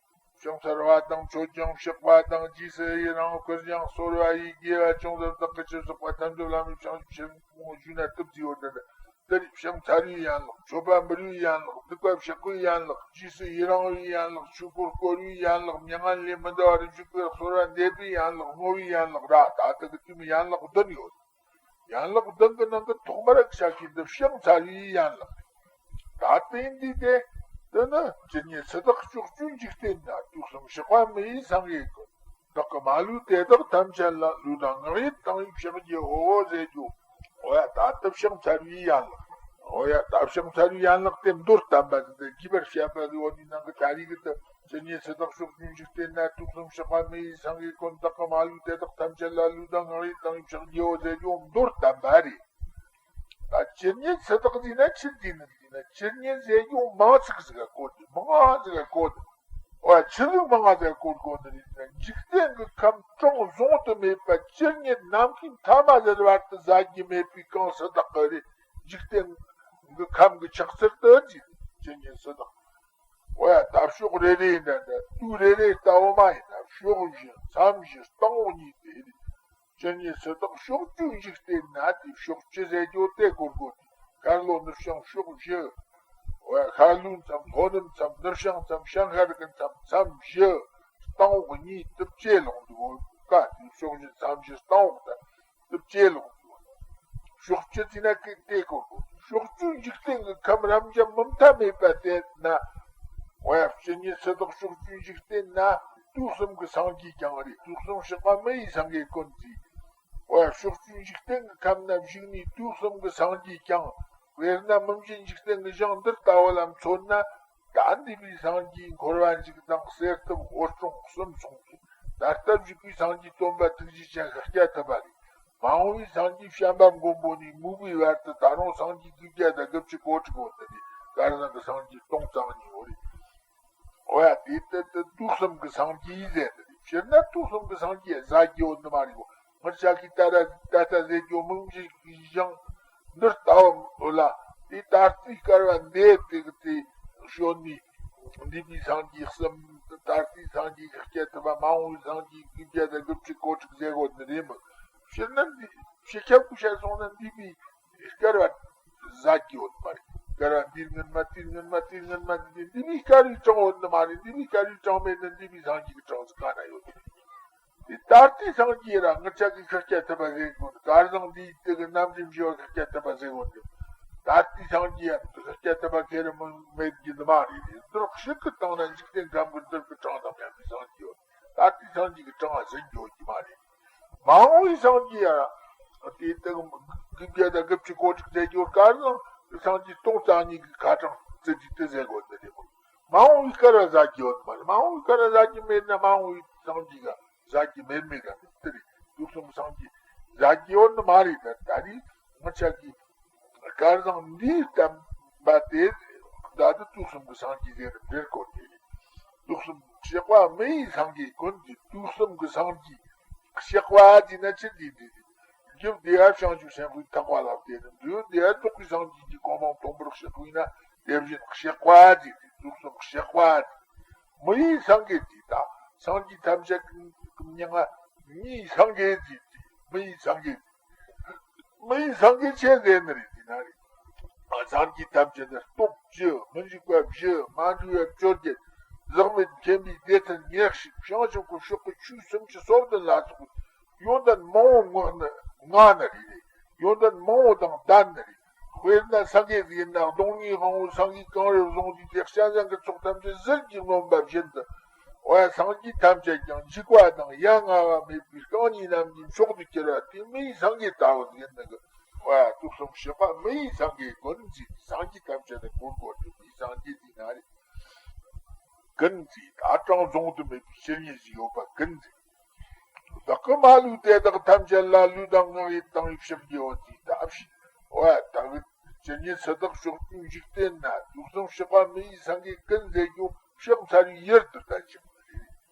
ཕྱག་འཚལ་བ་དང་མཆོད་ཅིང་བཤགས་པ་དང་། རྗེས་སུ་ཡི་རང་བསྐུལ་ཞིང་གསོལ་བ་ཡི་དགེ་བ་ཅུང་ཟད་བདག་གིས་ཅི་བསགས་པ་ཐམས་ཅད་བླ་མེད་བྱང་ཆུབ་ཕྱིར་བསྔོ་ཞུས་ན་ཐུབ་ཅེས་ཡོད་དེ། དེ་ནི་ཕྱག་འཚལ་བའི་ཡན་ལག། མཆོད་པ་འབུལ་བའི་ཡན་ལག། སྡིག་པ་བཤགས་པའི་ཡན་ལག། རྗེས་སུ་ཡི་རང་བའི་ཡན་ལག། ཆོས་འཁོར་བསྐོར་བའི་ཡན་ལག། མྱ་ངན་ལས་མི་འདའ་བར་བཞུགས་པའི་གསོལ་བ་འདེབས་པའི་ཡན་ལག། བསྔོ་བའི་ཡན་ལག་ར། ད་ལྟ་གི་དུས་མི་ཡན་ལག་བདུན་ཡོད། ཡན་ལག་བདུན་གྱི་ནང་གི་ཐོག་མར་ཆ་ཤས་འདི་ཕྱག་འཚལ་བའི་ཡན་ལག། ད་ལྟའི་འདི་དེ། དེ་ནི་ཇི་སྙེད་སུ་དག་ཕྱོགས་བཅུའི་འཇིག་རྟེན་ན། དུས་གསུམ་གཤེགས་པ་མི་ཡི་སངས་རྒྱས་ཀུན། བདག་གི་མ་ལུས་དེ་དག་ཐམས་ཅད་ལ། ལུས་དང་ངག་ཡིད་དང་བའི་ཕྱག་རྒྱའོ་ཟེར་རྒྱུ། འོ་ཡ། ད་ལྟ་ཕྱག་འཚལ་བའི་ཡན་ལག། འོ་ཡ། ད་ཕྱག་འཚལ་བའི་ཡན་ལག་དེ་མདོར་བསྟན་པ་དེ་དེ་རྒྱས་པར་བཤད་པ་ཟེར་བ་འདི་ནང་གི་ད་རེས་ཀྱི་དེ། ཇི་སྙེད་སུ་དག་ཕྱོགས་བཅུའི་འཇིག་རྟེན་ན། དུས་གསུམ་གཤེགས་པ་མི་ཡི་སངས་རྒྱས་ཀུན། བདག་གི་མ་ལུས་དེ་དག་ཐམས་ཅད་ལ། ལུས་དང་ངག་ཡིད་དང་བའི་ཕྱག་རྒྱའོ་ཟེར་རྒྱུ་མདོར་བསྟན་པ་རེད། ད་ཇི་སྙེད་སུ་དག་ཟེར་ན་ཆི་ཟིག་ཡིན་ན། ཇི་སྙེད་ཟེར་རྒྱུ་མང་ཚིག་ཟིག་ག་གོ་དེ། མང་ཟིག་ག་གོ་དེ། འོ་ཡ། ཆི་ཟིག་མང་ཟིག་ག་གོ་དགོས་ནི་རེད་ན། འཇིག་རྟེན་གྱི་ཁམས་གྲངས་བཟུང་དུ་མེད་པ་ཇི་སྙེད་ནམ་མཁའི་མཐའ་མ་ཟེར་བར་དུ་ཟ་རྒྱུ་མེད་པའི་གང་སུ་དག་གི་རེད། འཇིག་རྟེན་གྱི་ཁམས་ཀྱི་ཆགས་ཚུལ་དུ་ཇི་ཇི་སྙེད་སུ་དག། འོ་ཡ། ད་ཕྱོགས་རེ་རེ་ཡིན་ན་འདྲ། དུས་རེ་རེ་ལྟ་བུ་མ་ཡིན་ན། ཕྱོགས་བཞི་མཚམས་བཞི་སྟེང་འོག་གཉིས་ཏེ། ཇི་སྙེད་སུ་དག་ཕྱོགས་བཅུའི་འཇིག་རྟེན་ན། དེ་ཕྱོགས་བཅུ་ཟེར་རྒྱུ་དེ་གོ་དགོས། ཤར་ལྷོ་ནུབ་བྱང་ཕྱོགས་བཞི། འོ་ཡ། ཤར་ལྷོའི་མཚམས། ལྷོ་ནུབ་མཚམས། ནུབ་བྱང་མཚམས། བྱང་ཤར་གྱི་མཚམས། མཚམས་བཞི་སྟེང་འོག་གཉིས་དེ་བཅུ་ལོངས་འདུག་ག་དེ་ཕྱོགས་བཞི་མཚམས་བཞི་སྟེང་འོག་ད། དེ་བཅུ་ལོངས་འདུག་ཕྱོགས་བཅུ་ཟེར་ན་ཀི་དེ་གོ་དགོས། ཕྱོགས་བཅུའི་འཇིག་རྟེན་གྱི་ཁམས་རབ་འབྱམས་མུ་མཐའ་མེད་པ་དེ་ན། འོ་ཡ། ཇི་སྙེད་སུ་དག་ཕྱོགས་བཅུའི་འཇིག་རྟེན་ན། དུས་གསུམ་གྱི་སངས་རྒྱས་ཀྱང་རེད། དུས་གསུམ་གཤེགས་པ་མི་ཡི་སངས་རྒྱས་ཀུན་ཟེར། འོ་ཡ། ཕྱོགས་བཅུའི་འཇིག་རྟེན་གྱི་ཁམས་ན་བཞུགས་ནས་དུས་གསུམ་གྱི་སངས་རྒྱས་ཀྱང་། དཔེར་ན་མི་མཇེད་འཇིག་རྟེན་གྱི་ཞིང་འདི་ལྟ་བུ་ལ་མཚོན་ན། ད་འདས་པའི་སངས་རྒྱས་འཁོར་བ་འཇིག་དང་གསེར་ཐུབ་འོད་སྲུང་གསུམ་མཚུངས་ཏེ། ད་ལྟ་བཞུགས་པའི་སངས་རྒྱས་སྟོན་པ་ཐུགས་རྗེ་ཅན་ཤཱཀྱ་ཐུབ་པ་རེད། མ་འོངས་པའི་སངས་རྒྱས་བྱམས་པ་མགོན་པོ་ནས་མོས་པའི་བར་དུ་ད་རུང་སངས་རྒྱས་དགུ་བརྒྱ་དང་དགུ་བཅུ་གོ་དྲུག་ཡོད་ནི་རེད། སྐལ་བཟང་གི་སངས་རྒྱས་སྟོང་རྩ་གཉིས་ཡོད་རེད། འོ་ཡ། དེ་ལྟར་དུ་དུས་གསུམ་གྱི་སངས་རྒྱས་ཟེར་ནི་རེད། སྤྱིར་ན་དུས་གསུམ་གྱི་སངས་རྒྱས་ཟ་རྒྱུ་ཡོད་ནི་མ་རེད་གོ། ངར་ཆ་གི་ད་ར་ད་ལྟ་ཟེར་རྒྱུ་མི་མཇེད་ཀྱི་ཞིང་འདི་ལྟ་བུ་ལ། དེ་ད་ལྟའི་སྐལ་བ་འདས་དེ་གི་དེ་ཤོར་ནས། འདས་པའི་སངས་རྒྱས་གསུམ། ད་ལྟའི་སངས་རྒྱས་ཤཱཀྱ་ཐུབ་པ། མ་འོངས་པའི་སངས་རྒྱས་དགུ་བརྒྱ་དང་དགུ་བཅུ་གོ་དྲུག་ཟེར་གོ་ནི་རེད་མོད། སྤྱིར་ན་འདི་ཕྱི་ཁྱབ་ཀྱི་བཤད་སོང་ན་འདས་པའི་སྐལ་བ་ཟ་རྒྱུ་ཡོད་མ་རེད། སྐལ་བ་འདིར་སྔོན་མ། དེར་སྔོན་མ། དེར་སྔོན་མ་འདི་འདས་པའི་སྐལ་བའི་གྲངས་ཡོད་ནི་མ་རེད། འདས་པའི་སྐལ་བའི་གྲངས་མེད་ན་འདས་པའི་སངས་རྒྱས་ཀྱི་གྲངས་སུ་ག་ན་ཡོད་རེད། དེ་ད་ལྟའི་སངས་རྒྱས་ར་ངར་ཆ་གི་ཤཱཀྱ་ཐུབ་པ་ཟེར་གོ་ནི། སྐལ་བཟང་འདིའི་དེ་གི་རྣམ་འདྲེན་བཞི་བ་ཤཱཀྱ་ཐུབ་པ་ཟེར་གོ་ནི། ད་ལྟའི་སངས་རྒྱས་ཡང་ཤཱཀྱ་ཐུབ་པ་ཁེ་རེ་མི་མེད་རྒྱུ་ནི་མ་རེད། དེ་འདིར་ཞིག་གི་སྟེང་ན་འཇིག་རྟེན་ཁམས་ཀྱི་འདིར་གི་གྲངས་དང་མཉམ་པའི་སངས་རྒྱས་ཡོད། ད་ལྟའི་སངས་རྒྱས་ཀྱི་གྲངས་ཟིན་རྒྱུ་ཡོད་རྒྱུ་མ་རེད། མ་འོངས་པའི་སངས་རྒྱས་ཡང་དེ་དེ་གི་དགུ་བརྒྱ་དང་དགུ་བཅུ་གོ་དྲུག་ཟེར་རྒྱུ། སྐལ་བཟང་གི་སངས་རྒྱས་སྟོང་རྩ་གཉིས་ཀྱི་ཁ་གྲངས་ཙི་ཙི་དེ་ཟེར་གོ་ནི་རེད་མོད། མ་འོངས་པའི་སྐལ་བ་ཟ་རྒྱུ་ཡོད་མ་རེད། མ་འོངས་པའི་སྐལ་བ་ཟ་རྒྱུ་མེད་ན་མ་འོངས་པའི་སངས་རྒྱས་ག་ཟ་རྒྱུ་མེད་མེད་ག་ནི་དེ་རེད། དུས་གསུམ་སངས་རྒྱས་ཟ་རྒྱུ་ཡོད་ནི་མ་རེད། ད་ད་རེས་ངར་ཆ་གི་སྐལ་བཟང་འདིའི་བསྟན་པ་དེ་ད་དུ་དུས་གསུམ་གྱི་སངས་རྒྱས་ཟེར་ནི་འདིར་གོ་དེ་རེད། དུས་གསུམ་གཤེགས་པ་མི་ཡི་སངས་རྒྱས་ཀུན་གྱི། དུས་གསུམ་གྱི་སངས་རྒྱས་གཤེགས་པ་ཟེར་ན་ཆི་ཟིག་དེ་རེད། རྒྱུ་བདེ་བ་བྱང་ཆུབ་སེམས་དཔའི་ཐེག་པ་ལ་བརྟེན་ནས། འབྲས་བུ་བདེ་བ་རྫོགས་པའི་སངས་རྒྱས་ཀྱི་གོ་འཕང་མཐོན་པོར་གཤེགས་པས་ན་དེ་བཞིན་གཤེགས་པ་ཟེར་ཏེ། དུས་གསུམ་གཤེགས་པ་ཟེར། མི་ཡི་སངས་རྒྱས་ཟེར། ད་སངས་རྒྱས་ཐམས་ཅད་ཀྱི་མིང་ང་མི་ཡི་སངས་རྒྱས་ཟེར་ཏེ། མི་ཡི་སངས་རྒྱས། མི་ཡི་སངས་རྒྱས་ཆི་ཟེར་ནི་རེད་ཟེར་ན་རེད། སངས་རྒྱས་ཐམས་ཅད་ནི་སྟོབས་བཅུ། མི་འཇིགས་པ་བཞི། མ་འདྲིས་པ་བཅོ་བརྒྱད། ཟག་མེད་མཁྱེན་པའི་བདེ་ཐབས་ཉེར་གཅིག། བྱང་ཆུབ་ཀྱི་ཕྱོགས་ཀྱི་ཆོས་སུམ་ཅུ་སོ་བདུན་ལ་སོགས་པའི་ཡོན་ཏན་མང་བོ་ངག་ནི་ངག་ནི་རེད། ཡོན་ཏན་མང་བོ་དང་ལྡན་ནི་རེད། དཔེར་ན་སངས་རྒྱས་ཟིག་ཡིན་ན་གདོང་ལྔའི་དབང་པོ་སངས་རྒྱས་གང་རེ་བཟུང་རྒྱུ་དེ་གཅན་གཟན་གྱི་ཚོགས་ཐམས་ཅད་ཟིལ་གྱིས་གནོན་པ་བཞིན་དུ། འོ་ཡ། སངས་རྒྱས་ཐམས་ཅད་ཀྱང་འཇིགས་པ་དང་ཡ་ང་བ་མེད་པའི་རྐང་གཉིས་རྣམས་ཀྱི་མཆོག་ཏུ་གྱུར་པ་དེ་མི་ཡི་སངས་རྒྱས་ལྟ་བུ་ཟེར་ནི་གི། འོ་ཡ། དུས་གསུམ་གཤེགས་པ་མི་ཡི་སངས་རྒྱས་ཀུན་ཟེར། སངས་རྒྱས་ཐམས་ཅད་ནི་ཀུན་གོ་དེ་མི་ཡི་སངས་རྒྱས་ཟེར་ན་རེད། ཀུན་ཟེར། ད་གྲངས་བཟུང་དུ་མེད་པའི་ཇི་སྙེད་ཅིག་ཡོད་པ་ཀུན་ཟེར། བདག་གི་མ་ལུས་དེ་དག་ཐམས་ཅད་ལ། ལུས་དང་ངག་ཡིད་དང་བའི་ཕྱག་རྒྱའོ་ཟེར། ད་ཕྱི། འོ་ཡ། ད་གི་ཇི་སྙེད་སུ་དག་ཕྱོགས་བཅུའི་འཇིག་རྟེན་ན། དུས་གསུམ་གཤེགས་པ་མི་ཡི་སངས་རྒྱས་ཀུན་ཟེར་རྒྱུ་ཕྱག་འཚལ་བའི་ཡུལ་དུ་ལྟ་ཞིང་།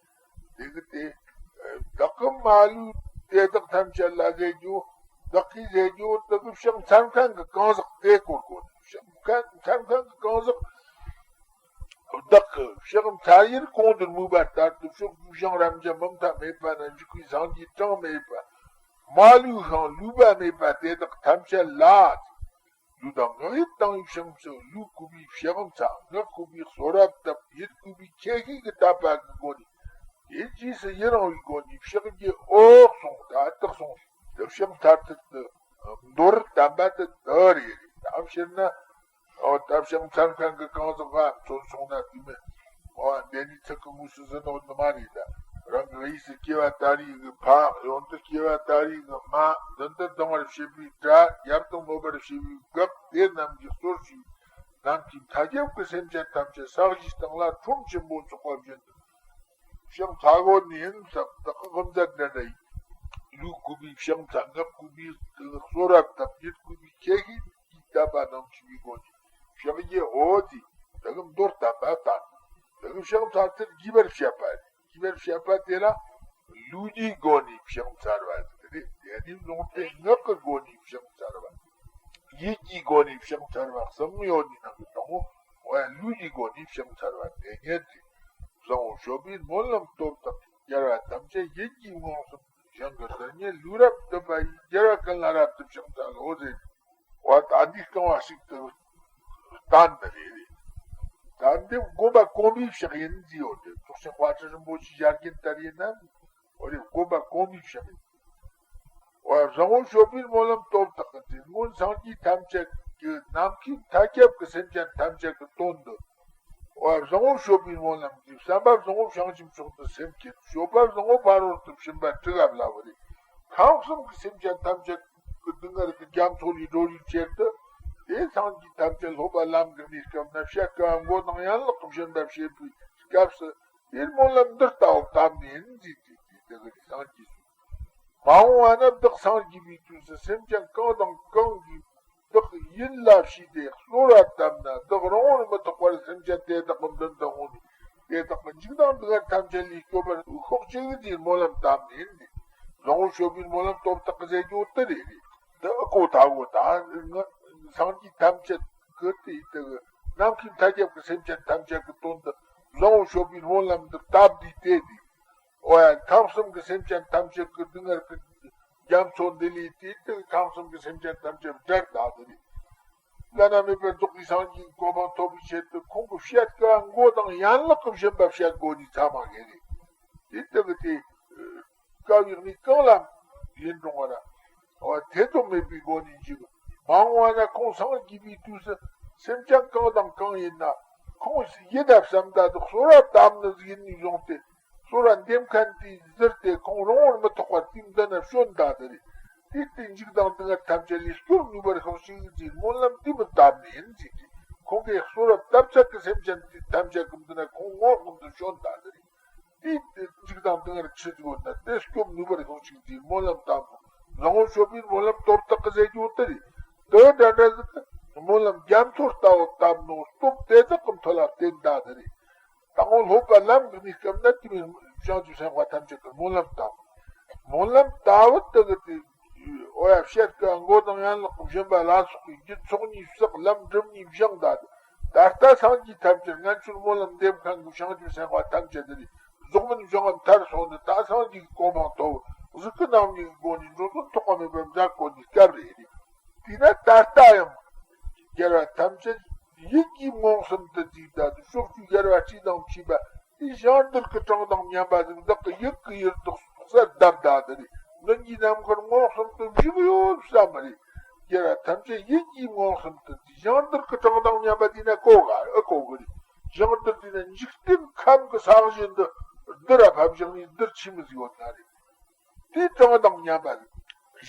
དེ་གི་དེ། བདག་གི་མ་ལུས་དེ་དག་ཐམས་ཅད་ལ་ཟེར་རྒྱུ། བདག་གི་ཟེར་རྒྱུ་དེ་གི་ཕྱག་འཚལ་མཁན་གི་གང་ཟག་དེ་གོ་དགོས། ཕྱག་འཚལ་མཁན་གི་གང་ཟག་བདག་གི་ཕྱག་འཚལ་ཡུལ་གོང་དུ་སྨོས་པ་ལྟར་དུ་ཕྱོགས་བཅུའི་བྱང་རབ་འབྱམས་མུ་མཐའ་མེད་པ་ན་བཞུགས་པའི་སངས་རྒྱས་གྲངས་མེད་པ། མ་ལུས་ཤིང་ལུས་པ་མེད་པ་དེ་དག་ཐམས་ཅད་ལ། ལུས་དང་ངག་ཡིད་དང་བའི་ཕྱག་འཚལ། ལུས་གུས་པའི་ཕྱག་འཚལ། ངག་གུས་པའི་གསོལ་རས་བཏབ། ཡིད་གུས་པའི་ཁྱད་ཆོས་ཀྱི་དད་པ་གི་སྒོ་ནས། དེ་རྗེས་སུ་ཡི་རང་བའི་སྒོ་ནས་ཕྱག་རྒྱའི་འོག་སོང་། ད་དག་སོང་། དེ་ཕྱག་འཚལ་ཚུལ་དུ་མདོར་བསྟན་པ་དེ་དག་རེད། ད་སྤྱིར་ན། འོ་ད་ཕྱག་འཚལ་མཁན་གྱི་གང་ཟག་ག་མཚོན་སོང་ན་དེ་མིན། འོ་འདི་ནི་ཚིག་གི་དངོས་སུ་ཟིན་འོ་དུ་མ་རེད་ད། རང་གི་གཡས་སུ་སྐྱེ་བ་ད་རེས་ཀྱི་ཕ། གཡོན་དུ་སྐྱེ་བ་ད་རེས་ཀྱི་མ། མདུན་དུ་ལྡང་བར་བྱེད་པའི་དགྲ། རྒྱབ་ཏུ་སྨོད་པར་བྱེད་པའི་གག་དེ་རྣམས་ཀྱི་གསོར་བྱས། ནམ་མཁའི་མཐའ་ཁྱབ་ཀྱི་སེམས་ཅན་ཐམས་ཅད་ས་གཞིའི་སྟེང་ལ་ཁྲོམ་ཆེན་པོ་ཚོགས་པ་བཞིན་དུ། ཕྱག་འཚལ་དགོས་ནི་ཡིན་བསམ་བདག་གི་དབུ་མཛད་འདྲ་འདྲ་ཡིན། ལུས་གུས་པའི་ཕྱག་འཚལ། ངག་གུས་པའི་གསོལ་རས་བཏབ། ཡིད་གུས་པའི་ཁྱད་ཆོས་ཀྱི་དད་པ་དང་བཅས་པའི་སྒོ་ནས་ཕྱག་རྒྱའི་འོག་ཏུ་དེ་གི་མདོར་བསྟན་པ་དང་། དེ་གི་ཕྱག་འཚལ་ཚུལ་རྒྱས་པར་བཤད་པ་རེད། རྒྱས་པར་བཤད་པ་དེ་ལ་ལུས་ཀྱི་སྒོ་ནས་ཕྱག་འཚལ་བ་ཟེར་རེད། དེ་ནས་ལུང་དེ་ངག་གི་སྒོ་ནས་ཕྱག་འཚལ་བ། ཡིད་ཀྱི་སྒོ་ནས་ཕྱག་འཚལ་བ་གསུམ་ཡོད་ནི་ནང་གི་དང་པོ། འོ་ཡ་ལུས་ཀྱི་སྒོ་ནས་ཕྱག་འཚལ་བ་དེ་ཉིད་དེ། བཟང་པོ་སྤྱོད་པའི་སྨོན་ལམ་སྟོབས་དང་། རྒྱལ་བ་ཐམས་ཅད་ཡིད་ཀྱིས་མངོན་སུམ་དུ། ཞིང་གི་རྡུལ་སྙེད་ལུས་རབ་བཏུད་པ་ཡིས། རྒྱལ་བ་ཀུན་ལ་རབ་ཏུ་ཕྱག་འཚལ་ལོ་ཟེར། འོ་ད་འདི་རྐང་བ་ཞིག་ཏུ་བསྟན་ནི་རེད། ད་འདི་དགོན་པ་གོང་མའི་ཕྱག་ཡིན་ཟེར་ཡོད་དེ། ཚོགས་ཆེན་དཔལ་སྤྲུལ་རིན་པོ་ཆེའི་ཞལ་རྒྱུན་ལྟར་ཡིན་ན། འོ་རེད། དགོན་པ་གོང་མའི་ཕྱག་ཡིན། འོ་བཟང་པོ་སྤྱོད་པའི་སྨོན་ལམ་སྟོབས་དག་གི་ཚེ། སྔོན་སངས་རྒྱས་ཐམས་ཅད་ཀྱིས་ནམ་མཁའི་མཐའ་ཁྱབ་ཀྱི་སེམས་ཅན་ཐམས་ཅད་ཀྱི་དོན་དུ། འོ་བཟང་པོ་སྤྱོད་པའི་སྨོན་ལམ་གྱིས། བསམ་པ་བཟང་པོ་བྱང་ཆུབ་མཆོག་ཏུ་སེམས་བསྐྱེད། སྤྱོད་པ་བཟང་པོ་ཕ་རོལ་ཏུ་ཕྱིན་པ་དྲུག་ག་བསླབ་པ་རེད། ཁམས་གསུམ་གྱི་སེམས་ཅན་ཐམས་ཅད་ཀྱི་སྡུག་བསྔལ་གྱི་རྒྱ་མཚོ་ལས་སྒྲོལ་བའི་ཆེད་དུ། དེ་སངས་རྒྱས་ཐམས་ཅད་སློབ་པ་ལམ་གྱི་གནས་སྐབས་ན་བཤད་དཀའ་བ་མགོ་དང་ཡན་ལག་གི་སྦྱིན་པ་བྱེད་པའི་སྐབས་སུ། དེར་སྨོན་ལམ་འདི་ལྟ་བུ་བཏབ་ནས་ཡིན་ཟེར་ཏེ། དེ་དག་གི་སངས་རྒྱས་སོ། མ་འོངས་པ་ན་བདག་སངས་རྒྱས་པའི་དུས་སུ། སེམས་ཅན་གང་དང་གང་གིས་བདག་ཡིད་ལ་བྱས་ཏེ་གསོལ་བ་བཏབ་ན། བདག་རང་ངོར་མི་ཐོགས་པར་སེམས་ཅན་དེ་དག་གི་མདུན་དུ་འོངས་ནས། དེ་དག་གི་འཇིགས་དང་སྡུག་བསྔལ་ཐམས་ཅད་ལས་སྐྱོབ་པར་ཤོག་ཅིག་ཅེས་སྨོན་ལམ་བཏབ་ནས་ཡིན་ཏེ། བཟང་པོ་སྤྱོད་པའི་སྨོན་ལམ་སྟོབས་དག་གི་ཟེར་རྒྱུ་དེ་རེད། འདི་ཨ་ཁོ་ད་གོ་ད་ང་སངས་རྒྱས་ཐམས་ཅད་ཀྱི་དེ་དག་ནམ་མཁའི་མཐའ་ཁྱབ་ཀྱི་སེམས་ཅན་ཐམས་ཅད་ཀྱི་དོན་དུ་བཟང་པོ་སྤྱོད་པའི་སྨོན་ལམ་འདི་བཏབ་དུས་དེ་དེ། འོ་ཡ། ཁམས་གསུམ་གྱི་སེམས་ཅན་ཐམས་ཅད་ཀྱི་སྡུག་བསྔལ་གྱི་རྒྱ་མཚོ་འདི་ལས་དེ་དག་ཁམས་གསུམ་གྱི་སེམས་ཅན་ཐམས་ཅད་བསྒྲལ་ད་དེ་རེད། བླ་ན་མེད་པར་རྫོགས་པའི་སངས་རྒྱས་ཀྱི་གོ་འཕང་ཐོབ་པའི་ཆེད་དུ་ཁོང་གི་བཤད་དཀའ་མགོ་དང་ཡན་ལག་གི་སྦྱིན་པ་བཤད་དགོས་ནི་ཚང་མ་གི་རེད། དེ་དག་གི་དེ་དཀའ་བའི་གནས་གང་ལ་ཡིན་རུང་བ་ར། འོ་ཐེ་ཚོམ་མེད་པའི་སྒོ་ནས་འཇུག་མ་འོངས་པ་ན་ཁོང་སངས་རྒྱས་པའི་དུས་སུ་སེམས་ཅན་གང་དང་གང་ཡིན་ན། ཁོང་ཡིད་ལ་བསམ་ད་དུ་གསོལ་བ་བཏབ་ནི་ཟིག་ཡིན་ནས་བཟུང་སྟེ། གསོལ་བ་འདེབས་མཁན་དེས་ཟུར་ཏེ་ཁོང་རང་ངོར་མི་ཐོགས་པར་དེའི་མདུན་ན་བྱོན་ད་དེ་རེད། དེ་དེ་འཇིགས་དང་སྡུག་བསྔལ་ཐམས་ཅད་ལས་སྐྱོབ་ནུས་པར་ཤོག་ཅིག་ཅེས་སྨོན་ལམ་དེ་མི་བཏབ་ནས་ཡིན་ཟེར་གི། ཁོང་གིས་གསོལ་བ་བཏབ་ཚད་ཀྱི་སེམས་ཅན་དེ་ཐམས་ཅད་ཀྱི་མདུན་ན་ཁོང་ངོ་ངོམ་དུ་བྱོན་ད་དེ་རེད། དེ་དེ་འཇིགས་དང་སྡུག་བསྔལ་ཆེ་ཟིག་ཡོད་ན་དེ་སྐྱོབ་ནུས་པར་ཤོག་ཅིག་ཅེས་སྨོན་ལམ་བཏབ་ནོ། བཟང་པོ་སྤྱོད་པའི་སྨོན་ལམ་སྟོབས་དག་གི་ཟེར་རྒྱུ་དེ་རེད། དེ་འདྲ་འདྲ་ཟིག་གི་སྨོན་ལམ་རྒྱ་མཚོ་ལྟ་བུ་བཏབ་ནོ། སྟོབས་དེ་དག་གི་མཐུ་ལ་བརྟེན་ད་དེ་རེད། དང་པོ་སློབ་པ་ལམ་གྱི་གནས་སྐབས་ན་དེ་མིན་བྱང་ཆུབ་སེམས་དཔའ་ཐམས་ཅད་ཀྱི་སྨོན་ལམ་བཏབ། སྨོན་ལམ་ལྟ་བུ་དེ་གི་དེ། འོ་ཡ། བཤད་དཀའ་མགོ་དང་ཡན་ལག་གི་སྦྱིན་པ་ལ་སོགས་པའི་རྒྱུ་ཚོགས་གཉིས་བསགས། ལམ་སྒྲིབ་གཉིས་སྦྱངས་ད། ད་ལྟ་སངས་རྒྱས་ཐམས་ཅད་ངན་སྤྱོད་སྨོན་ལམ་འདེབས་མཁན་གྱི་བྱང་ཆུབ་སེམས་དཔའ་ཐམས་ཅད་དེ་ནི་རྫོགས་སྨིན་བྱུང་བ་མཐར་སོན་ནས་ད་སངས་རྒྱས་ཀྱི་གོ་འཕང་ཐོབ། གཟུགས་སྐུ་རྣམ་གཉིས་ཀྱི་སྒོ་ནས་འགྲོ་དོན་ཐོགས་པ་མེད་པར་མཛད་དགོས་ནི་སྐབས་རེད། དེས་ན་ད་ལྟ་ཡང་རྒྱལ་བ་ཐམས་ཅད་ཡིད་ཀྱིས་མངོན་སུམ་དུ་བརྩིས་ད་དུ་ཕྱོགས་བཅུའི་རྒྱལ་བ་སྲས་དང་བཅས་པ་དེ་ཞིང་རྡུལ་གྱི་གྲངས་དང་མཉམ་པ་ཟིག་བདག་གི་ཡིད་ཀྱི་ཡུལ་དུ་གསལ་བཏབ་ད་དེ་རེད། མདུན་གྱི་ནམ་མཁར་མངོན་སུམ་དུ་བཞུགས་ཡོད་བསམ་མི་རེད། རྒྱལ་བ་ཐམས་ཅད་ཡིད་ཀྱིས་མངོན་སུམ་དུ་བརྩིས། ཞིང་རྡུལ་གྱི་གྲངས་དང་མཉམ་པ་དེ་ན་གོ་ག་ཨ་གོ་གི་རེད། ཞིང་རྡུལ་དེ་ན་འཇིག་རྟེན་ཁམས་ཀྱི་ས་གཞི་འདི་རྡུལ་ར་ཕབ་བཞག་ནས་རྡུལ་ཆི་མོ་ཟིག་ཡོད་ན་རེད། དེའི་གྲངས་དང་མཉམ་པ་ཟིག་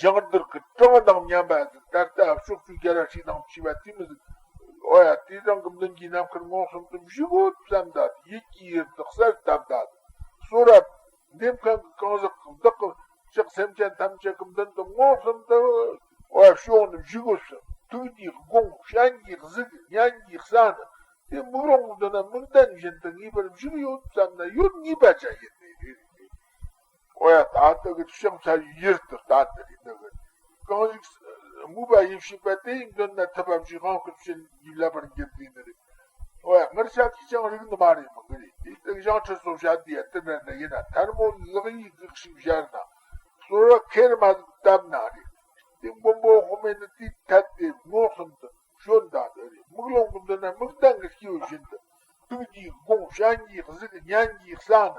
ཞིང་རྡུལ་གྱི་གྲངས་དང་མཉམ་པ་ཟིག་ད་ལྟ་ཕྱོགས་བཅུའི་རྒྱལ་བ་སྲས་དང་བཅས་པ་དེ་མོ་ཟིག་འོ་ཡ། དེ་རང་གི་མདུན་གྱི་ནམ་མཁར་མངོན་སུམ་དུ་བཞུགས་ཡོད་བསམ་ད། ཡིད་ཀྱི་ཡུལ་དུ་གསལ་བཏབ་ད། གསོལ་བ་འདེབས་མཁན་གྱི་གང་ཟག་གི་བདག་གི་ཕྱག་སེམས་ཅན་ཐམས་ཅད་ཀྱི་མདུན་དུ་མངོན་སུམ་དུ་འོ་ཡ་བྱོན་ནས་བཞུགས་ཡོད་བསམ། ཐུགས་ཀྱིས་དགོངས། སྤྱན་གྱིས་གཟིགས། སྙན་གྱིས་གསན། དེ་མིག་རོང་གི་མདུན་ན་མིག་ལྡན་བཞིན་དུ་ངེས་པར་བཞུགས་ཡོད་བསམ་ན་ཡོད་ངེས་པ་ཅན་ཡིན་ནི་རེད། འོ་ཡ། ད་ལྟ་གི་ཕྱག་འཚལ་བའི་ཡུལ་དུ་ལྟ་འདི་རེད། འདི་གི་གང་ཞིག་མོས་པ་ཡིད་བྱེད་པ་དེ་ཡི་མདུན་ན་ཐུབ་པ་བཞིའི་དབང་བསྐུར་བྱིན་གྱིས་བརླབ་པར་འགྱུར་ཏེ་ནི་རེད། ཨོ་ཡ། ངར་ཤ་ཁི་ཅང་རིག་ནི་མ་རེད། མི་གི་རེད། དེ་དེ་ཞང་ཁྲི་སོ་བཤད་དེ་ཡ་དེ་ན་ན་ཡིན་ན། ཐལ་མོ་ལག་ཡིག་གི་ཤིག་བཞར་ན། སོ་ར་ཁེར་མ་བཏབ་ན་རེད། དེ་མགོན་པོ་ཧོ་མེ་ནི་དེ་ཐད་དེ་ངོགས་གསུམ་དུ་བྱོན་དང་དེ་རེད། མིག་ལོང་གི་མདུན་ན་མིག་ལྡན་གི་སྐྱེ་བོ་བཞིན་དུ། ཐུགས་ཀྱི་དགོངས་བྱིན་གྱིས་གཟིགས། སྙན་གྱིས་གསན་ན།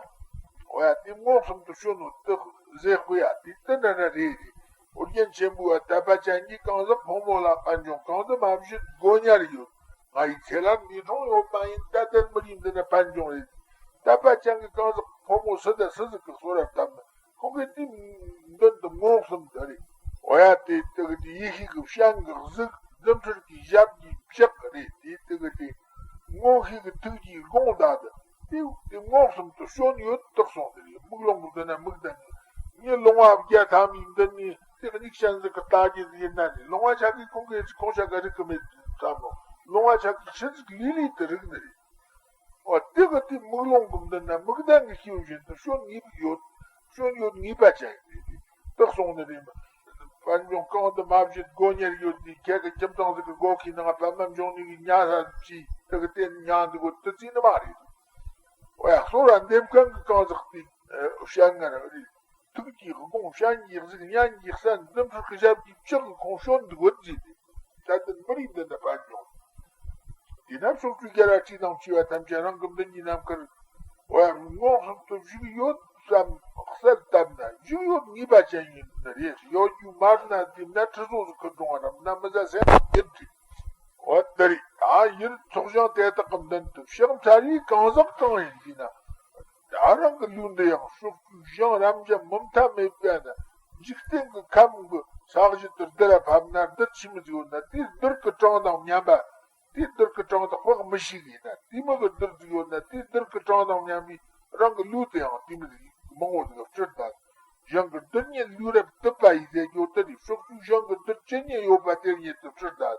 འོ་ཡ། དེ་མངོན་སུམ་དུ་བྱོན་ནོ་དེ་ཟེར་དགོས་ཡ། དེ་དེ་འདྲ་འདྲ་རེད་རེད། ཨོ་རྒྱན་ཆེན་པོའི་དད་པ་ཅན་གྱིས་གང་ཟག་ཕོ་མོ་ལ་པད་འབྱུང་གང་དུ་མ་བཞུད་དགོས་ཉར་ཡོད། ང་ཡི་ཚེ་ལ་ནུས་མཐོང་ཡོད་པ་ཡིན། ད་ལྟ་མི་རིགས་འདི་ནི་པད་འབྱུང་རེད། དད་པ་ཅན་གྱིས་གང་ཟག་ཕོ་མོ་སུ་དང་སུ་ཟིག་གི་གསོལ་རས་བཏབ་ན། ཁོང་གིས་དེའི་མདུན་དུ་མངོན་སུམ་དུ་རེད། འོ་ཡ། དེ་དེ་གི་དེ་ཡེ་ཤེས་ཀྱི་སྤྱན་གྱི་གཟིགས། རྫུ་འཕྲུལ་གྱི་ཞབས་ཀྱིས་བཅགས་རེད། དེ་དེ་གི་དེ་མངོན་ཤེས་ཀྱི་ཐུགས་ཀྱིས་དགོངས་དག་དེ་དེ་དེ་མངོན་སུམ་དུ་བྱོན་ཡོད་དག་སོང་དེ་རེད། མིག་ལོང་གི་མདུན་ན་མིག་ལྡན་གྱི། ངས་ལོང་བ་བརྒྱ་ཐམ་པའི་མདུན་ནས་དེ་གཉིས་ཅན་ཟིག་གི་ལྟ་རྒྱུ་ཡིན་ན་ནི། ལོང་བ་ཆ་གིས་ཁོང་གིས་ཁོང་ཆ་ག་རིག་གི་མེད་བསམ་མོ། ལོང་བ་ཆ་གིས་ཆི་ཟིག་ལི་ལི་དེ་རིག་ནི་རེད། འོ། དེ་གི་དེ་མིག་ལོང་གི་མདུན་ན་མིག་ལྡན་གྱི་སྐྱེ་བོ་བཞིན་དུ་བྱོན་ངེས་པ་ཡོད། བྱོན་ཡོད་ངེས་པ་ཅན་ཡིན་ཏེ། དག་སོང་ནི་རེད། པད་འབྱུང་གང་དུ་མ་བཞུད་དགོས་ཉར་ཡོད་དེ། ཁྱེད་ཀྱི་ཁྱིམ་ཚང་ཟིག་གི་སྒོ་ཁའི་ནང་པད་མ་འབྱུང་གནས་ཀྱི་ཉལ་ས་ཅིག་དེ་གི་སྟེང་ཉལ་འདུག་གོ་དེ་རྩིས་ནི་མ་རེད། འོ་ཡ། གསོལ་རས་འདེབས་མཁན་གྱི་གང་ཟག་དེ་བཤད་ངར་རེད། ཐུགས་ཀྱི་དགོངས་བྱིན་གྱིས་གཟིགས། སྙན་གྱིས་གསན། རྫུ་འཕྲུལ་གྱི་ཞབས་ཀྱིས་བཅགས། ཁོང་བྱོན་འདུག་གོ་ཟེར་ཏེ། ད་ལྟ་མི་རིགས་འདི་འདྲ་པད་འབྱུང་། དེས་ན་ཕྱོགས་བཅུའི་རྒྱལ་བ་ཆོས་དང་བཅས་པ་ཐམས་ཅད་རང་གི་མདུན་གྱི་ནམ་མཁར། འོ་ཡ། མངོན་སུམ་དུ་བཞུགས་ཡོད་བསམ་གསལ་བཏབ་ན་བཞུགས་ཡོད་ངེས་པ་ཅན་ཡིན་ནི་རེད། ཡོད་རྒྱུ་མ་རེད་ན་དེ་ནས་ཁྲི་ཚོ་ཟིག་གི་སྒྲུང་བ་རམ་ན་མི་ཟ་སེམས་ཡིན་དྲིས། འོ་དེ་རེད། ད་ཡུལ་ཚོགས་ཞིང་དེ་དག་གི་མདུན་དུ་ཕྱག་འཚལ་བའི་གང་ཟག་གང་ཡིན་ཞེ་ན། ད་རང་གི་ལུས་འདི་ཡང་ཕྱོགས་བཅུའི་ཞིང་རབ་འབྱམས་མུ་མཐའ་མེད་པ་ན། འཇིག་རྟེན་གྱི་ཁམས་ཀྱི་ས་གཞི་དེར་རྡུལ་ལ་ཕབ་ན་རྡུལ་ཆི་མོ་ཟིག་ཡོད་ན། དེའི་རྡུལ་གྱི་གྲངས་དང་མཉམ་པ། དེའི་རྡུལ་གྱི་གྲངས་དག་དཔག་མི་ཤེས་གི་ཡིན་ན། དེ་མོ་གི་རྡུལ་ཟིག་ཡོད་ན། དེའི་རྡུལ་གྱི་གྲངས་དང་མཉམ་པའི་རང་གི་ལུས་དེ་ཡང་དེ་མོ་ཟིག་མང་བོ་ཟིག་ག་བསྐྲུན་ད། ཞིང་གི་རྡུལ་སྙེད་ལུས་རབ་གཏུབས་པ་ཡི་ཟེར་རྒྱུ་དེ་རེད། ཕྱོགས་བཅུའི་ཞིང་གི་རྡུལ་ཇི་སྙེད་ཡོད་པ་དེ་སྙེད་དུ་བསྐྲུན་ད།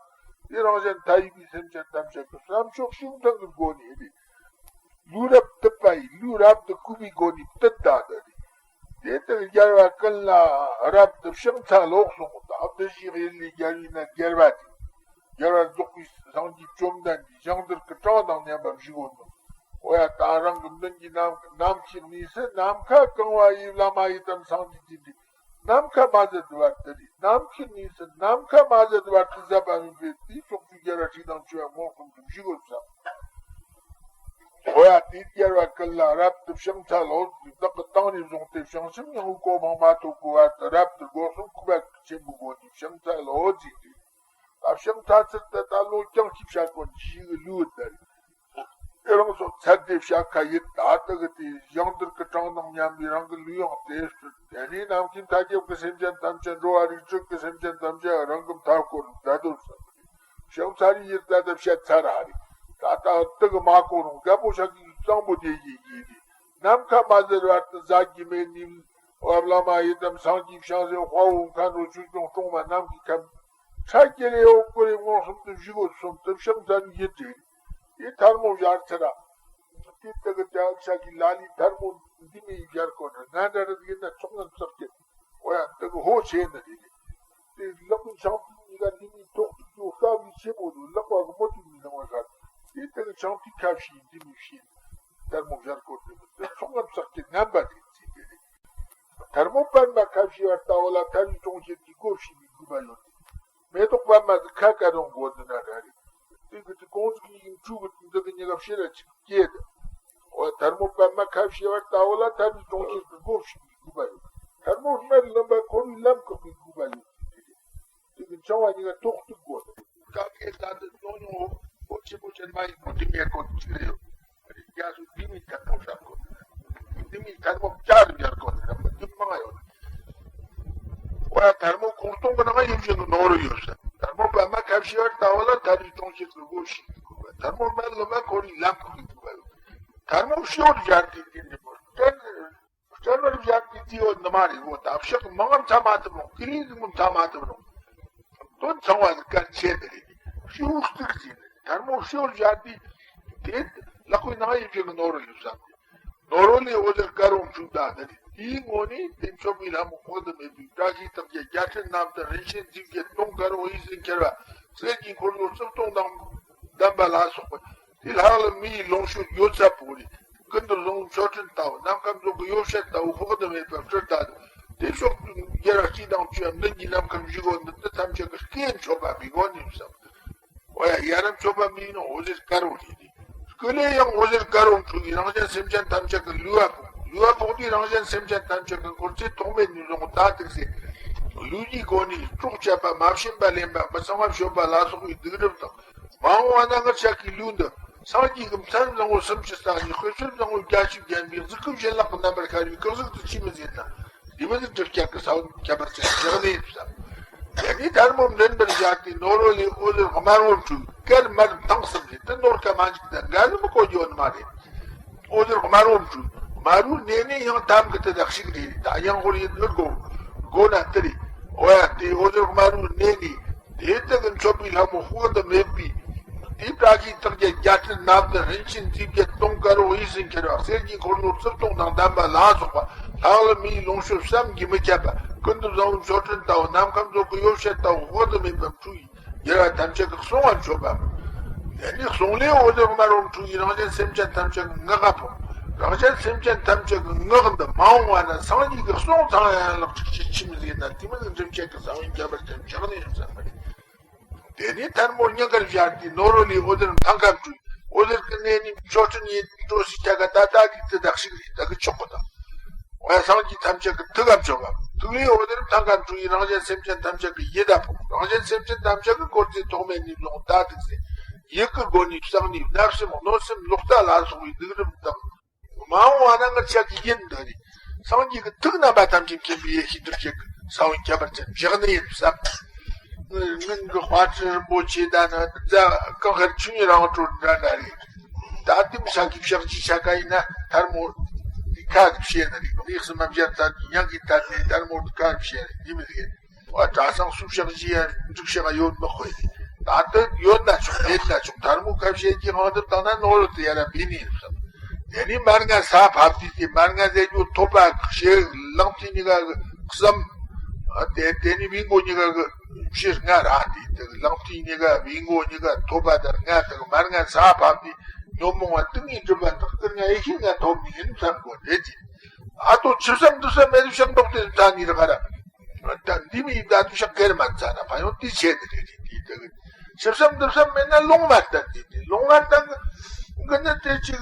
དེ་རང་གཞན་མཐའ་ཡས་པའི་སེམས་ཅན་ཐམས་ཅད་ཀྱི་བསམ་ཕྱོགས་ཤིན་ཏུ་གི་སྒོ་ནས་རེད། ལུས་རབ་གཏུབས་པ་ཡི། ལུས་རབ་ཏུ་བཀུག་པའི་སྒོ་ནས་གཏུབས་ད་དེ་རེད། དེ་ལྟར་རྒྱལ་བ་ཀུན་ལ་རབ་ཏུ་ཕྱག་འཚལ་ལོ་གསུངས། ད་བདུད་བཞིའི་གཡུལ་ལས་རྒྱལ་བའི་ན་རྒྱལ་བ་དེ། རྒྱལ་བ་རྫོགས་པའི་སངས་རྒྱས་བཅོམ་ལྡན་འདས་ཞིང་རྡུལ་གྱི་གྲངས་དང་མཉམ་པར་བཞུགས་ཡོད་ནོ། འོ་ཡ། ད་རང་གི་མདུན་གྱི་ནམ་ནམ་མཁའི་གནས་སུ་ནམ་མཁའ་གང་བ་ཡི་བླ་མ་ཡི་དམ་སངས་རྒྱས་ཀྱི་འདི་ནམ་མཁའ་མ་ཟད་བར་དུ་རེད། ནམ་མཁའི་གནས་སུ་ནམ་མཁའ་མ་ཟད་བར་དུ་ཟད་པ་མིན་པས། དེའི་ཕྱོགས་བཅུའི་རྒྱལ་བ་ཆོས་དང་བཅས་པ་མངོན་སུམ་དུ་བཞུགས་ཡོད་བསམ། འོ་ཡ། དེའི་རྒྱལ་བ་ཀུན་ལ་རབ་ཏུ་ཕྱག་འཚལ་ལོ། བདག་གི་དང་ནས་བཟུང་སྟེ་བྱང་སེམས་སྙིང་པོའི་གོ་འཕང་མ་ཐོབ་ཀྱི་བར་དུ་རབ་ཏུ་སྒོ་གསུམ་གུས་པ་ཆེན་པོའི་སྒོ་ནས་ཕྱག་འཚལ་ལོ་ཟེར་ཏེ། ད་ཕྱག་འཚལ་ཚུལ་དེ་ད་ལོ་རྐྱང་གཅིག་བྱ་དགོས་ནི་ཞིག་གི་ལུས་དེ་རེད། དེ་རང་སོ་ཚད་དེ་བྱ་ཁ་ཡིན། ད་ལྟ་གི་དེ་ཞིང་རྡུལ་གྱི་གྲངས་དང་མཉམ་པའི་རང་གི་ལུས་ཡང་དེ་སྤྲུལ། དེ་ནས་ནམ་མཁའི་མཐའ་ཁྱབ་ཀྱི་སེམས་ཅན་ཐམས་ཅད། འགྲོ་བ་རིགས་དྲུག་གི་སེམས་ཅན་ཐམས་ཅད་རང་གི་མཐའ་བསྐོར་མཛད་དོ་བསམ། ཕྱག་འཚལ་ཡིན། ད་ལྟ་བཤད་ཚར་ར་རེད། ད་ལྟ་དེ་གི་མ་གོ་རུང་རྒད་པོ་ཆ་གི་གཙང་པོ་དེ་ཡིན་ཡིན་རེད། ནམ་མཁའ་མ་ཟད་བར་དུ་ཟད་རྒྱུ་མེད་ནི། བླ་མ་ཡི་དམ་སངས་རྒྱས་བྱང་སེམས་དཔའ་བོ་མཁའ་འགྲོ་ཆོས་སྐྱོང་སྲུང་མ་ནམ་མཁའི་ཁམས། ཁྲ་རྒྱལ་ལེའུ་ཀུ་རེ་མངོན་སུམ་དུ་བཞུགས་གསུམ་དུ་ཕྱག་འཚལ་ཡིད་དྲན། དེ་ཐལ་མོ་སྦྱར་ཚེ་ར། དེ་དེ་གི་དེ་ཨ་ཤ་གི་ལ་ལི་ཐལ་མོ་འདི་མི་སྦྱར་གོ་ནི་ང་འདྲ་རེད་ཡིན་ན་ཚོགས་ངན་བསགས་ཀྱི། འོ་ཡ། དེ་གི་ཧོ་ཆེ་ནི་རེད། དེ་ལག་པའི་ཆང་ཐིག་གཉིས་ཀ་འདི་མི་ཐོག་ཏུ་ཀྱོ་ལྟ་བུའི་ཆེ་པོ་དུ་ལག་པ་གི་མོ་དུ་མི་ལང་བ་ཤར། དེ་དེ་གི་ཆང་ཐིག་ཁ་ཕྱིས་འདི་མི་ཕྱིས། ཐལ་མོ་སྦྱར་གོ་དེ་མི་དེ་ཚོགས་ངན་བསགས་ཀྱི་ངན་པ་དེ་ཚིག་དེ་རེད། ཐལ་མོ་པདྨ་ཁ་ཕྱེ་བར་ལྟ་བ་ལ་ཐལ་བའི་གྲོང་ཁྱེར་གྱི་སྒོ་ཕྱེ་བའི་དགོས་པ་ཡོད་དེ། མེ་ཏོག་པདྨ་གི་ཁ་ཀ་རོང་སྒོ་འདི་ན་ར་རེད། དེ་གི་དེ་ཀོང་ཟིག་ཡིན་ཕྲུ་གི་འདི་གི་ཉི་ག་ཕྱེ་ར་ཅིག་སྐྱེས་ཏེ། འོ་ཐལ་མོ་པདྨ་ཁ་ཕྱེ་བར་ལྟ་བ་ལ་ཐལ་བའི་གྲོང་ཁྱེར་གྱི་སྒོ་ཕྱེ་བའི་དགོས་པ་ཡོད། ཐལ་མོ་སྨན་ལུམ་པ་འཁོར་བའི་ལམ་བཀག་པའི་དགོས་པ་ཡོད་དེ་རེད། དེ་གི་འཆང་བ་ཉི་ག་ཐོག་ཏུ་དགོས་ཏེ། ཀ་ཀའི་ས་འདི་ཉུང་ཉུང་འོ་ཆེན་པོ་ཅན་མ་ཡིན་པོ་འདི་མེད་གོ་ཅི་རེད་ཡོད། རྒྱ་སུ་འདི་མི་ཐལ་མོ་བཞག་གོ། འདི་མི་ཐལ་མོ་བཅའ་རུ་བཞག་གོ་ནི་ར་མ་འདི་མང་ཡོད། འོ་ཡ་ཐལ་མོ་ཁོང་སྟོང་གི་ནང་ཡིན་བཞིན་དུ་ནོར་རུ་ཡོད་ས། ཐལ་མོ་པདྨ་ཁ་ཕྱེ་བར་ལྟ་བ་ལ་ཐལ་བའི་གྲོང་ཁྱེར་གྱི་སྒོ་ཕྱེ་དགོས་པ། ཐལ་མོ་སྨན་ལུམ་པ་འཁོར་བའི་ལམ་བཀག་པའི་དགོས་པ་ཡོད། ཐལ་མོ་ཕྱེ་བར་སྦྱར་ཏེ་འདི་འདྲ་མོ་སྟོན། སྤྲང་བར་བཞག་པའི་དུས་ཡོད་ནི་མ་རེད་གོ། ད་ཕྱག་མང་ཙམ་མ་ཐུབ་རུང་ཀི་ལིང་ཟིག་མང་ཙམ་མ་ཐུབ་རུང་། དོན་ཚང་བ་ནི་གལ་ཆེ་ནི་རེད། ཤིའུ་སྟིག་ཟིན་ནི་ཐལ་མོ་ཤིའུ་བཞག་དུས་དེ་ལག་པའི་ནང་ཡིན་ཅིག་ནོར་ཡོད་བསམ། ནོར་བོ་ལས་འོ་ཟེར་དཀར་རོང་ཆུ་ད་ནི་རེད། དེའི་ངོ་ནས་དེ་མཆོད་པའི་ལྷ་མོ་འཁོར་དུ་མེད་པའི་བཀྲ་ཤིས་རྟགས་བརྒྱད་རྒྱལ་ཕྲན་རྣམས་དང་རིན་ཆེན་རྫས་བརྒྱད་དུང་དཀར་འོད་ཟེར་འཁྱིལ་བ་གསེར་གྱི་འཁོར་ལོ་རྩིབས་སྟོང་དང་ལྡན་པ་ལ་སོགས་པ། དེ་ལྷག་ལ་མི་ཡི་ལོངས་སྤྱོད་ཡོད་ཚད་པོ་རེད། ཀུན་ཏུ་བཟང་པོའི་མཆོད་སྤྲིན་ལྟ་བུ། ནམ་མཁའ་མཛོད་ཀྱི་ཡོ་བྱད་ལྟ་བུ། དཔག་ཏུ་མེད་པ་སྤྲུལ་ལྟ་བུ། དེ་ཕྱོགས་བཅུ་རྒྱལ་བ་སྤྱི་དང་བཅས་མདུན་གྱི་ནམ་མཁའ་བཞུགས་པོ་འདི། འདི་ཐམས་ཅད་ཀྱི་སྐད་མཆོད་པ་མི་དགོས་ནི་བསམ། འོ་ཡ། ཡ་རབས་མཆོད་པ་མིན་ནོ། འོད་ཟེར་དཀར་པོ་རེད། སྐུ་ལས་ཡང་འོད་ཟེར་དཀར་པོ་འཕྲོས་ནས་རང་གཞན་སེམས་ཅན་ཐམས་ཅད་ཀྱི་ལུས་པ་ཕོག་ལུས་པ་ཕོག་དུས་རང་གཞན་སེམས་ཅན་ཐམས་ཅད་ཀྱི་འཁོར་ཚེ་ཐོག་མེད་ནས་བཟུང་ད་ཐུག་ཚེ། ལུས་ཀྱི་སྒོ་ནས་སྲོག་བཅད་པ། མ་བྱིན་པ་ལེན་པ། མི་གཙང་བ་སྤྱོད་པ་ལ་སོགས་པའི་སྡིག་སྒྲིབ་དང་། མ་འོངས་པ་ན་ང་ཅག་གི་ལུས་འདི་སངས་རྒྱས་ཀྱི་མཚན་བཟང་པོ་སུམ་ཅུ་རྩ་གཉིས། དཔེ་མཚོན་བཟང་པོ་བརྒྱད་ཅུ་བརྒྱན་པའི་གཟུགས་སྐུ་བྱིན་རླབས་ཀྱི་རྣམ་པར་ཤར་བའི་སྐུ་གཟུགས་དེ་ཅི་མི་ཟེར་ན། དེ་མི་ཟེར་གྲིབ་ཀྱག་གི་ས་བོན་ཁྱད་པར་ཅན་བཞག་ནས་ཡིན་བསམ། དེ་ནས་ཐལ་མོ་མགྲིན་པར་བཞག་སྟེ་ནོར་བུ་ལས་འོད་ཟེར་དམར་པོ་འཕྲོས། དཀར་དམར་མཐིང་གསུམ་རེད། དེ་ནོར་སྐར་མ་གཅིག་དང་འགའ་ལ་མི་གོ་རྒྱུ་ནི་མ་རེད། འོད་ཟེར་དམར་པོ་འཕྲོས། དམར་པོའི་གནས་ནས་ཡང་ཐབས་ཀྱི་དེ་དག་ཞིག་རེད། ད་ཡང་ཧོར་ཡིན་ཨུར་གོ་གོ་ན་དེ་རེད། འོ་ཡ། དེ་འོད་ཟེར་དམར་པོའི་གནས་ནས་དེ་དག་གི་མཆོད་པའི་ལྷ་མོ་དཔག་ཏུ་མེད་པའི། དེའི་བཀྲ་ཤིས་རྟགས་བརྒྱད་བརྒྱད་ཁྲི་སྣ་བདུན་རིན་ཆེན་རྩིས་བརྒྱད་སྟོང་དཀར་པོ་གཡས་སུ་འཁྱིལ་བ། གསེར་གྱི་འཁོར་ལོ་རྩིབས་སྟོང་དང་ལྡན་པ་ལ་སོགས་པ། ལྷག་ལ་མིའི་ལོངས་སྤྱོད་བསམ་གྱིས་མི་ཁྱབ་པ། ཀུན་ཏུ་བཟང་པོའི་མཆོད་སྤྲིན་ལྟ་བུ། ནམ་མཁའ་མཛོད་ཀྱི་ཡོ་བྱད་ལྟ་བུ་དཔག་ཏུ་མེད་པ་འཕྲོས་ཡི། རྒྱལ་བ་ཐམས་ཅད་ཀྱི་གསུང་བ་མཆོད་པ། དེ་ནས་གསུང་ལས་འོད་ཟེར་དམར་པོ་འཕྲོས་ཡི་རང་གཞན་སེམས་ཅན་ཐམས་ཅད་ཀྱི་ངག་ག་ཕོག་རང་གཞན་སེམས་ཅན་ཐམས་ཅད་ཀྱི་ངག་འདི་མ་འོངས་པ་ན་སངས་རྒྱས་ཀྱི་གསུང་ཚང་ཡན་ལག་ཅིག་ཅིག་ཅི་མི་ཟེར་ན། དེ་མི་ཟེར་གྲིབ་ཀྱག་གི་ས་བོན་ཁྱད་པར་ཅན་བཞག་ནས་ཡིན་བསམ་པ་རེད། དེ་ནས་ཐལ་མོ་སྙིང་གར་བཞག་སྟེ་ནོར་བུ་ལས་འོད་ཟེར་མཐིང་ག་འཕྲོས། འོད་ཟེར་གྱི་གནས་ནས་མཆོད་སྤྲིན་ཡིན་འགྲོ་སྲིད་ཆ་ག་ད་ལྟ་གི་དེ་དག་ཞིག་རེད། ད་གི་ཆོག་གི་དང་། འོ་ཡ། སངས་རྒྱས་ཐམས་ཅད་ཀྱི་ཐུགས་ཀ་མཆོད་པ། ཐུགས་ལས་འོད་ཟེར་མཐིང་ག་འཕྲོས་ཡི་རང་གཞན་སེམས་ཅན་ཐམས་ཅད་ཀྱི་ཡིད་ད་ཕོག་རང་གཞན་སེམས་ཅན་ཐམས་ཅད་ཀྱི་འཁོར་ཚེ་ཐོག་མེད་ནས་བཟུང་ད་ཐུག་ཚེ། ཡིད་ཀྱི་སྒོ་ནས་བསམ་ནས་བརྣབ་སེམས་གནོད་སེམས་ལོག་ལྟ་ལ་སོགས་པའི་སྡིག་སྒྲིབ་དང་། མ་འོངས་པ་ན་ང་ཅག་གི་ཡིད་འདི་ནི་སངས་རྒྱས་ཀྱི་ཐུགས་རྣམ་པ་ཐམས་ཅད་མཁྱེན་པའི་ཡེ་ཤེས་གྲིབ་ཀྱག་གི་ས་བོན་ཁྱད་པར་ཅན་བཞག་ནི་ཡིན་བསམ། སྔོན་གྱི་དཔལ་སྤྲུལ་རིན་པོ་ཆེ་ད་ནི་རྫ་གངས་དཀར་ཆོས་ཉིད་རང་གྲོལ་འདྲ་འདྲ་རེད། ད་ལྟའི་མི་ཤ་གི་ཕྱག་རྗེས་ཆ་ག་ཡིན་ན་ཐལ་མོ་འདི་ཁ་གི་བཤད་ནི་རེད། གནས་སུ་མ་བཞག་ཙམ་གྱི་ཡང་གི་ཐལ་ནས་ཐལ་མོ་འདི་ཁ་གི་བཤད་རེད། འདི་མི་རེད། བ་གྲྭ་ཚང་སུ་ཕྱག་རྗེས་ཡ་འབྲུག་ཕྱག་ཡོད་མི་དཔེ་རེད། ད་ལྟ་ཡོད་ན་ཆོག་མེད་ན་ཆོག་ཐལ་མོ་ཁ་བཤད་ཀྱི་དབང་དུ་བཏང་ན་ནོར་བུ་དེ་ཡ་ར་བི་ནི་ཡིན་བསམ། དེ་ནས་མར་ང་ས་ཕབ་དུས་དེ་མར་ང་ཟེར་རྒྱུ་ཐོད་པ་ཞེ་ལང་ཐིག་གཉིས་ཀ་གི་གསུམ། དེ་དེ་ནས་བི་མགོ་གཉིས་ཀ་གི་ཕྱིར་ལྔ་ར། དེ་དེ་ལང་ཐིག་གཉིས་ཀ་བི་མགོ་གཉིས་ཀ་ཐོད་པ་དང་ལྔ་དང་མར་ང་ས་ཕབ་དུས་ཉོན་མོངས་པ་དུག་ལྔའི་སྒྲིབ་པ་དག་ཀིར་ང་ཡེ་ཤེས་ལྔ་ཐོབ་ནི་ཡིན་བསམ་དགོས་རེད་ཅེ། ཨ་ཏོ་ཆིབས་སམ་འདུག་སམ་མེད་ཤག་འདོག་དེ་ཚ་ནི་ར་ག་ར། ད་འདི་མི་ཡི་ད་དུ་ཤག་གེར་མ་ཚ་ན་ཕ་ཡོང་དེ་ཆེ་དེ་རེད་དེ་དེ་གི། ཆིབས་སམ་འདུག་སམ་མེད་ན་ལོང་མ་ལྟ་དེ་དེ་ལོང་མ་ལྟ་གི་གི་ནི་དེ་ཅིག་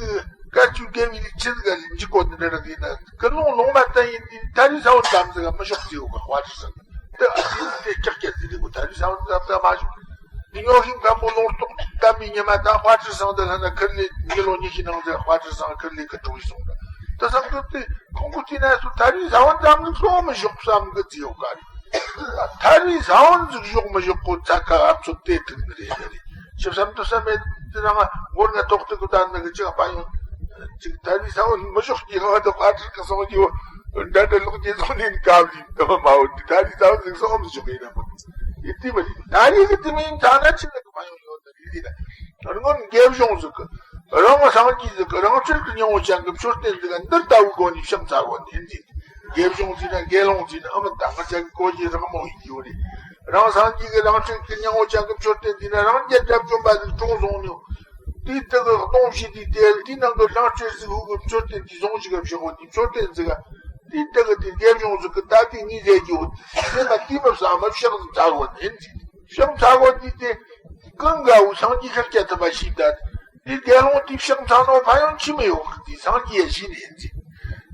ག་ཆུ་རྒྱལ་བའི་ལི་ཆི་ག་ལི་འཇིག་གོ་ནི་ར་གི་ན་གི་ལོང་ལོང་མ་ལྟ་ཡིན་དེ་ད་རི་ས་བོན་ཙམ་ཟིག་ག་མི་ཤོག་ཅེ་ཡོ་ག་དཔའ་ཆི་སམ་དེ་ཨ་དེ་དེ་ཀྱག་ཀྱག་དེ་དེ་གོ་ད་རི་ས་བོན་ཙམ་ཟིག་ག་མ་ཤོག་དེ་ཉོ་ཤིང་སྐམ་པོ་ལོང་རྟོག་ཏམ་མི་ཉི་མ་ད་དཔའ་ཆི་སང་དེ་ལྷ་ན་ཁིར་ལི་ཉི་ལོ་ཉི་ཤི་ནང་ཟེར་དཔའ་ཆི་སང་ཁིར་ལི་ཁི་གྲོགས་ཡི་སོང་ད་དེ་སང་དེ་དེ། ཁོང་ཁུ་ཏི་ན་སུ་ཐ་རི་ས་བོན་ཙམ་ཟིག་སོང་མི་ཞོག་བསམ་གི་ཙི་ཡོ་ག་རི། ཐ་རི་ས་བོན་ཟིག་ཞོག་མི་ཞོག་གོ་ཚ་ཁ་ཨབ་ཚུགས་ཏེ་ཐུག་ནི་རེད་རེད། ཆིབས་སམ་དུ་སམ་མེད་དེ་རང་མགོར་ང་ཐོག་ཏུ་གུ་ད་ནི་གི་ཅིག་པ་ཡོང་། ཅིག་ཐ་རི་ས་བོན་མི་ཞོག་གི་ང་དུ་དཔའ་ཁྲིར་གི་སོང་གི་ཡོ། འདྲ་འདྲ་ལོག་ཅེ་སོང་ནི་ཀ་བ་ལི་དུ་མ་མ་འོ་དེ་ཐ་རི་ས་བོན་ཟིག་སོང་མི་ཞོག་གི་ཡིན་ན་མོ། ཡི་ཏི་མ་ལི་ཐ་རི་གི་དེ་མིན་ཐ་ན་ཆི་ལ་གི་པ་ཡོང་ཡོད་ནི་རེད་ལི་ན། རི་ངོ་རྒྱལ་གཞུང་ཟིག་གི། རང་སངས་རྒྱས་ཟིག་གི་རང་ཆོས་ཀྱི་སྙིང་པོ་ཅན་གྱི་མཆོད་རྟེན་ཟིག་ག་འདིར་ལྟ་བུའི་སྒོ་ནས་ཕྱག་འཚལ་བ་ནི་འདི། དགེ་སྦྱོང་ཟིག་ན་དགེ་སློང་ཟིག་ན་ཨ་མ་དང་ང་ཅག་གི་གོ་རྒྱུ་རང་མོ་ཡིན་རྒྱུ་རེད། རང་སངས་རྒྱས་ཀྱི་རང་ཆོས་ཀྱི་སྙིང་པོ་ཅན་གྱི་མཆོད་རྟེན་ཟིག་ན་རང་རྒྱལ་རབ་བྱུང་བ་ཟིག་གྲོངས་སོང་ནས། དེའི་སྟེང་གི་སྟོང་བཞི་དེའི་དེ་དེའི་ནང་གི་རང་ཆོས་ཟིག་ཧུ་གི་མཆོད་རྟེན་དེ་ཟུང་ཞིག་ག་བཞག་གོ་དེ་མཆོད་རྟེན་ཟིག་ག་དེའི་སྟེང་གི་དེ་དགེ་སྦྱོང་ཟིག་གི་ད་དེ་ངའི་ཟས་ཀྱི་འོ་དེ་ཟས་ན་དེ་མི་བསམ་མ་ཕྱག་ཟིག་འཚལ་གོ་ནི་ཡིན་ཟིག་ཕྱག་འཚལ་གོ་དེ་དེ་ཀུན་དགའ་བོ་སངས་རྒྱས་ཤཱཀྱ་ཐུབ་པ་ཞིག་ད། འདི་དགེ་སློང་དེ་ཕྱག་འཚལ་ནོ་ཕན་ཡོན་ཅི་མི་ཡོང་གི། དེ་སངས་རྒྱས་ཞིག་ནས་འཛིན།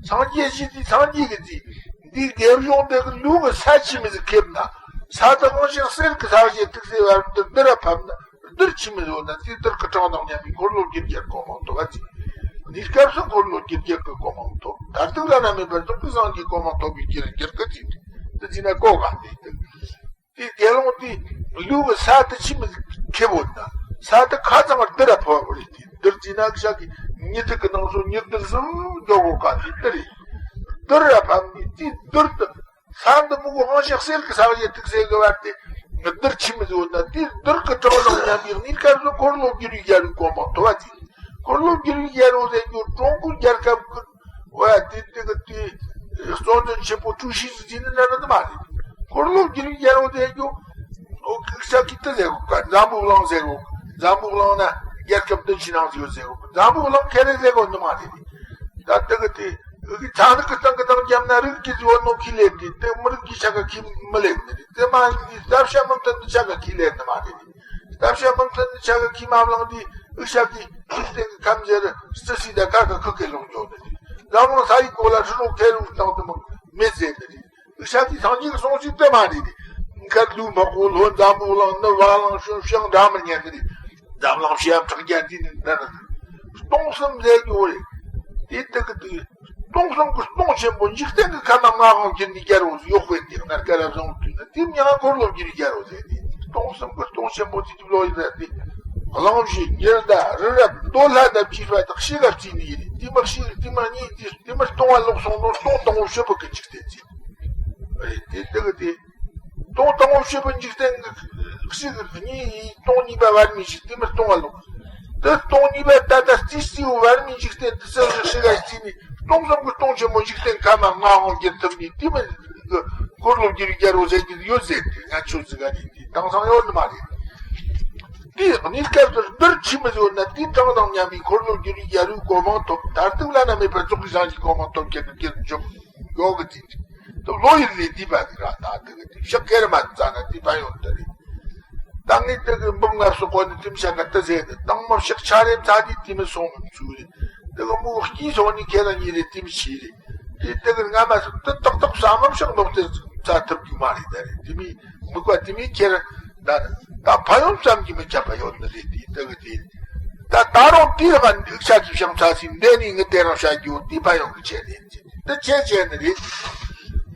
སངས་རྒྱས་ཞིག་དེ་སངས་རྒྱས་ཀྱི་འཛིན། འདི་དགེ་སྦྱོང་དེ་གི་ལུས་ཀྱི་ས་ཆི་མི་ཟིག་ཁེབས་ན། ས་དེ་དབང་ཕྱུག་གསེར་གྱི་ས་གཞི་ཐིག་སེ་བར་དུ་བདུད་ར་ཕབ་ན་བདུད་ཆི་མི་ཟིག་ན་དེ་བདུད་ཀྱི་གྲངས་དང་མཉམ་པའི་འཁོར་ལོ་བསྒྱུར་རྒྱལ་གོ་མང་ཐོབ་པ་ཅིག་འདི་སྐབས་སུ་འཁོར་ལོ་བསྒྱུར་རྒྱལ་གྱི་གོ་མང་ཐོབ། མཐར་ཐུག་བླ་ན་མེད་པར་རྫོགས་པའི་སངས་རྒྱས་གོ་མང་ཐོབ་པའི་རྒྱུར་འགྱུར་གི་ཅིག་འདི་ཅི་ན་གོ་ག་འདི་འདུག་དེ་དགེ་སློང་དེ་ལུས་ཀྱི་ས་དེ་ཆི་མི་ཁེ་བོ་ན། ས་དེ་ཁ་ཚང་བར་རྡུལ་ར་ཕབ་རེད་དེ། རྡུལ་ཅི་ན་ཤག་གི་ཉི་ཐིག་གི་ནང་སོ་ཉི་རྡུལ་སུ་འགྲོ་གོ་ག་དེ་རྡུལ་རེད། རྡུལ་ར་ཕབ་ནི་དེ་རྡུལ་དེ་ས་འདི་མུ་གུ་ཧང་ཤག་གསེར་གྱི་ས་གཞི་ཐིག་སེ་གི་བར་དེ་རྡུལ་ཆི་མི་ཟོ་ན་དེ་རྡུལ་གྱི་གྲངས་དང་མཉམ་པའི་གནས་སྐབས་སུ་འཁོར་ལོ་བསྒྱུར་བའི་རྒྱལ་པོའི་གོ་འཕང་ཐོབ་པ་དེ། འཁོར་ལོ་བསྒྱུར་བའི་རྒྱལ་པོ་ཟེར་རྒྱུ་ཀྲུང་གོའི་རྒྱལ་ཁབ་ཀྱི། འོ་ཡ་དེ་དེ་གི་དེ་གཙོ་འཛིན་ཆེན་པོ་ཀྲུའུ་ཞི་ཟེར་ནི་འདྲ་འདྲ་མ་རེད། འཁོར་ལོ་བསྒྱུར་བའི་རྒྱལ་པོ་དེ་རྒྱུ་ཨོ་ཀི་ས་ཀི་ཏི་ཟེར་གོ་ག་འཛམ་བུ་གླིང་ཟེར་གོ་འཛམ་བུ་གླིང་ན་ རྒྱལ་ཁབ་བདུན་ཕྱི་ནང་ཟེར་ཡོད་ཟེར་གོ། འཛམ་བུ་གླིང་ཁེ་རེ་ཟེར་གོ་ནི་མ་རེད། ད་དེ་གི་དེ་ཨི་གི་ཚན་རིག་གི་སྟེང་གི་སྟེང་རྒྱབ་ན་རིགས་ཀྱི་ཟེར་བ་ནོ་ཁི་ལེན་དེ་དེ་མི་རིགས་ཀྱི་ཆ་ག་ཁི་མི་ལེན་ནི་རེད། དེ་མ་ཡིན་གྱི་ས་བྱ་མི་མཐུན་ནི་ཆ་ག་ཁི་ལེན་ནི་མ་རེད། ས་བྱ་མི་མཐུན་ནི་ཆ་ག་ཁི་མ་བླངས་དེ་ཨི་ཤ་གི་ཚིག་སྟེང་གི་ཁམས་ཟེར་རི་སི་སི་ད་ཁ་ག་ཁི་ཁི་ལོང་འཇོག་ནི་རེད། འཛམ་གླིང་ས་ཡི་གོ་ལ་ཧྲི་རོ་ཁེ་རུ་སྟེང་དུ་མི་མེད་ཟེར་ནི་རེད། ཤ་དེ་སངས་རྒྱས་ཀྱི་གསུང་ཞིག་དེ་མ་རེད། མཁར་ལུས་མ་གོ་ལྷོ་འཛམ་བུ་གླིང་ནི་བ་གླང་ཤུན་ཤང་འདྲ་མི་ཉན་ནི་རེད། འཛམ་གླིང་ཤེས་ཡབ་ཁྲག་རྒྱལ་དེ་ནི་འདི་ནི་སྟོང་གསུམ་ཟེར་རྒྱུ་རེད། དེ་དག་གི་དུས་སྟོང་གསུམ་གྱི་སྟོང་ཆེན་པོ་འཇིག་རྟེན་གྱི་ཁམས་ལྔ་དབང་བསྒྱུར་ནས་རྒྱལ་བོ་ཡོག་པོའི་དེ་སྔར་སྐལ་བཟང་དུས་ན་དེ་མྱ་ངན་འཁོར་ལོ་བསྒྱུར་རྒྱལ་བོ་ཟེར་ནས་སྟོང་གསུམ་གྱི་སྟོང་ཆེན་པོ་དེ་དུས་ལོ་ཡི་རེད་དེ། གླང་བཞི་ཉི་ཟླ་རི་རབ་མདོ་ལྷ་དང་བཅས་པ་དག་ཤི་ག་བརྩིས་ནས་ཡིན། དེ་མར་ཤི་དེ་མར་གཉིས་དེ། དེ་མར་སྟོང་བ་ལོག་སོང་ནོ་སྟོང་དང་པོ་ཕྱི་པོ་གི་འཇིག་རྟེན་ཚེ། རེད་དེ་དེ་གི་དེ། སྟོང་དང་པོ་ཕྱི་པོ་འཇིག་རྟེན་གི་གཅིག་གཉིས་སྟོང་གཉིས་པ་བར་མི་ཞིག་དེ་མར་སྟོང་བ་ལོག་དེ་སྟོང་གཉིས་པ་ད་ལྟ་རྩིས་རྩིས་བོ་བར་མི་འཇིག་རྟེན་དེ་སེ་རི་ཤི་ག་རྩིས་ནི་སྟོང་གསུམ་གི་སྟོང་ཆེན་མོ་འཇིག་རྟེན་ཁ་མ་ལྔ་དབང་བསྒྱུར་ཐུབ་ནི་དེ་མི་གི་འཁོར་ལོ་བསྒྱུར་རྒྱལ་བོ་ཟེར་གྱི་ཡོད་ཟེར་ཏེ་ང་ཆོས་ཟིག་ག་ནི་དེ་དེང་སང་ཡོད་ནི་མ་རེད། དེའི་གནས་སྐབས་སུ་རྡུལ་ཆི་མི་ཟོ་ན་དེའི་གྲངས་དང་མཉམ་པའི་འཁོར་ལོ་བསྒྱུར་བའི་རྒྱལ་བོའི་གོ་འཕང་ཐོབ། མཐར་ཐུག་བླ་ན་མེད་པར་རྫོགས་པའི་སངས་རྒྱས་གོ་འཕང་ཐོབ་ཀྱི་རྒྱུར་འཇོག་འགྲོ་གི་དེ་འདྲ་དུ་ལོ་ཡིན་ནས་འདི་པ་དེ་ར་ད་དེ་གི་དེ་ཕྱག་ཁེར་མ་རྩ་ན་དེ་པ་ཡོང་དེ་རེད། ད་ངས་དེ་གི་འབུམ་ལྔ་སོགས་གོ་ནས་དེ་མི་ཤ་ག་དེ་ཟེར་ནས་དང་མ་ཕྱག་ཆ་རེ་མཚར་དེ་དེ་མི་སོང་མི་ཚུལ་རེད། དེ་གི་མོ་སྐྱིད་སོང་ནས་ཁེ་ར་གཉིས་རེད་དེ་མི་ཤེས་རེད། དེ་དེ་གི་ང་མ་སོང་དེ་ཏག་ཏག་བསམ་མ་ཕྱག་ལོག་དེ་ཚ་ཐུབ་རྒྱུ་མ་རེད་ད་རེད། དེ་མི་མི་གོ་དེ་མི་ཁེ་ར། ད་ད་ཕ་ཡོང་བསམ་གྱིས་མི་ཁྱབ་པ་ཡོད་ནི་རེད་དེ་ལྟ་གི་དེ། ད་ད་རུང་དེའི་སྒང་འདུག་ཤ་གི་ཕྱག་འཚལ་སའི་འདས་ནས་ངི་དེ་རང་བྱ་རྒྱུ་དེ་ཕ་ཡོང་གི་ཆེད་རེད། དེ་ཆེ་ཆེ་ནི་རེད།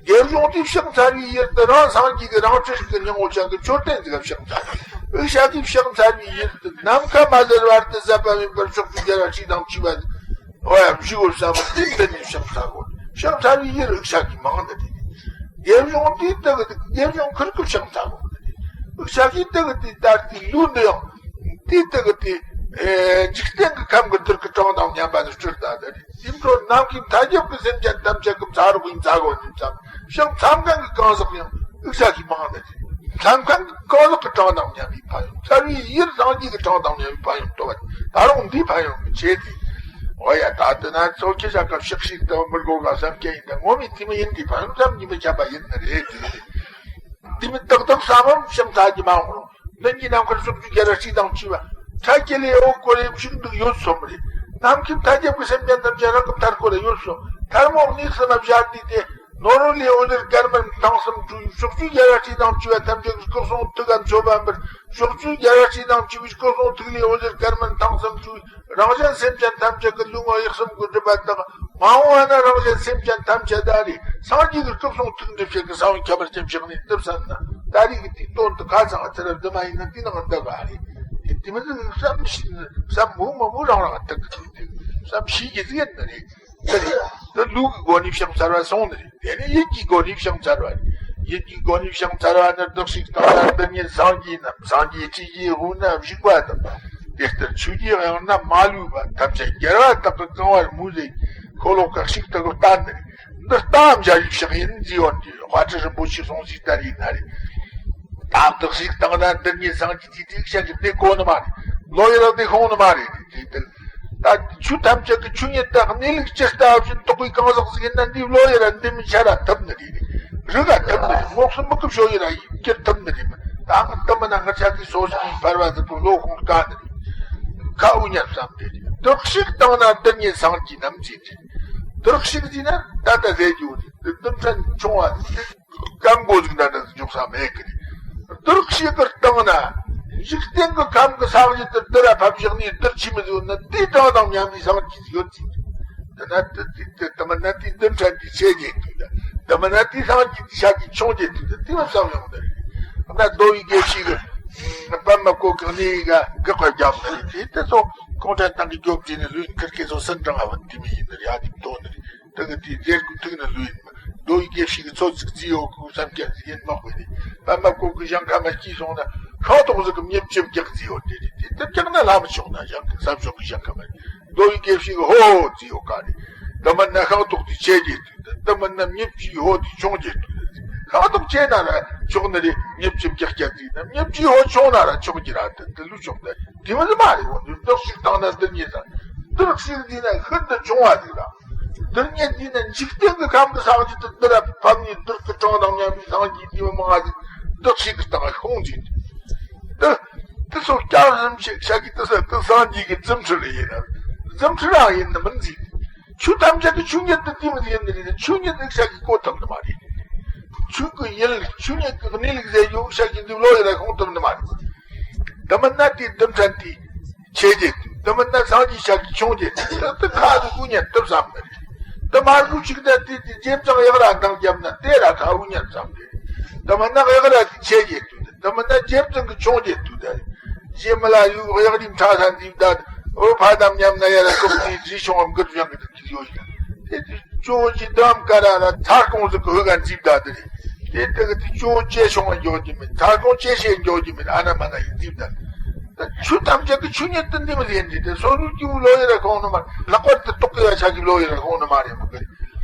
རྒྱལ་གཞུང་དེའི་ཕྱག་འཚལ་བའི་ཡུལ་དུ་རང་སངས་རྒྱས་ཀྱི་རང་སྤྲུལ་གྱི་སྙིང་པོ་ཅན་གྱི་མཆོད་རྟེན་ཟིག་ག་ཕྱག་འཚལ། འདུག་ཤ་གི་ཕྱག་འཚལ་བའི་ཡུལ་དུ་ནམ་མཁའ་མ་ཟེར་བར་དུ་ཟད་པ་མེད་པར་ཕྱོགས་བཅུའི་རྒྱལ་བ་སྲས་དང་བཅས་པ། ཨོ་ཡ་བཞི་བོ་བསམ་པ་དེ་འདི་ནས་ཕྱག་འཚལ་གོ། ཕྱག་འཚལ་བའི་ཡུལ་འདུག་ཤ་གི་མང་ནི་རེད། རྒྱལ་གཞུང་དེའི་སྟེང་གི་རྒྱལ་གཞུང་ཁུར་གི་ཕྱག་འཚལ་གོ་ནི་རེད། འདུག་ཤ་གི་སྟེང་གི་དེ་ལྟར་དེ་ལུས་འདི་ཡང་དེའི་སྟེང་གི་དེ་ཨེ་འཇིག་རྟེན་གི་ཁམས་གི་དུར་གི་གྲངས་དང་མཉམ་པ་ནི་སྤྲུལ་ད་དེ་རེད། དེ་འཕྲོ་ནམ་མཁའི་མཐའ་ཁྱབ་ཀྱི་སེམས་ཅན་ཐམས་ཅད་ཀྱི་མཚར་རོགས་ཡིན་མཚར་གོ་ནི་ཙམ་ཕྱག་འཚལ་མཁན་གི་གང་ཟག་ཡང་འདུག་ཤ་གི་མང་ནི་རེད། མཚམས་ཁང་གི་གང་ཟག་གི་གྲངས་དང་མཉམ་པའི་ཕན་ཡོན། ཚར་བའི་ཡུལ་སངས་རྒྱས་ཀྱི་གྲངས་དང་མཉམ་པའི་ཕན་ཡོན་ཐོབ་པ་ད་རུང་འདིའི་ཕན་ཡོན་གྱི་ཆེད་དུ། འོ་ཡ་ད་དེ་ན་ཚོ་ཁྱེད་ཅག་གི་ཕྱག་ཤིག་ཏུ་མི་དགོས་ག་བསམ་མཁན་ཡིན་ད་ངོ་མའི་དེ་མི་ཡིན་དེ་ཕན་ཡོན་ཙམ་གྱིས་མི་ཁྱབ་པ་ཡིན་ནི་རེད་དེ། དེ་མི་ཏག་ཏག་བསམ་མམ་ཕྱག་འཚལ་གྱི་མ་འོང་རུང་། མདུན་གྱི་ནམ་མཁར་ཕྱོགས་བཅུའི་རྒྱལ་བ་སྲས་དང་བཅས་པ། ཁྲ་ཀྱི་ལས་འོ་སྐོར་རེ་ཞིག་འདུག་ཡོད་སོམ་རེད། ནམ་མཁའི་མཐའ་རྒྱབ་ཀྱི་སེམས་ཅན་ཐམས་ཅད་རང་གི་མཐར་སྐོར་རེ་ཡོད་སོ། མཐར་མོ་གནས་སུ་ན་བཞག་དུས་ཏེ། ནོར་བུ་ལས་འོད་ཟེར་དཀར་དམར་མཐིང་གསུམ་འཕྲོས། ཕྱོགས་བཅུའི་རྒྱལ་བ་སྲས་དང་བཅས་པ་ཐམས་ཅད་ཀྱི་སྐུ་གསུང་ཐུགས་ཀ་མཆོད་པ་འབུལ། ཕྱོགས་བཅུའི་རྒྱལ་བ་སྲས་དང་བཅས་པའི་སྐུ་གསུང་ཐུགས་ལས་འོད་ཟེར་དཀར་དམར་མཐིང་གསུམ་འཕྲོས། རང་གཞན་སེམས་ཅན་ཐམས་ཅད་ཀྱི་ལུས་ངག་ཡིད་གསུམ་གྱི་སྒྲིབ་པ་དག་མ་འོངས་པ་ན་རང་གཞན་སེམས་ཅན་ཐམས་ཅད་ད་རེས་སངས་རྒྱས་ཀྱི་སྐུ་གསུང་ཐུགས་འདི་ཕྱིར་གྱི་ས་བོན་ཁྱད་པར་ཅན་ཕྱག་ནས་བཏབ་བསམ་ན་ད་རེས་ཀྱི་དུས་དོན་དུ་ཁ་ཚང་ཚེ་རབས་འདི་མ་ཡིན་ན་དེ་ནང་འདི་ག་རེད། དེ་མི་ཚེ་བསམ་ཤེས་བསམ་མོ་མ་མོ་རང་རང་ཐུག་གི་བསམ་ཤེས་ཀྱི་ཟིག་ཡིན་ནི་རེད། དེ་རེད། དེ་ལུས་ཀྱི་སྒོ་ནས་ཕྱག་འཚལ་བ་སོང་ནི་རེད། དེ་ནས་ཡིད་ཀྱི་སྒོ་ནས་ཕྱག་འཚལ་བ་རེད། ཡིད་ཀྱི་སྒོ་ནས་ཕྱག་འཚལ་བ་ནི་བདག་ཞིག་དང་ན་འདི་ཉིད་སངས་རྒྱས་རྣམས་སངས་རྒྱས་སྤྲུལ་རྒྱས་འོ་ན་བཞུགས་པ་དང་། དེ་ལྟར་ཆོས་ཀྱི་དབྱིངས་རྣམས་མ་ལུས་པ་ཐམས་ཅད་རྒྱལ་བ་དག་གིས་གང་བར་མོས་ཟེར། འཁོར་ལོ་ཁ་ཞིག་དག་གི་བསྟན་ནི་རེད། འདི་རྟ་འམ་འཇའ་ཡི་ཕྱག་ཡིན་ཟེར་བ་འདི་དཔལ་སྤྲུལ་རིན་པོ་ཆེའི་གསུང་ཞིག་ལྟར་ཡིན་ན་རེད། ད་བདག་ཞིག་དང་ན་འདི་ཉིད་སངས་རྒྱས་ཀྱི་ཐུགས་ཤ་གི་འདི་གོ་ནི་མ་རེད། ལོ་ཡི་རག་འདི་ཤོང་ནི་མ་རེད། དེ་ལྟར་ད་ཆོས་ཐམས་ཅད་ཀྱི་ཆོས་ཉིད་དང་གནས་ལུགས་ཇི་ལྟ་བ་བཞིན་རྟོགས་པའི་གང་ཟག་ཟིག་ཡིན་ན་འདི་ལོ་ཡི་ར་འདི་མི་ཆ་ར་ཐུབ་ནི་རེད། རི་ག་ཐུབ་ནི་རེད། ངོགས་སུ་མི་སྐུ་ཞོ་ཡི་ར་ཡིན་གྱུར་ཐུབ་ནི་རེད། ད་ང་ཐུབ་མི་ན་ང་ཆ་གི་སོ་ཞིག་ཡིན་བར་བ་ཟིག་པོ་ལོ་ཁོང་དཀའ་ནི་རེད། ཁ་འུ་ཉར་བསམ་དེ་རེད། བདག་ཞིག་དང་ན་འདི་ཉིད་སངས་རྒྱས་རྣམས་ཟེར་རེད། བདག་ཞིག་ཟེར་ན་ད་ལྟ་ཟེར་རྒྱུ་རེད། འདི་འདི་ཕྲན་ཆུང་བ་རེད། སྐམ་མགོ་ཟིག་འདྲ་འདྲ་ཟིག་འཇོག་ས་མེད་གི་རེད། བདག་ཞིག་གི་སྟེང་ན་འཇིག་རྟེན་གི་ཁམས་གི་ས་གཞི་དེར་དུར་ར་ཕབ་བཞག་ནས་དུར་ཆི་མི་ཟིག་ཡོད་ན་དེའི་གྲངས་དང་མཉམ་པའི་སངས་རྒྱས་ཟིག་ཡོད་ཅིག་དེ་ན་དེ་དེ་དེ་དེ་མིན་ན་དེའི་འདི་འཕྲལ་དེ་ཆེ་རྒྱས་དུས་ད་དེ་མིན་ན་དེའི་སངས་རྒྱས་དེ་ཤ་གི་ཆུང་རྒྱས་དུས་ད་དེ་མ་བསམ་ཡོང་ནི་རེད། ད་རྡོ་བའི་དགེ་བཤེས་གི་པདྨ་བཀོད་གི་གནས་ཡིག་ག་གི་ཁོ་རྒྱབ་ནི་རེད། དེ་དེ་ཚོ་གུང་ཁྲན་ཏང་གི་རྒྱོབ་དེ་ནི་ལུས་ཁིར་ཀེ་ཚོ་སུན་ཀྲང་ཨ་བ་དེ་མི་ཡིན་ནི་རེད། ཨ་དེ་མཐོ་ནི་རེད། དེ་གི་དེའི་རྫས་ཀུན་ཐུག་ནི་ལུས་ཡིན། མདོ་ཡི་དགེ་བཤེས་ཀྱི་ཚོད་ཅིག་བརྩིས་ཡོད་ཀུ་བསམ་སྐྱ་ཟིག་ཡིན་མ་དགོས་ནི། པདྨ་བཀོད་ཀྱི་ཞིང་ཁམས་མ་སྐྱིད་སོང་ན་ཤིང་ཏོག་ཟིག་གི་མྱི་བཅུ་བརྒྱག་བརྩིས་ཡོད་དེ་རེད། དེ་དེ་བརྒྱག་ན་ལྷ་མི་ཆོག་ན་ཞིང་གི་ས་ཕྱོགས་ཀྱི་ཞིང་ཁམས་མ་རེད། མདོ་ཡི་དགེ་བཤེས་ཀྱི་ཧོ་ཧོ་བརྩིས་ཡོད་ག་རེད། དེ་མིན་ན་ཤིང་ཏོག་དེ་ཆེ་རྒྱས་དུས་དེ་དེ་མིན་ན་མྱི་བཅུའི་ཧོ་དེ་ཆུང་རྒྱས་དུས་དེ། ཤིང་ཏོག་ཆེ་ན་ར་ཆོག་ནི་རེད། མྱི་བཅུ་བརྒྱ་བརྒྱ་བརྩིས་ན་མྱི་བཅུའི་ཧོ་ཆུང་ན་ར་ཆོག་གི་ར། དེ་དེ་ལུགས་ཆོག་ད་དེ་མི་ཟི་མ་རེད། འོ་འདི་བདག་ཞིག་བཏང་ན་འདི་ཉིད་ད་བདག་ཞིག་འདི་ན་ཤིན་ཏུ་ཆུང་བ་ཟིག་ར། འདི་ཉིད་འདི་ན་འཇིག་རྟེན་གྱི་ཁམས་ཀྱི་སངས་རྒྱས་དེ་འདི་ར་ཕབ་ནས་བདག་གི་གྲངས་དང་མཉམ་པའི་སངས་རྒྱས་འདི་མི་མང་ཟིག་བདག་ཞིག་གི་སྟེང་ཤོང་ཟིག་འདི། དེ་ཚོ་སྐྱབས་སེམས་ཆེ་ཤ་གི་དེ་ས་དེ་སངས་རྒྱས་ཀྱི་རྫུ་འཕྲུལ་ཡིན་ན། རྫུ་འཕྲུལ་རང་ཡིན་ནི་མིན་ཟིག་ཆོས་ཐམས་ཅད་ཀྱི་ཆོས་ཉིད་དུ་དེ་མི་ཡིན་ནི་རེད། ཆོས་ཉིད་དུ་ཤ་གི་གོ་ཐུབ་ནི་མ་རེད། ཆོས་ཀྱི་ཡིན་ལུགས་ཆོས་ཉིད་ཀྱི་གནས་ལུགས་ཟེར་རྒྱུ་ཤ་གི་འདི་ལོ་ཡི་ར་ཁོང་ཐུབ་ནི་མ་རེད། དེ་མིན་ན་དེའི་རྡུལ་ཕྲན་དེ་ཆེ་རྒྱས་དུས། དེ་མིན་ན་སངས་རྒྱས་ཤ་གི་ཆུང་རྒྱས་དུས། དེ་ཁ་དུ་ཀུ་ཉན་ཐུབ་བསམ་ནི་རེད། དེ་མ་རུ་ཅིག་ད་དེ་དེ་རྗེ་བཙུན་ཡག་ར་འདང་བརྒྱབ་ན་དེ་ར་ཁ་འུ་ཉན་བསམ་ནི་རེད། དེ་མིན་ན་ཡག་ར་དེ་ཆེ་རྒྱས་དུས། དེ་མིན་ན་རྗེ་བཙུན་གྱི་ཆུང་རྒྱས་དུས་ད་རེད། རྗེ་མི་ལ་ཡུག་གཡག་རིམ་ཁྲ་ས་འདིབ་ད། འོ་ཕ་དམ་ཉམས་ན་ཡ་ར་ཀོག་ནི་རྗེས་བྱུང་བ་མགུར་བཞེངས་གི་འདུག་ཡོད་ཡ། དེ་དུས་ཅོ་ཅི་དམ་ཀ་ར་ར་ཚར་ཀོང་ཟིག་གི་ཧུ་ག་འདིབ་ད་དེ་རེད། དེ་དེ་གི་དུས་ཅོ་ཅེ་བྱུང་བ་འཇོག་རྒྱུ་མེད། ཚར་ཀོང་ཅེ་ཤེས་འཇོག་རྒྱུ་མེད། ཨ་ན་མ་ན་ཡིན་འདིབ་ད། ད་ཆོས་ཐམས་ཅད་ཀྱི་ཆོས་ཉིད་དུ་འདི་མི་ལེན་འདི་དེ་སོ་རུ་སྐྱེ་བོ་ལོ་ཡ་ར་ཁོང་ནི་མ་ལྷག་པར་དུ་རྟོག་གེ་བ་ཆ་གི་ལོ་ཡ་ར་ཁོང་ནི་མ་རེད་མ་གི་རེད།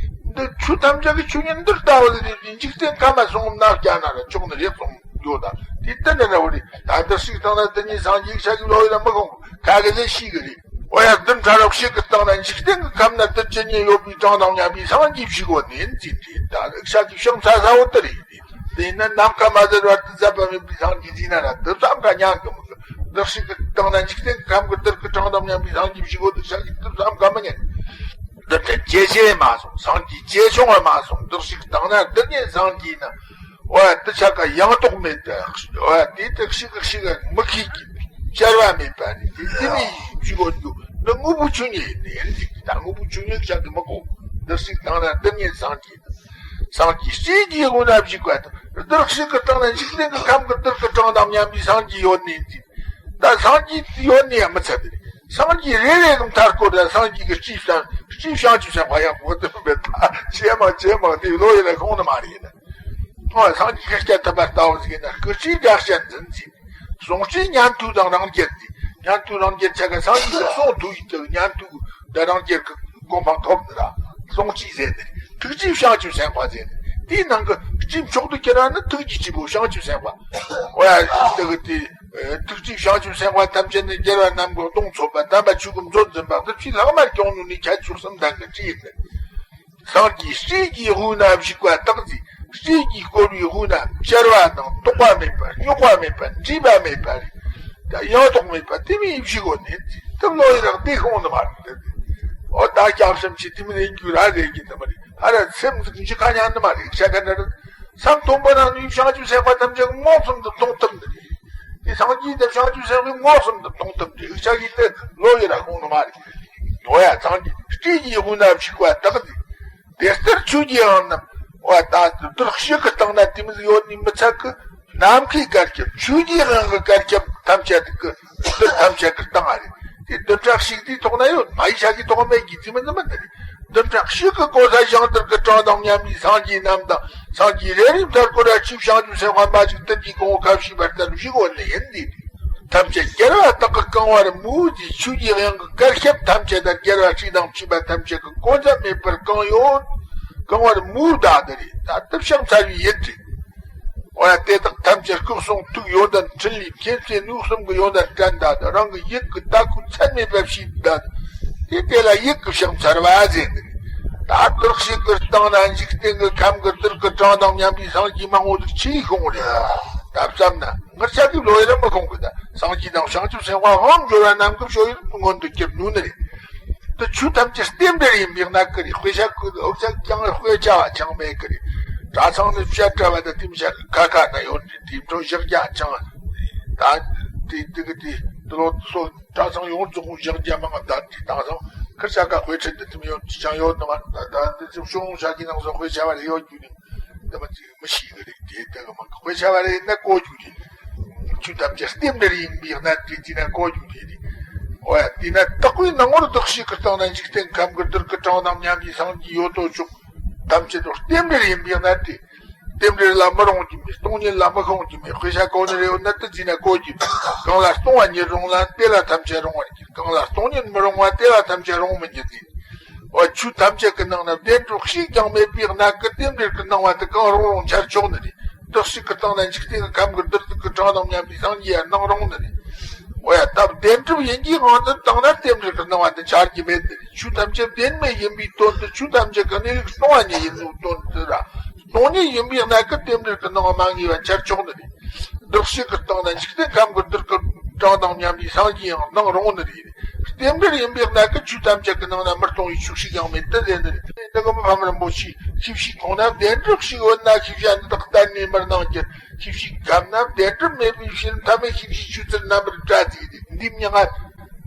འདི་ཆོས་ཐམས་ཅད་ཀྱི་ཆོས་ཉིད་འདི་ལྟ་བུ་ལ་འཇིག་རྟེན་ཁམས་མ་སོང་ན་སྐྱ་ན་ར་ཆོག་ནི་རེད་གསུངས། ཡོད་ད། དེ་གཏན་ནས་འདྲ་བོ་རེད། ད་བདག་ཞིག་བཏང་ན་དེ་ཉིད་སངས་རྒྱས་ཤ་གི་ལོ་ཡིན་ན་མི་ཁོང་ག་གི་ལས་ཤིག་གི་རེད། འོ་ཡ་འདི་འདྲ་རབ་ཞིག་གི་བཏང་ན་འཇིག་རྟེན་གྱི་ཁམས་ན་དེ་ཅི་ཉིད་ཡོད་པའི་གྲངས་དང་མཉམ་པའི་སངས་རྒྱས་ཞིག་གོ་ནན་ཙི་དེ་ད་རིག་ཤ་གི་ཤོང་ཚ་ས་བོ་དེ་རེད། དེ་ཡིན་ན་ནམ་མཁའ་མ་ཟེར་བར་དུ་ཟད་པ་མེད་པའི་སངས་རྒྱས་ཟིན་ན་ར་དེ་ཙམ་ག་ཉན་གི་མི་གི། བདག་ཞིག་གི་བཏང་ན་འཇིག་རྟེན་གྱི་ཁམས་ཀྱི་དེར་གི་གྲངས་དང་མཉམ་པའི་སངས་རྒྱས་ཞིག་གོ་དེ་ཤ་གི་དེ་ཙམ་ག་མི་ཉན། འདི་ལྟར་ཇེ་ཆེ་མ་སོང་། སངས་རྒྱས་ཇེ་ཆུང་བ་མ་སོང་། འདི་ཞིག་བཏང་ན་འདི་ཉིད་སངས་རྒྱས་ན། འོ་ཡ་འདི་ཆ་ག་ཡང་དོག་མེད་དེ། འོ་ཡ་དེ་དེ་ཞིག་གི་ཞིག་མི་ཤེས་ཀྱི། བྱར་བ་མེད་པ་ནི་དེ་དེ་མི་ཞིག་གོ་རྒྱུ་འདི་དངོས་པོ་ཆོས་ཉིད་ཡིན་ནི་ཡིན་ཟིག་ད་དངོས་པོ་ཆོས་ཉིད་ཆ་གི་མི་གོ། འདི་ཞིག་བཏང་ན་འདི་ཉིད་སངས་རྒྱས་ན། སངས་རྒྱས་སྲས་ཀྱི་དབུས་ན་བཞུགས་པ་དང་། འདི་ཞིག་གི་བཏང་ན་འཇིག་རྟེན་གྱི་ཁམས་ཀྱི་དེར་གི་གྲངས་དང་མཉམ་པའི་སངས་རྒྱས་ཡོད་ནི་ཡིན་ཟིག་ད་སངས་རྒྱས་ཡོད་ནི་ཡང་མི་ཚད་དེ། སངས་རྒྱས་རེ་རེ་གི་མཐའ་སྐོར་ལ་སངས་རྒྱས་ཀྱི་སྤྲེའུ་བསང་སྤྲེའུ་བྱང་ཆུབ་སེམས་དཔའ་ཡག་པོ་དེ་མེད་ད། ཇེ་མང་ཇེ་མང་དེ་ལོ་ཡིན་ན་ཁོང་ནི་མ་རེད་ན། ཨོ་སངས་རྒྱས་ཤཱཀྱ་ཐུབ་པ་ལྟ་བུ་ཟིག་ཡིན་ན་སྐུ་སྤྲེའུ་འདྲ་ཞལ་འཛིན་ཟིག་གསུང་སྤྲེའུ་ཉན་ཐོས་དང་རང་རྒྱལ་ཟིག་ཉན་ཐོས་རང་རྒྱལ་ཆ་ག་སངས་རྒྱས་ཀྱི་གསུང་ཐོས་ཡིན་དུ་ཉན་ཐོས་དང་རང་རྒྱལ་གྱི་གོ་འཕང་ཐོབ་ནི་ར། གསུང་སྤྲེའུ་ཟེར་ནི་ཐུགས་རྗེའི་བྱང་ཆུབ་སེམས་དཔའ་ཟེར་ནི་དེའི་ནང་གི་སྤྲིན་མཆོག་ཏུ་གྱུར་བ་ནི་ཐུགས་རྗེ་ཆེན་པོ་བྱང་ཆུབ་སེམས་དཔའ། འོ་ཡ་དེ་གི་དེ། ཐུགས་རྗེའི་བྱང་ཆུབ་སེམས་དཔའ་ཐམས་ཅད་ནི་རྒྱལ་བ་རྣམས་ཀྱི་གདུང་འཚོབ་པ། དམ་པ་ཆོས་ཀྱི་མཛོད་འཛིན་པ། བདུད་རྩིའི་ལྷག་མ་སྐྱོང་ནུས་ནི་ཁྱད་ཆོས་གསུམ་ལྡན་གྱི་སྤྲེའུ་ཡིན། སངས་རྒྱས་སྤྲེའུ་གི་དབུས་ན་བཞུགས་པ་དག་ཟིག་སྤྲེའུ་གི་བསྐོར་བའི་དབུས་ན་བྱར་བ་དང་དོག་པ་མེད་པ། རྙོག་པ་མེད་པ། འདྲེས་པ་མེད་པ་རེད། ད་ཡང་དོག་མེད་པ་དེ་མིན་བཞུགས་གོ་ནི་དེ་ལོ་ཡི་རག་དེ་ཁོང་ནི་མ་རེད། འོ་ད་སྐྱབས་སེམས་ཆེ་དེ་མིན་ཡིན་རྒྱུ་ར་རེད་ཀྱི་དེ་མ་རེད། ཨ་ར་སེམས་ཟིག་འཇིག་ཁ་ཉན་ནི་མ་རེད། ཤ་ཁ་འདྲ་རེད། སེམས་མཐོན་པོ་རང་ནུས་བྱང་ཆུབ་སེམས་དཔའ་ཐམས་ཅད་མངོན་སུམ་དུ་མཐོང་ཐུབ་ནི་རེད། དེ་སངས་རྒྱས་དེ་བྱང་ཆུབ་སེམས་དཔའི་མངོན་སུམ་དུ་མཐོང་ཐུབ་ནི་རེད། ཤ་ཡི་དེ་ལོ་ཡི་ར་ཁོང་ནི་མ་རེད། འོ་ཡ་སངས་རྒྱས་སྤྲེའུ་གི་དབུས་ན་བཞུགས་པ་དག་ནི། དེ་ལྟར་ཆོས་ཀྱི་དབྱིངས་རྣམས། འོ་ད་དེ་ལྟར་ཞིག་གི་སྟེང་ན་དེ་མོ་ཟིག་ཡོད་ནི་མི་ཚད་གི། ནམ་མཁའི་གར་ཁྱབ་ཆོས་ཀྱི་དབྱིངས་ཀྱི་གར་ཁྱབ་ཐམས་ཅད་དེ་གི་དེ་ཐམས་ཅད་ཀྱི་སྟེང་ང་རེད། དེ་བདུན་ཕྲག་གཅིག་དེའི་ཐོག་ན་ཡོད་མ་ཡི་ཤ་གི་ཐོག་མེད་ཀྱི་དེ་མིན་ནི་མིན་ནི་རེད། བདུན་ཕྲག་གཅིག་གི་གོ་ས་ཞིང་དེར་གི་གྲངས་དང་མཉམ་པའི་སངས་རྒྱས་རྣམས་དང་སངས་རྒྱས་རེ་རེའི་མཐའ་སྐོར་ར་སྤྲེའུ་བྱང་ཆུབ་སེམས་དཔའ་མ་ཞིག་དེ་གི་གོང་ཁ་ཕྱིས་པ་ལྟར་བཞུགས་འོ་ནི་ཡིན་ཏེ། ཐམས་ཅད་རྒྱལ་བ་དག་གིས་གང་བར་མོས་ཏེ་ཆོས་ཀྱི་དབྱིངས་ཀྱི་གར་ཁྱབ་ཐམས་ཅད་དང་རྒྱལ་བ་སྲས་དང་བཅས་པ་ཐམས་ཅད་ཀྱིས་གོ་མཚམས་མེད་པར་གང་ཡོད་གང་བར་མོས་ད་དེ་རེད། ད་དེ་ཕྱག་འཚལ་བའི་ཡིད་ཀྱིས། འོ་ཡ་དེ་དག་ཐམས་ཅད་སྐུ་གསུང་ཐུགས་ཡོན་ཏན་ཕྲིན་ལས་མཁྱེན་བརྩེ་ནུས་གསུམ་གྱི་ཡོན་ཏན་དྲན་ད་དེ་རང་གི་ཡིད་ཀྱི་ལྟ་སྐུལ་ཚད་མེད་པ་བྱས་ད་དེ་དེ་ལ་ཡིད་ཀྱི་ཕྱག་འཚལ་བ་ཟེར་ནི་རེད། ད་དེ་ཞིག་གི་སྟེང་ན་འཇིག་རྟེན་གྱི་ཁམས་ཀྱི་དེར་གི་གྲངས་དང་མཉམ་པའི་སངས་རྒྱས་མང་བོ་ཟིག་ཆི་ཡིས་ཤོང་རེད། ད་བསམ་ན། ངར་ཆ་གི་ལོ་ཡི་ར་མི་ཁོང་གི་ད་སངས་རྒྱས་དང་བྱང་ཆུབ་སེམས་དཔའ་དབང་འབྱོར་བ་རྣམས་ཀྱི་ཕྱོགས་ཡུལ་མངོན་དུ་གྱུར་ནུས་ནི་རེད། དེ་ཆོས་ཐམས་ཅད་རྟེན་འབྲེལ་ཡིན་པའི་གནད་ཀྱི་རེད། དཔེ་ཆ་ཀུན་འོག་ཆ་ཀྱང་དཔེ་ཆ་བ་ཅང་མེད་ཀྱི་རེད། གྲྭ་ཚང་ནི་བཤད་གྲྭ་བ་ད་དེ་མི་ཆ་ཁ་ཁ་ན་ཡོད་རེད། དེ་འཕྲོ་བཞག་རྒྱ་ཅང་ད་དེ་དེ་གི་དེ་དེ་ལོ་སོ་གྲྭ་ཚང་ཡོངས་རྫོགས་བཞག་རྒྱ་མང་ད་དེ་དང་སང་ཁིར་ཆ་ཀ་དཔེ་ཁྲིད་དེ་དེ་མི་ཡོད་ཅང་ཡོད་ནི་མ་ད་ད་དེ་ཚོ་ཤོང་ཆ་གི་ནང་སོ་དཔེ་ཆ་བ་རེ་ཡོད་རྒྱུ་ནི་འདི་མ་ཅིག་མི་ཤེས་གི་རེད། དེ་ལྟ་གི་མང་གི་དཔེ་ཆ་བ་རེ་ཡིན་ན་གོ་རྒྱུ་རེད། ཆོས་ཐམས་ཅད་རྟེན་འབྲེལ་ཡིན་པའི་གནད་དེ་བྱས་ན་གོ་རྒྱུ་རེད། འོ་ཡ་དེས་ན་བདག་པོའི་སྣང་ངོར་བདག་ཞིག་གི་སྟེང་ན་འཇིག་རྟེན་ཁམས་ཀྱི་དེར་གི་གྲངས་དང་མཉམ་པའི་སངས་རྒྱས་ཡོད་དོ་ཅོག་ཐམས་ཅད་དུ་རྟེན་འབྲེལ་ཡིན་པའི་གནད་དེ། རྟེན་འབྲེལ་ལ་མི་རུང་རྒྱུ་མེད། སྟོང་ཉིད་ལ་མི་ཤོང་རྒྱུ་མེད། དཔེ་ཆ་གོ་ནི་རེ་ཡོད་ན་དེ་བྱས་ན་གོ་རྒྱུ་མེད། གང་ལ་སྟོང་བ་ཉིད་རུང་ལ་དེ་ལ་ཐམས་ཅད་རུང་བར་འགྱུར། གང་ལ་སྟོང་ཉིད་མི་རུང་བ་དེ་ལ་ཐམས་ཅད་རུང་མི་འགྱུར་ཏེ། འོ་ཆོས་ཐམས་ཅད་ཀྱི་ནང་ན་བདེན་གྲུབ་གཅིག་ཀྱང་མེད་པའི་གནད་ཀྱི་རྟེན་འབྲེལ་གྱི་སྣང་བ་དེ་གང་རུང་རུང་འཆར་ཆོག་ནི་རེད། བདག་གཅིག་གི་སྟེང་ན་འཇིག་རྟེན་གྱི་ཁམས་ཀྱི་རྡུལ་དུ་ཀྱི་གྲངས་དང་མཉམ་པའི་སངས་རྒྱས་ཡང་སྣང་རུང་ནི་རེད། འོ་ཡ། ད་བདེན་གྲུབ་ཡིན་གྱི་དབང་དུ་བཏང་ན་རྟེན་འབྲེལ་གྱི་སྣང་བ་འདི་འཆར་གྱི་མེད་ནི་རེད། ཆོས་ཐམས་ཅད་བདེན་མེད་ཡིན་པའི་དོན་དུ། ཆོས་ཐམས་ཅད་ཀྱི་གནས་ལུགས་སྟོང་པ་ཉིད་ཡིན་ནོའི་དོན་དུ་ར། སྟོང་ཉིད་ཡིན་པའི་གནད་ཀྱི་རྟེན་འབྲེལ་གྱི་སྣང་བ་མ་ངེས་པ་འཆར་ཆོག་ནི་རེད། བདག་གཅིག་གི་སྟེང་ན་འཇིག་རྟེན་ཁམས་ཀྱི་རྡུལ་གྱི་གྲངས་དང་མཉམ་པའི་སངས་རྒྱས་ཡང་སྣང་རུང་ནི་རེད། རྟེན་འབྲེལ་ཡིན་པའི་གནད་ཀྱི་ཆོས་ཐམས་ཅད་ཀྱི་ནང་ན་མི་སྟོང་བའི་ཆོས་གཅིག་ཀྱང་མེད་དེ་ཟེར་ནི་རེད། འདི་གི་མི་ཕམ་རིན་པོ་ཆེས་ཤེས་བྱའི་ཁོང་ན་བདེན་གྲུབ་གཅིག་ཡོད་ན། ཤེས་བྱ་འདི་དག་གཏན་ནས་མི་སྣང་གྱུར། ཤེས་བྱའི་ཁམས་ན་བདེན་གྲུབ་མེད་པའི་ཕྱིར། མཐའ་མེད་ཤེས་བྱའི་ཆོས་ཚུལ་རྣམ་པར་བཀྲ་བརྩིས་ཏེ། འདིའི་མྱིང་ང་།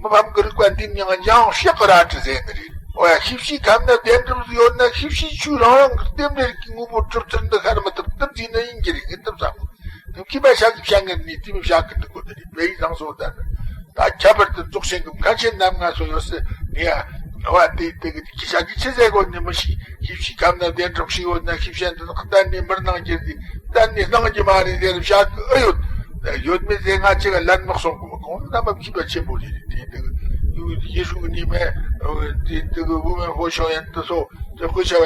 མི་ཕམ་གྱི་རིགས་པ་འདིའི་མྱིང་ང་འཇམ་དབྱངས་ཕྱག་གི་རལ་གྲི་ཟེར་ནི་རེད། འོ་ཡ། ཤེས་བྱའི་ཁམས་ན་བདེན་གྲུབ་ཡོད་ན། ཤེས་བྱའི་ཆོས་རང་རང་གི་རྟེན་འབྲེལ་གྱི་དངོས་པོ་གྲུབ་ཚུལ་འདི་ཤར་མི་ཐུབ་ཐུབ་ཅིག་ནི་ཡིན་གྱི་རེད། ངས་ཐུབ་བསམ། མཁས་པ་ཞལ་གྱིས་བཤད་མཁན་ནི་དེ་མི་བཤད་གི་འདུག་གོ། དེ་རེད། བོད་ཡིག་བཟང་སོང་ད་ནི། ད་ཁྱད་པར་དུ་རྫོགས་ཆེན་གྱི་མཁན་ཆེན་རྣམ་ལྔ་སོགས་ཡོད་སྲིད་ནི་ཡ། འོ་དེ་དེ་གི་ཁྱི་ཞག་གི་ཆི་ཟེར་གོ་ནི་མི་ཤེས། ཤེས་བྱའི་ཁམས་ན་བདེན་གྲུབ་ཞིག་ཡོད་ན། ཤེས་བྱ་འདི་དག་གཏན་ནས་མི་སྣང་རྒྱུ་དེ། གཏན་ནས་སྣང་རྒྱུ་མ་རེད་ཟེར་བཤད་གི་ཨེ་ཡོད། ཡོད་མེད་ཟེར་ང་ཅི་ག་ལན་མི་གསུང་གི། མི་གོང་རྣམ་པ་མཁས་པ་ཆེན་པོ་རེད། དེ་དེ་གི་ཡེ་ཤུ་གི་ནི་མེད། དེ་དེ་གི་བུ་མེད་ཧོ་ཤོ་ཡན་དུ་སོགས་དེ་དཔེ་ཆ་བ་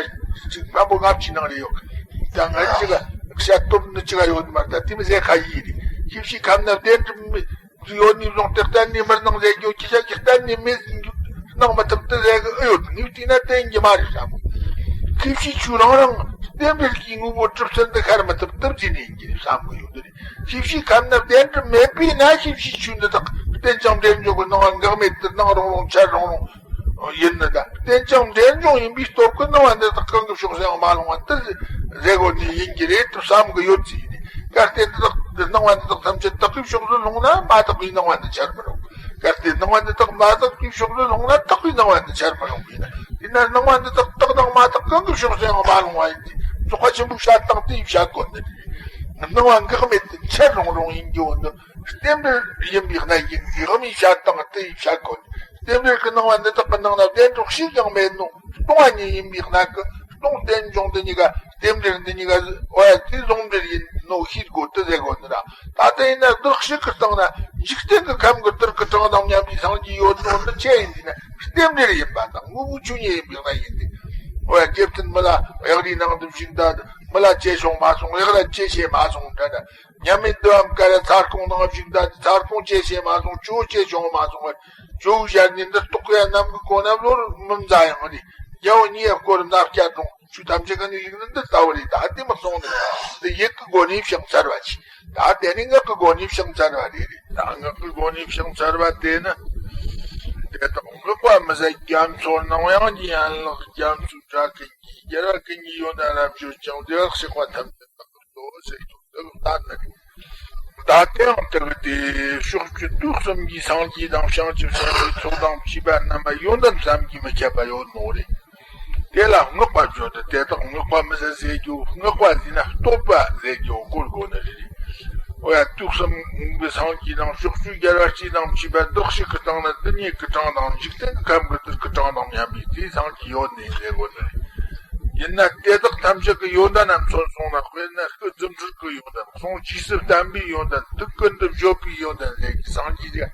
ཅིག་མང་པོ་ལྔ་བཅུའི་ནང་རེ་ཡོད་གི། ད་ང་ཅི་ག་བཤད་སྟོབས་ནི་ཅི་ག་ཡོད་མ་རེད། ད་དེ་མི་ཟེར་ཁ་ཡིས་རེད། ཤེས་བྱའི་ཁམས་ན་བདེན་གྲུབ་མི་ཡོད་ནི་བཟུང་སྟེ་གཏན་ནས་མི་སྣང་ཟེར་རྒྱུ། ཁྱི་ཞག་གི་གཏན་ནས་མི་སྣང་མི་ཐུབ་དུ་ཟེར་གི་ཨེ་ཡོད། ངས་བལྟས་ན་བསྟན་གྱི་མ་རེད་བསམ་གི། ཤེས་བྱའི་ཆོས་རང་རང་རྟེན་འབྲེལ་གྱི་དངོས་པོ་གྲུབ་ཚུལ་འདི་ཤར་མི་ཐུབ་ཐུབ་ཅིག་ནི་ཡིན་གྱི་རེད་བསམ་གི་ཡོད་དེ་རེད། ཤེས་བྱའི་ཁམས་ན་བདེན་གྲུབ་མེད་པས་ན། ཤེས་བྱའི་ཆོས་འདི་དག་རྟེན་ཅིང་འབྲེལ་འབྱུང་གི་སྣང་བ་འགག་མེད་དུ་སྣང་རུང་རུང་འཆར་རུང་རུང་ཡིན་ནི། ད་རྟེན་ཅིང་འབྲེལ་འབྱུང་ཡིན་པའི་སྟོབས་ཀྱིས་སྣང་བ་འདི་དག་གང་གི་ཕྱོགས་སུ་ཡང་མ་ལྷུང་བ་འདི་ཟེར་གོ་ནི་ཡིན་གྱི་རེད་དུ་བསམ་གི་ཡོད་ཅིག་ཡིན། གལ་ཏེ་འདི་དག་སྣང་བ་འདི་དག་ཐམས་ཅད་བདག་གི་ཕྱོགས་སུ་ལྷུང་ན། མ་བདག་པའི་སྣང་བ་འདི་འཆར་མི་རུང་། གལ་ཏེ་སྣང་བ་འདི་དག་མ་བདག་པའི་ཕྱོགས་སུ་ལྷུང་ན། བདག་པའི་སྣང་བ་འདི་འཆར་མི་རུང་བས་ན། དེས་ན་སྣང་བ་འདི་དག་བདག་དང་མ་བདག་གང་གི་ཕྱོགས་སུ་ཡང་མ་ལྷུང་བ་ཡིན་ཏེ། རྫོགས་པ་ཆེན་པོའི་བཤད་སྟངས་དེ་ཡིས་བཤད་དགོས་ནི་རེད། སྣང་བ་འགག་མེད་དུ་འཆར་རུང་རུང་ཡིན་རྒྱུ་བོ་འདི་རྟེན་འབྲེལ་ཡིན་པའི་གནད་ཡིན་ཏེ། དབུ་མའི་བཤད་སྟངས་དེ་ཡིས་བཤད་དགོས་ནི། རྟེན་འབྲེལ་གྱི་སྣང་བ་འདི་དག་གི་ནང་ན་བདེན་གྲུབ་གཅིག་ཀྱང་མེད་ནོ། སྟོང་པ་ཉིད་ཡིན་པའི་གནད་ཀྱིས། སྟོང་རྟེན་འབྱུང་འདི་གཉིས་ཀ། རྟེན་འབྲེལ་འདི་གཉིས་ཀ། འོ་ཡ། དེ་ཟུང་འབྲེལ་ཡིན་ནོ་ཤེས་དགོས་དེ་ཟེར་དགོས་ནི་ར། ད་ལྟ་ཡིན་ན་བདག་གཅིག་གི་སྟེང་ན་འཇིག་རྟེན་གྱི་ཁམས་ཀྱི་རྡུལ་གྱི་གྲངས་དང་མཉམ་པའི་སངས་རྒྱས་ཡོད་ནོ་འདི་ཆི་ཡིན་ཟེར་ན། རྟེན་འབྲེལ་ཡིན་པ་དང་དངོས་པོའི་ཆོས་ཉིད་ཡིན་པའི་གནད་ཡིན་ཏེ། འོ་ཡ། རྗེ་བཙུན་མི་ལ་གཡག་རིའི་ནང་དུ་བཞུགས་ད། མི་ལ་ཅི་བྱུང་མ་སོང་། གཡག་ལ་ཅི་བྱས་མ་སོང་འདྲ་འདྲ། མཉམ་མེད་འདུལ་བའམ་ཀ་ར་ཚ་ཁོང་ནང་བཞུགས་ད། ཚ་ཁོང་ཅི་བྱས་མ་སོང་། ཇོ་བོ་ཅི་བྱུང་མ་སོང་བར། ཇོ་བོའི་ཞལ་ནས་འདི་རྟོགས་ཡ་ནམ་གི་གོ་ན་བློར་མི་མཛའ་ཡང་རེད། རྒྱལ་བོ་ཉེ་ཡ་བསྐོར་ན་སྐྱ་གྲོང་། ཆོས་ཐམས་ཅད་ཀྱི་གནས་ལུགས་ནི་འདི་ལྟ་བུ་རེད། ད་དེ་མི་གསུང་ནི། འདི་ཡིད་ཀྱི་སྒོ་ནས་ཕྱག་འཚལ་བ་ཆེ། ད་དེ་ནི་ངག་གི་སྒོ་ནས་ཕྱག་འཚལ་བ་རེད། རེད། ད་ངག་གི་སྒོ་ནས་ཕྱག་འཚལ་བ་དེ་ནི། དེ་དག་ངག་པ་མི་ཟད་རྒྱ་མཚོ་ནམ་ཡང་གི་ཡན་ལག་རྒྱ་མཚོའི་སྒྲ་ཀུན་གྱིས། རྒྱལ་བ་ཀུན་གྱི་ཡོན་ཏན་རབ་བརྗོད་ཅིང་། བདེ་བར་གཤེགས་པ་ཐམས་ཅད་བདག་གིས་བསྟོད་ཟེར་རྒྱུ་དེ་ལྟ་ནི་རེད། ད་དེའང་དེ་གི་དེ་ཕྱོགས་བཅུ་དུས་གསུམ་གྱི་སངས་རྒྱས་དང་བྱང་ཆུབ་སེམས་དཔའི་ཚོགས་དང་བཅས་པ་རྣམས་ལ་ཡོན་ཏན་བསམ་གྱིས་མི་ཁྱབ་པ་ཡོད་ནོ་རེད། དེ་ལ་བསྔགས་པ་བརྗོད་དེ། དེ་དག་བསྔགས་པ་མི་ཟད་ཟེར་རྒྱུ། བསྔགས་པ་ཟེར་ན་བསྟོད་པ་ཟེར་རྒྱུ་གོ་དགོས་ནི་རེད། འོ་ཡ། དུས་གསུམ་གྱི་སངས་རྒྱས་དང་ཕྱོགས་བཅུའི་རྒྱལ་བ་སྲས་དང་བཅས་པ་བདག་གཅིག་གི་སྟེང་ན་དེ་ཉིད་ཀྱི་གྲངས་དང་། འཇིག་རྟེན་གྱི་ཁམས་ཀྱི་རྡུལ་གྱི་གྲངས་དང་མཉམ་པའི་དེའི་སངས་རྒྱས་ཡོད་ནི་ཟེར་དགོས་ནི་རེད། ཡིན་ན་དེ་དག་ཐམས་ཅད་ཀྱི་ཡོན་ཏན་རྣམས་མཚོན་སོང་ན། དཔེར་ན་སྐུ་རྫུ་འཕྲུལ་གྱི་ཡོན་ཏན། གསུང་རྗེས་སུ་བསྟན་པའི་ཡོན་ཏན། ཐུགས་ཀུན་ཏུ་བརྗོད་པའི་ཡོན་ཏན་ལས་ཀྱི་སངས་རྒྱས་ཀྱི།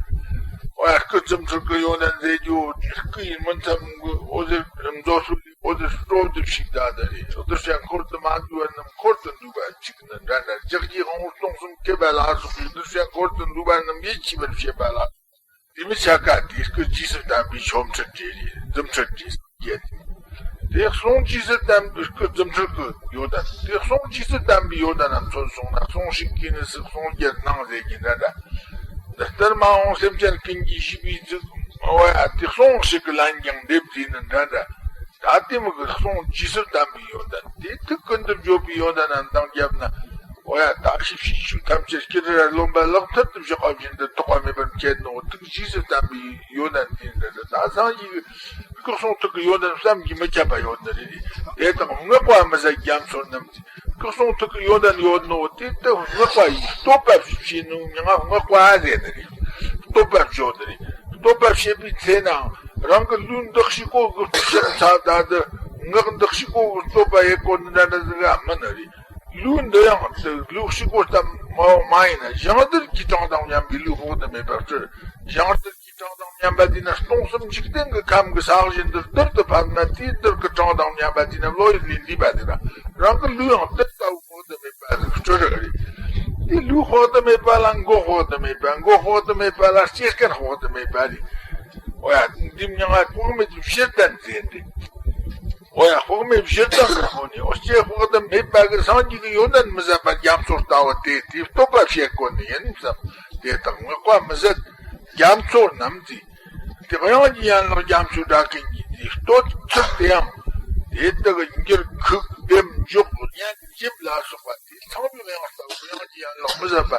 འོ་ཡ། སྐུ་རྫུ་འཕྲུལ་གྱི་ཡོན་ཏན་ཟེར་རྒྱུ། སྐུ་ཡི་མུན་ཙམ་གྱི་འོད་ཟེར་མཛོད་སུ་འོད་ཟེར་སྤྲོ་བསྡུ་ཞིག་ད་ད་རེད། གདུལ་བྱ་འཁོར་དུ་མ་འདུས་པ་རྣམས་འཁོར་དུ་འདུས་པ་གཅིག་ནི་འདྲ་འདྲ། ལྕགས་ཀྱུའི་དབང་པོ་སྟོང་གསུམ་ཁེབས་པ་ལ་སོགས་པའི་གདུལ་བྱ་འཁོར་དུ་འདུས་པ་རྣམས་ཡིད་ཆེས་པར་བྱེད་པ་ལ། དེ་མི་ཆ་ག་དེ་སྐུ་རྗེས་སུ་བསྟན་པའི་ཆོ་འཕྲུལ་དེ་རེད། རྫུ་འཕྲུལ་དེ་སངས་རྒྱས་ཏེ། དེ་གསུང་རྗེས་སུ་བསྟན་པའི་སྐུ་རྫུ་འཕྲུལ་གྱི་ཡོན་ཏན། དེ་གསུང་རྗེས་སུ་བསྟན་པའི་ཡོན་ཏན་རྣམས་མཚོན་སོང་ན། གསུང་ཞིང་གུས་ནས་སུ་གསུང་རྒྱལ་སྣང་ཟེར་གྱི་འདྲ་འདྲ། འདི་ལྟར་མ་འོངས་སེམས་ཅན་ཀུན་གྱི་བྱིས་པའི་གཟུགས། འོ་ཡ། དེ་གསུང་ཞིག་གི་ལན་ཀྱང་འདེབས་བྱས་ནས་འདྲ་འདྲ། ད་དེ་མི་གི་གསུང་རྗེས་སུ་བསྟན་པའི་ཡོན་ཏན་དེ། ཐུགས་ཀུན་ཏུ་བརྗོད་པའི་ཡོན་ཏན་རྣམས་དང་བརྒྱབ་ན། འོ་ཡ། ད་ཤེས་བྱའི་ཆོས་ཐམས་ཅད་སྤྱིར་ར་རློམ་པ་ལག་མཐིལ་དུ་བཞག་པ་བཞིན་དུ་རྟོགས་པ་མེད་པར་མཁྱེན་ནོ། ཐུགས་རྗེས་སུ་བསྟན་པའི་ཡོན་ཏན་དེ་འདྲ་འདྲ། ད་སངས་རྒྱས་ཀྱི་སྐུ་གསུང་ཐུགས་ཀྱི་ཡོན་ཏན་བསམ་གྱིས་མི་ཁྱབ་པ་ཡོད་ནི་རེད། དེ་དག་བསྔགས་པ་མི་ཟད་རྒྱ་མཚོ་རྣམས་ཀྱི། སྐུ་གསུང་ཐུགས་ཀྱི་ཡོན་ཏན་ཡོད་ནོ་དེ་དག་བསྔགས་པ་ཡིས་བསྟོད་པ་བྱས་ནོ་མྱིང་ང་བསྔགས་པ་ཟེར་ནི་རེད། བསྟོད་པ་བརྗོད་ནི་རེད། བསྟོད་པ་བྱེད་པའི་ཚེ་ནའང་རང་གི་ལུས་འདི་ཞིག་གོ་གི་ཕྱག་འཚལ་ད་དུ་ངག་འདི་ཞིག་གོ་གི་བསྟོད་པ་ཡེ་གོ་ནི་འདྲ་འདྲ་ཟིག་ག་མིན་ནི་རེད། ལུས་འདི་ཡང་དེ་ལུས་ཞིག་གོ་ཙམ་མ་མ་ཡིན་ན། ཞིང་རྡུལ་གྱི་གྲངས་དང་མཉམ་པའི་ལུས་དཔག་ཏུ་མེད་པ་སྤྲུལ། ཞིང་རྡུལ་གྱི་ གྲངས་དང་མཉམ་པ་དེ་ན་སྟོང་གསུམ་འཇིག་རྟེན་གྱི་ཁམས་ཀྱི་ས་གཞི་འདིར་རྡུལ་དུ་ཕབ་ན། དེའི་རྡུལ་གྱི་གྲངས་དང་མཉམ་པ་དེ་ན་བློ་ཡུལ་ལས་འདས་པ་དེ་ན་རང་གི་ལུས་ཡང་རྡུལ་ལྟ་བུ་དཔག་ཏུ་མེད་པ་ཟིག་སྤྲུལ་རེད། དེ་ལུས་དཔག་ཏུ་མེད་པ་ལ་མགོ་དཔག་ཏུ་མེད་པ། མགོ་དཔག་ཏུ་མེད་པ་ལ་སྐྱེ་རྒ་ན་དཔག་ཏུ་མེད་པ་རེད། འོ་ཡ། འདི་མྱིང་ང་དཔག་མེད་ཀྱི་བཞི་ལྡན་ཟེར་ཏེ། འོ་ཡ། དཔག་མེད་བཞི་ལྡན་གྱི་སྒོ་ནས། འོ། སྐྱེ་དཔག་ཏུ་མེད་པ་གི་སངས་རྒྱས་ཀྱི་ཡོན་ཏན་མི་ཟད་པ་རྒྱ་མཚོ་ལྟ་བུ་དེ། དེའི་བསྟོད་པ་བྱེད་དགོས་ནི་ཡིན་བསམ། དེ་དག་བསྔགས་པ་མི་ཟད་རྒྱ་མཚོ་རྣམས་ཀྱི། དེ་དབྱངས་ཀྱི་ཡན་ལག་རྒྱ་མཚོའི་སྒྲ་ཀུན་གྱི་དེའི་བསྟོད་ཚུལ་དེའང་། དེ་དག་འགྱུར་ཁུག་ལྡེམ་འཇོག་སྙན་འཇེབས་ལ་སོགས་པ་དེ་ཚངས་པའི་དབྱངས་ལྟ་བུ་དབྱངས་ཀྱི་ཡན་ལག་མི་ཟད་པ།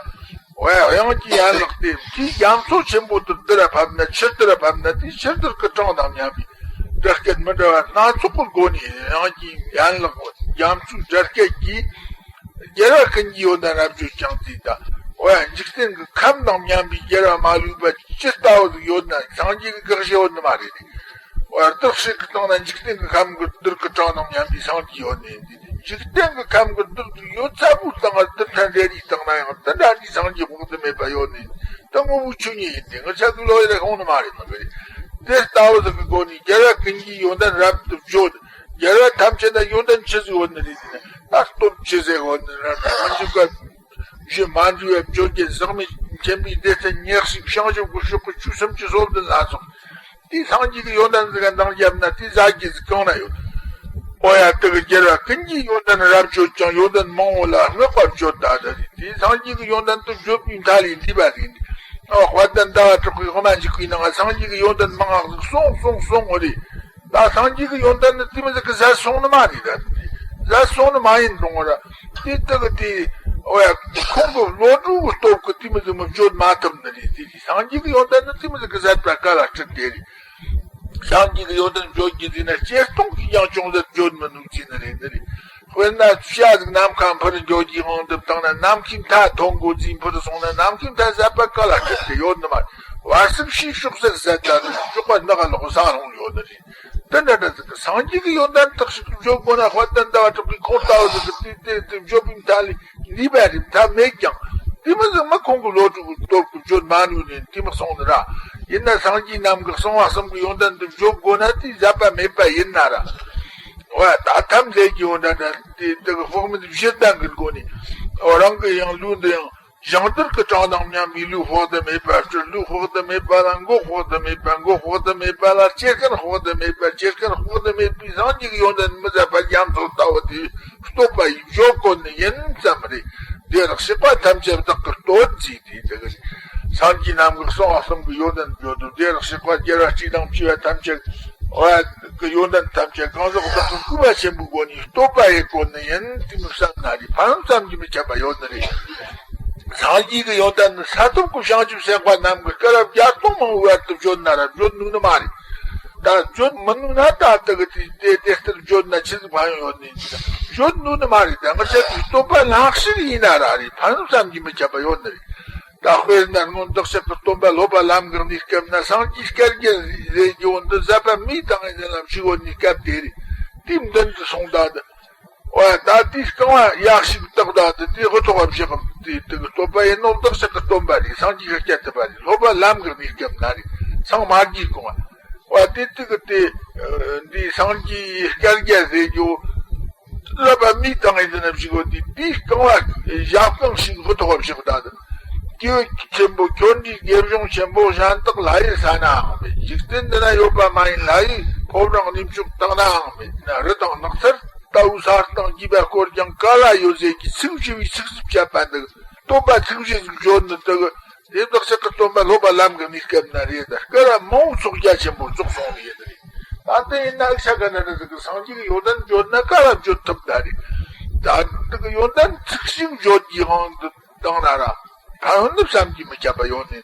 འོ་ཡ། དབྱངས་ཀྱི་ཡན་ལག་དེ་དེའི་རྒྱ་མཚོ་ཆེན་པོ་དེ་རྡུལ་ལ་ཕབ་ན། ཆུ་རྡུལ་ལ་ཕབ་ན། དེའི་ཆུ་རྡུལ་གྱི་གྲངས་དང་མཉམ་པའི་སྒྲ་སྐད་མི་འདྲ་བ་སྣ་ཚོགས་ཀྱི་སྒོ་ནས་དབྱངས་ཀྱི་ཡན་ལག་རྒྱ་མཚོའི་སྒྲ་སྐད་ཀྱིས་རྒྱལ་བ་ཀུན་གྱི་ཡོན་ཏན་རབ་བརྗོད་ཀྱང་དེ་ད། འོ་ཡ། འཇིག་རྟེན་གྱི་ཁམས་དང་མཉམ་པའི་རྒྱལ་བ་མ་ལུས་པ་ཇི་ལྟ་བུ་ཡོད་ན་སངས་རྒྱས་ཀྱི་དགག་བྱ་ཡོད་ནི་མ་རེད། འོ་ཡ། རྡུལ་ཕྱེད་ཀྱི་སྟེང་ན་འཇིག་རྟེན་གྱི་ཁམས་ཀྱི་རྡུལ་གྱི་གྲངས་དང་མཉམ་པའི་སངས་རྒྱས་ཡོད་ནི་འདི། འཇིག་རྟེན་གྱི་ཁམས་ཀྱི་རྡུལ་གྱི་ཡོད་ཚད་པོའི་སྟེང་ང་རྡུལ་ཕྲན་རེ་རེའི་སྟེང་ན་ཡང་དེ་འདྲ་འདྲའི་སངས་རྒྱས་དཔག་ཏུ་མེད་པ་ཡོད་ནི། ད་དངོས་པོའི་ཆོས་ཉིད་ཡིན་ཏེ། ང་ཅག་གི་བློ་ཡིས་ལས་ཁོང་ནི་མ་རེད། མ་གི་རེད། དེ་ལྟ་བུ་ཟིག་གི་སྒོ་ནས་རྒྱལ་བ་ཀུན་གྱི་ཡོན་ཏན་རབ་ཏུ་བརྗོད། རྒྱལ་བ་ཐམས་ཅད་ན་ཡོན་ཏན་ཆི་ཟིག་ཡོད་ནི་རེད་ཟེར་ན། ད་སྟོབས་ཆེ་ཟེར་ཡོད་ནི་ར། ད་སྔ་འཇུག་ག་ཞེས་མ་འདྲིས་པའི་བརྗོད་བྱ་ཟག་མེད་མཁྱེན་པའི་སྡེ་ཚན་ཉེར་གཅིག། བྱང་ཆུབ་ཀྱི་ཕྱོགས་ཀྱི་ཆོས་སུམ་ཅུ་སོ་བདུན་ལ་སོགས། དེའི་སངས་རྒྱས་ཀྱི་ཡོན་ཏན་ཟིག་ག་འདང་བརྒྱབ་ན་དེ་ཟ་རྒྱུ་ཟིག་གང་ན་ཡོད། འོ་ཡ། དེ་གི་རྒྱལ་བ་ཀུན་གྱི་ཡོན་ཏན་རབ་བརྗོད་ཀྱང་། ཡོན་ཏན་མང་བོ་ལ་བསྔགས་པ་བརྗོད་ད་ད་རེད། དེའི་སངས་རྒྱས་ཀྱི་ཡོན་ཏན་དུ་བརྗོད་པའི་མཐའ་ལས་འདས་པ་ཟིག་འདི། ཨ། དཔལ་ལྡན་ཟླ་བ་གྲགས་པའི་དབུ་མ་འཇུག་པའི་ནང་ང་སངས་རྒྱས་ཀྱི་ཡོན་ཏན་མང་ང་ཟིག་གསུངས་གསུངས་གསུངས་ངོ་རེད། ད་སངས་རྒྱས་ཀྱི་ཡོན་ཏན་ནི་དེ་མི་ཟིག་གི་ཟད་སོང་ནི་མ་རེད། ད་ཟད་སོང་ནི་མ་ཡིན་རུང་ར། དེ་དག་གི་དེ། འོ་ཡ། ཁོང་གི་བློ་གྲོས་ཀྱི་སྟོབས་ཀྱིས་དེ་མི་ཟིག་མི་བརྗོད་མ་ཐུབ་ནི་རེད། དེ་སངས་རྒྱས་ཀྱི་ཡོན་ཏན་ནི་དེ་མི་ཟིག་གི་ཟད་པ་ག་ལ་སྲིད་དེ་རེད། སངས་རྒྱས་ཀྱི་ཡོན་ཏན་བརྗོད་རྒྱུ་དེ་ན་སྐྱེ་སྟོང་གིས་ཀྱང་ཅུང་ཟད་བརྗོད་མི་ནུས་ཀྱི་ནི་རེད། འདི་རེད། དཔེར་ན་བྱ་ཟིག་ནམ་མཁའ་འཕུར་འགྱོ་རྒྱུའི་དབང་དུ་བཏང་ན། ནམ་མཁའི་མཐའ་ཐོན་འགོ་རྩིས་འཕུར་སོང་ན། ནམ་མཁའི་མཐའ་ཟད་པ་ག་ལ་སྲིད་དེ་ཡོད་ནི་མ་རེད། བར་སྲིད་ཕྱིའི་ཕྱོགས་སུ་ཟད་ད་ནི་ཞོགས་པ་ནག་ལོག་ས་ལྷུང་ཡོད་ནི་རེད། འདི་འདྲ་འདྲ་ཟིག་གི་སངས་རྒྱས་ཀྱི་ཡོན་ཏན་དག་ཞིག་བརྗོད་དགོས་ན། དཔལ་ལྡན་ཟླ་བ་གྲགས་པའི་ཁོང་ལྟ་བུ་ཟིག་གི་དེ་དེ་དེ་བརྗོད་པའི་མཐའ་ལས་འདས་པ་རེད། མཐའ་མེད་ཀྱང་། དེ་མི་ཟིག་མ་ཁོང་གི་བློ་གྲོས་ཀྱི་སྟོབས་ཀྱིས་བརྗོད་མ་ནུས་ནས་དེ་མི་སོང་ནི་ར། ཡིན་ན་སངས་རྒྱས་རྣམས་ཀྱི་གསང་བ་གསུམ་གྱི་ཡོན་ཏན་དེ་བརྗོད་དགོས་ན་དེ་ཟད་པ་མེད་པ་ཡིན་ན་ར། འོ་ཡ། ད་ཐམས་ཅད་ཀྱི་ཡོན་ཏན་དེ་དེ་གི་དཔག་མེད་བཞི་ལྡན་གྱི་སྒོ་ནས། འོ། རང་གི་ཡང་ལུས་འདི་ཡང་། ཞིང་རྡུལ་གྱི་གྲངས་དང་མཉམ་པའི་ལུས་དཔག་ཏུ་མེད་པ་སྤྲུལ། ལུས་དཔག་ཏུ་མེད་པ་ལ་མགོ་དཔག་ཏུ་མེད་པ། མགོ་དཔག་ཏུ་མེད་པ་ལ་ལྕེ་རྐན་དཔག་ཏུ་མེད་པ། ལྕེ་རྐན་དཔག་ཏུ་མེད་པའི་སངས་རྒྱས་ཀྱི་ཡོན་ཏན་མི་ཟད་པ་རྒྱ་མཚོ་ལྟ་བུ་དེ་བསྟོད་པ་ཡིས་བརྗོད་དགོས་ནི་ཡིན་བསམ་རེད། དེ་ལ་གཤེགས་པ་ཐམས་ཅད་བདག་གིས་བསྟོད་ཅེས་དེ་དེ་གི་རེད། སངས་རྒྱས་རྣམས་ཀྱི་གསང་བ་གསུམ་གྱི་ཡོན་ཏན་བརྗོད་དོ། དེ་ལ་གཤེགས་པ་རྒྱལ་བ་སྲས་དང་བཅས་པ་ཐམས་ཅད། འོ་ཡ། གི་ཡོན་ཏན་ཐམས་ཅད་གང་ཟག་བདག་གི་སྐུར་བ་ཆེན་པོའི་སྒོ་ནས་བསྟོད་པ་ཡེད་དགོས་ནི་ཡིན། དེ་མི་བསམ་ན་རེད། ཕན་བསམ་གྱིས་མི་ཁྱབ་པ་ཡོད་ནི་རེད། སངས་རྒྱས་ཀྱི་ཡོན་ཏན་ནི་ས་ཐོབ་ཀྱི་བྱང་ཆུབ་སེམས་དཔའ་རྣམས་ཀྱིས་སྐར་རབ་བརྒྱ་སྟོང་མང་བོའི་བར་དུ་བརྗོད་ན་ར་བརྗོད་ནུས་ནི་མ་རེད། ད་བརྗོད་མི་ནུས་ན་ད་དེ་གི་དེ་དེ་དེ་ལྟར་བརྗོད་ན་ཆི་ཟིག་ཕན་ཡོན་ཡོད་ནི་ཡིན། བརྗོད་ནུས་ནི་མ་རེད། ད་ང་ཅག་གི་བསྟོད་པ་ལྷག་ཞིག་ཡིན་ན་ར་རེད། ཕན་བསམ་གྱིས་མི་ཁྱབ་པ་ཡོད་ནི་རེད། ད་དཔེར་ན་སྔོན་བདག་ཅག་གི་སྟོན་པ་སློབ་པ་ལམ་གྱི་གནས་སྐབས་ན་སངས་རྒྱས་སྐལ་བརྒྱར་ཟེར་རྒྱུ་འདི་ཟད་པ་མེད་དང་ཡིན་ལམ་ཞིག་ཡོད་ནི་སྐབས་དེ་རེད། དེའི་མདུན་དུ་སོང་ད་དེ། འོ་ཡ། ད་དེའི་རྐང་བ་ཡག་ཞིག་བཏགས་ད་དེ་དེའི་དབུ་ཐོག་བཞག་གམ། དེ་དེ་གི་སྟོན་པ་ཡིན་ནོ། བདག་ཅག་གི་སྟོན་པ་རེད། སངས་རྒྱས་ཤཱཀྱ་ཐུབ་པ་རེད། སློབ་པ་ལམ་གྱི་གནས་སྐབས་ན་རེད། སངས་མ་རྒྱས་གོང་བ། འོ་ཡ། དེ་དེ་གི་དེ་འདི་སངས་རྒྱས་སྐལ་བརྒྱར་ཟེར་རྒྱུ། བསླབ་པ་མིའི་ཏང་ཡིན་ཟེར་ན་ཞིག་གོ། དེ་དེའི་རྐང་བ་ཞབས་རྐང་ཞིག་གི་ཐོག་བཞག་ད། སྐྱེས་བུ་ཆེན་པོ་ཁྱོད་འདྲའི་དགེ་སྦྱོང་ཆེན་པོ་གཞན་དག་ལྷ་ཡི་ས་ནའང་མེད། འཇིག་རྟེན་འདི་ན་ཡོད་པ་མ་ཡིན་ལྷ་ཡི་ཕོ་བྲང་གནས་མཆོག་དག་ནའང་མེད། ན་རི་དང་ནགས་ཚལ་ལྟ་བུ་ས་སྟེང་རྒྱས་པ་སྐོར་ཀྱང་ག་ལ་ཡོད་ཟེར་གྱི་ཚིག་ཞུ་བའི་ཚིག་རྩུབ་བཤད་པ་འདི། སྟོན་པ་ཚིག་བཞི་ཟིག་བརྗོད་ནི་དེ་གི། དེ་བདག་ཅག་གི་སྟོན་པ་སློབ་པ་ལམ་གྱི་གནས་སྐབས་ན་རེད། ད་སྐར་མང་བོ་ཚོགས་རྒྱ་ཆེན་པོ་རྫོགས་སོང་ནི་ཡིན་རེད། ད་དེ་ཡིན་ན་ཨ་ཤ་ག་ན་ན་ཟིག་གི་སངས་རྒྱས་ཀྱི་ཡོན་ཏན་བརྗོད་ན་ག་ལ་བརྗོད་ཐུབ་ད་རེད། ད་འདི་གི་ཡོན་ཏན་ཚིག་ཞིག་བརྗོད་ཀྱི་དབང་དུ་བཏང་ན་ར། ཕན་ཡོན་ནི་བསམ་གྱིས་མི་ཁྱབ་པ་ཡོད་ནི།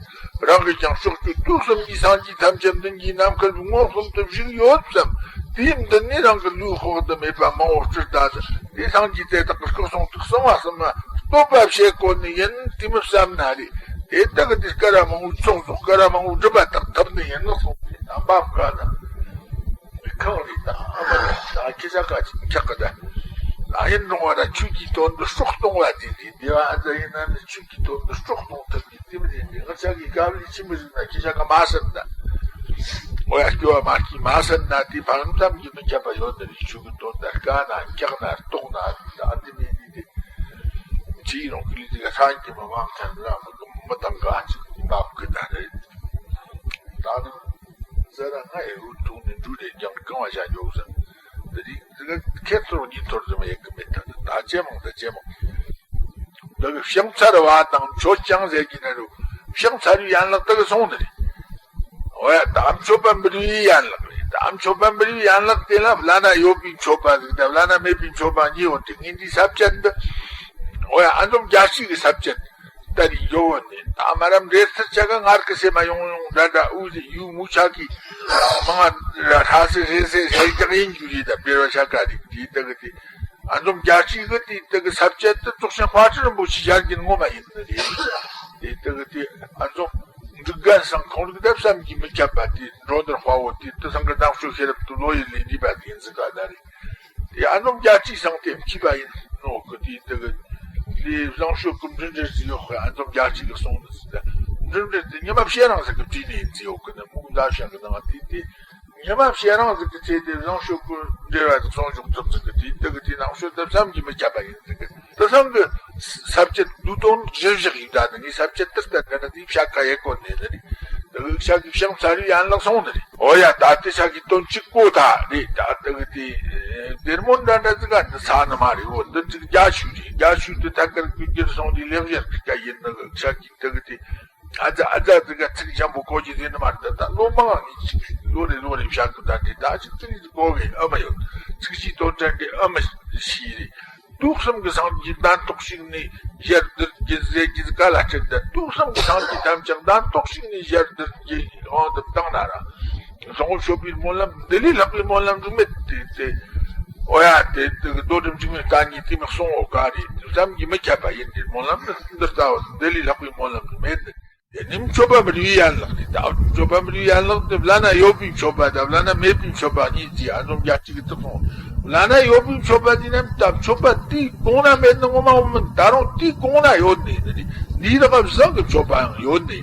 རང་གིས་ཀྱང་ཕྱོགས་བཅུ་དུས་གསུམ་གྱི་སངས་རྒྱས་ཐམས་ཅད་མདུན་གྱི་ནམ་མཁའ་མངོན་སུམ་དུ་བཞུགས་ཡོད་བསམ། དེའི་མདུན་ནས་རང་གི་ལུས་དཔག་ཏུ་མེད་པ་མང་བོ་སྤྲུལ་ད་ཟིག། དེ་སངས་རྒྱས་དེ་དག་གི་སྐུ་གསུང་ཐུགས་གསང་བ་གསུམ་ལ་བསྟོད་པ་བྱེད་དགོས་ནི་ཡིན། དེ་མི་བསམ་ན་རེད། དེ་དག་གི་དེ་སྐར་མང་བོའི་ཚོགས་སུ་སྐར་མང་བོ་སྒྲུབ་པ་དག་ཐུབ་ནི་ཡིན་ནོ་གསུངས་ཏེ། ད་འབབ་ག་ན་ཁང་རེད། ད་ཨ་མ་རེད། ད་ཁྱེད་ཅག་ག་ཅིག་འཁྱག་གི། ད་ཨ་ཡིན་རུང་བ་ད་ཆོས་ཀྱི་དོན་དུ་སྲོག་གཏོང་བ་དེ་རེད། དེ་བ་ཨ་ད་ཡིན་ན་ནི་ཆོས་ཀྱི་དོན་དུ་སྲོག་གཏོང་ཐུབ་ཀྱི། དེ་མི་དེ་འདི་ང་ཅག་གི་དཀའ་ལས་ཆེན་པོ་ཞིག་ན་ཁྱེད་ཅག་ག་མ་ཟིན་ན། འོ་ཡ་སྐྱོ་བ་མ་སྐྱིད་མ་ཟིན་ན་དེ་ཕན་ཙམ་གྱིས་མི་ཁྱབ་པ་ཡོད་ནི་རེད། ཆོས་ཀྱི་དོན་དང་དཀའ་ན་འཁྱག་ན་ལྟོགས་ན་ད་དེ་མི་དེ་དེ། ཅི་ཡིན་རུང་ཀི་ལི་དེ་ག་ཧྲང་གི་མི་མང་ཐན་ལ་མི་གི་མི་དང་ག་ཅིག་མ་གི་ད་རེད། ད་ནི་ཟེར་ན་ང་ཡི་རུ་ཐུག་ནས་འབྲུ་རེ་ཀྱང་གང་བ་བྱ་འཇོག་ཟེར། འདི་རིགས་འདི་ག་ཁེར་ཚོར་གཉིས་ཐོར་ཟེར་མ་ཡེ་གི་མེད། ད་ད་ཇེ་མང་ད་ཇེ་མང་། འདི་གི་ཕྱག་འཚལ་བ་དང་མཆོད་ཅིང་ཟེར་གྱི་ན་རུ། ཕྱག་འཚལ་བའི་ཡན་ལག་དེ་གི་སོང་ནི་རེད། འོ་ཡ་ད་མཆོད་པ་འབུལ་བའི་ཡན་ལག་རེད། ད་མཆོད་པ་འབུལ་བའི་ཡན་ལག་དེ་ལ་བླ་ན་ཡོད་པའི་མཆོད་པ་ཟིག་དང་བླ་ན་མེད་པའི་མཆོད་པ་གཉིས་ཡོད་དེ། ངས་འདིའི་ས་བཅད་འདི། འོ་ཡ་ཨ་འཛོམ་རྒྱལ་སྤྱི་གི་ས་བཅད་ད་རེས་ཡོད་ནི། ད་མ་རམ་རེ་ཚར་ཆ་ག་ངར་གི་སེ་མ་ཡོང་ཡོང་འདྲ་འདྲ་ཨུ་ཟི་ཡུ་མུ་ཆ་གི་མང་ང་ལ་ཧ་སེ་རེ་སེ་ཧེ་རྒྱག་ཡིན་རྒྱུ་རེད། ད་འབྲེལ་བ་ཆ་ག་རེད་དེ་ད་གི་དེ། ཨ་འཛོམ་རྒྱལ་སྤྱི་གི་དེ་དེ་གི་ས་བཅད་དེ་རྫོགས་ཆེན་དཔལ་སྤྲུལ་རིན་པོ་ཆེ་ཞལ་གྱི་ངོ་མ་ཡིན་ནི་རེད། དེ་དེ་གི་དེ་ཨ་འཛོམ་འབྲུག་རྒན་སང་ཁོང་རིག་དེབ་བསམ་གྱིས་མི་ཁྱབ་པ་དེ་འགྲོ་འདིར་དཔའ་བོ་དེ་དེ་སང་གི་ནང་ཆོས་ཤེས་རབ་ཏུ་ལོ་ཡི་ལས་འདས་པ་དེ་ཡིན་ཟིག་ག་ད་རེད། དེ་ཨ་འཛོམ་རྒྱལ་སྤྱི་སང་དེ་མཁྱིས་པ་ཡིན་ནོ་གི་དེ་དེ་གི་དེ་བཟང་ཤོས་ཀྱི་འབྲུ་འགྲེལ་ཟིག་ཡོད་ཁོས་ཨ་འཛོམ་རྒྱལ་སྤྱི་གི་གསུང་ནི་ཟིག་ད། འབྲུ་འགྲེལ་དེ་ཉི་མ་བཤད་རང་ཟིག་གི་བྲིས་ནས་ཡིན་ཟིག་ཡོད་གི་ནི་མུག་མདའ་བཤད་གི་ནང་དེ་དེ། ཉི་མ་བཤད་རང་ཟིག་གི་ཚེ་དེ་བཟང་ཤོས་ཀུན་འབྲེལ་བ་དེ་སོང་བྱུང་ཐུབ་ཟིག་གི་དེ་དེ་གི་དེ་ནང་ཤོས་དེ་བསམ་གྱིས་མི་ཁྱབ་པ་ཡིན་ཟིག་གི། དེ་སང་གི་ས་བཅད་བསྡུས་དོན་གཞིར་བཞག་ཡིན་ད་ནི་ངས་ས་བཅད་དེ་ལྟར་ད་ནི་དེ་བྱ་ཁ་ཡེ་གོ་ནས་ནི་རེད། དེ་གི་ཤ་གི་ཤང་ཚ་རུ་ཡན་ལག་སོང་ནི་རེད། འོ་ཡ་ད་དེ་ཤ་གི་དོན་གཅིག་པོ་ད་རེད། ད་དེ་གི་དེ་སྡེར་མོ་འདྲ་འདྲ་ཟིག་ག་འདི་ས་ནི་མ་རེད། འོ་འདི་ཅིག་རྒྱ་ཤུ་རེད། རྒྱ་ཤུ་དེ་ཐད་ཀར་གི་རྒྱུར་སོང་དེ་ལེགས་སྦྱར་གི་ཀ་ཡིན་ནི་གི་ཤ་གི་དེ་གི་དེ། ཨ་ཙ་ཨ་ཙ་ཙི་ག་ཚིག་འཇམ་པོ་གོ་རྒྱུ་དེ་ནི་མ་རེད། ད་ལོ་མང་ངས་ཅིག་ལོ་རེ་ལོ་རེ་བཞག་གི་ད་འདི་ད་ཅིག་ཚིག་གི་གོ་གི་ཨ་མ་ཡོད། ཚིག་གཅིག་དོན་དྲན་གི་ཨ་མ་ཤི་རེད། དུག་གསུམ་གི་སངས་རྒྱས་གདན་ཐོག་ཞིག་ནས་ཞལ་བསྡུར་གྱི་ཟེར་གྱི་ག་ལ་ཁྲིད་ད། དུག་གསུམ་གི་སངས་རྒྱས་ཐམས་ཅད་གདན་ཐོག་ཞིག་ནས་ཞལ་བསྡུར་གྱི་དབང་དུ་བཏང་ན་ར། སོང་ཤོད་པའི་སྨོན་ལམ་འདི་ལས་ལྷག་པའི་སྨོན་ལམ་རིགས་མེད་དེ་དེ། ཨོ་ཡ་དེ་དེ་གི་རྡོ་གྲུབ་འཇིགས་མེད་བསྟན་གྱི་དེ་མི་གསུང་འོ་ག་རེད། བསམ་གྱིས་མི་ཁྱབ་པ་ཡིན་ཏེ་སྨོན་ལམ་ནི་འདི་ལྟ་བུ་འདི་ལས་ལྷག་པའི་སྨོན་ལམ་མེད་ནི། དེ་ནི་མཆོད་པ་འབུལ་བའི་ཡན་ལག་རེད། ད་མཆོད་པ་འབུལ་བའི་ཡན་ལག་དེ་བླ་ན་ཡོད་པའི་མཆོད་པ་དང་བླ་ན་མེད་པའི་མཆོད་པ་གཉིས་ཀྱིས་ཨ་འཛོམ་རྒྱལ་སྤྱི་གི་ཐུགས་སོང་། བླ་ན་ཡོད་པའི་མཆོད་པ་དེ་རྣམས་ད་མཆོད་པ་དེའི་གོང་ན་མེད་ནི་ངོ་མ་འོང་མིན། ད་རུང་དེའི་གོང་ན་ཡོད་ནི་ནི་རེད། འདིའི་རག་བཟང་གི་མཆོད་པའང་ཡོད་ནི།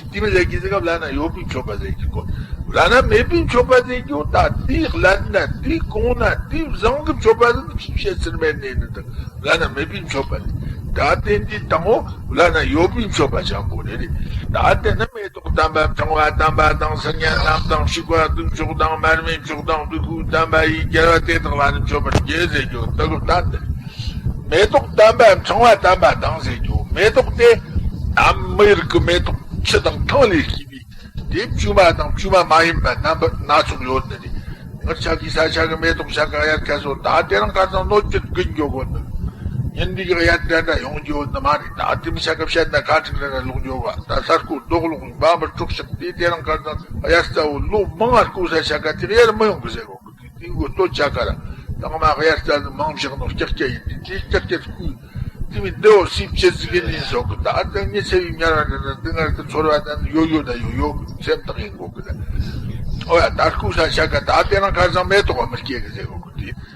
དེ་མི་ཟེར་གྱི་ཟེར་ག་བླ་ན་ཡོད་པའི་མཆོད་པ་ཟེར་གྱི་གོ། བླ་ན་མེད་པའི་མཆོད་པ་ཟེར་གྱི་ད་དེའི་ཀླད་ན་དེའི་གོང་ན་དེའི་བཟང་གི་མཆོད་པ་ཟེར་ནི་བཤད་ཚུལ་མེད་ནས་ནི་དང་བླ་ན་མེད་པའི་མཆོད་པ་ཟེར། ད་དེ་འདི་དང་པོ་བླ་ན་ཡོད་པའི་མཆོད་པ་བྱ་དགོས་རེད། ད་དེ་ནི་མེ་ཏོག་དམ་པ་ཕྲེང་བ་དམ་པ་དང་སིལ་སྙན་རྣམས་དང་བྱུག་པ་བདུག་མཆོག་དང་མར་མེ་མཆོག་དང་བདུག་སྤོས་དམ་པ་ཡིས་རྒྱལ་བ་དེ་དག་ལ་ནི་མཆོད་པར་བགྱི་ཟེར་རྒྱུ་དེ་གི་བསྟན་ཏེ། མེ་ཏོག་དམ་པ་ཕྲེང་བ་དམ་པ་དང་ཟེར་རྒྱུ་མེ་ཏོག་དེ་ཨ་མི་ཡུལ་གི་མེ་ཏོག་ཆུ་དང་ཐང་ལས་སྐྱེས་པའི་དེ་བཅོས་མ་དང་བཅོས་མ་མ་ཡིན་པ་རྣམ་པ་སྣ་ཚོགས་ཡོད་ནི་རེད། ངར་ཆ་གི་ས་ཆ་གི་མེ་ཏོག་ཆ་ག་དབྱར་ཁ་སོ་ད་དེ་རང་ཁ་སང་སྣོད་བཅུད་ཀུན་འགྱོ་གོ་ནི། ཉིན་འདི་གི་དབྱར་འདྲ་འདྲ་ཡོང་རྒྱུ་ནི་མ་རེད། ད་དེ་མི་ཆ་ག་བཤད་ན་ཁ་ཁྲིག་ར་ར་ལོག་འགྱོ་བ་ད་ས་རྐོ་རྡོག་ལོག་འབའ་མར་དཀྲོག་ཤག་དེ་དེ་རང་ཁ་སང་དབྱར་རྩ་བོ་ལོ་མང་ང་རྐོ་ས་ཆ་ག་དེ་དབྱར་མི་ཡོང་གི་ཟེར་གོ་གི་དེ་ཏིང་གོ་ལྟོ་ཆ་ག་ར་དང་མ་དབྱར་རྩ་ནི་མང་བཞག་ནོ་ཀྱག་ཀྱ་ཡིན་དེ་དེ་ཀྱག་ཀྱ་རྐོ་དེ་མི་འདི་བོ་སིབ་ཆེ་ཟིག་ཡིན་ཡིན་སོག་གི་ད་ཨ་ད་ངེད་ཚེ་བའི་ཉར་བ་འདྲ་འདྲ་འདི་ངར་གི་ཚོར་བ་ད་ནི་ཡོ་ཡོ་ད་ཡོ་ཡོ་སེམས་ཐག་ཡིན་གོ་གི་ད། ཨོ་ཡ་ད་རྐོ་ས་ཆ་ག་ད་དེ་རང་ཁ་སང་མེ་ཏོག་ག་མི་སྐྱེ་གི་ཟེར་གོ་གི་དེ།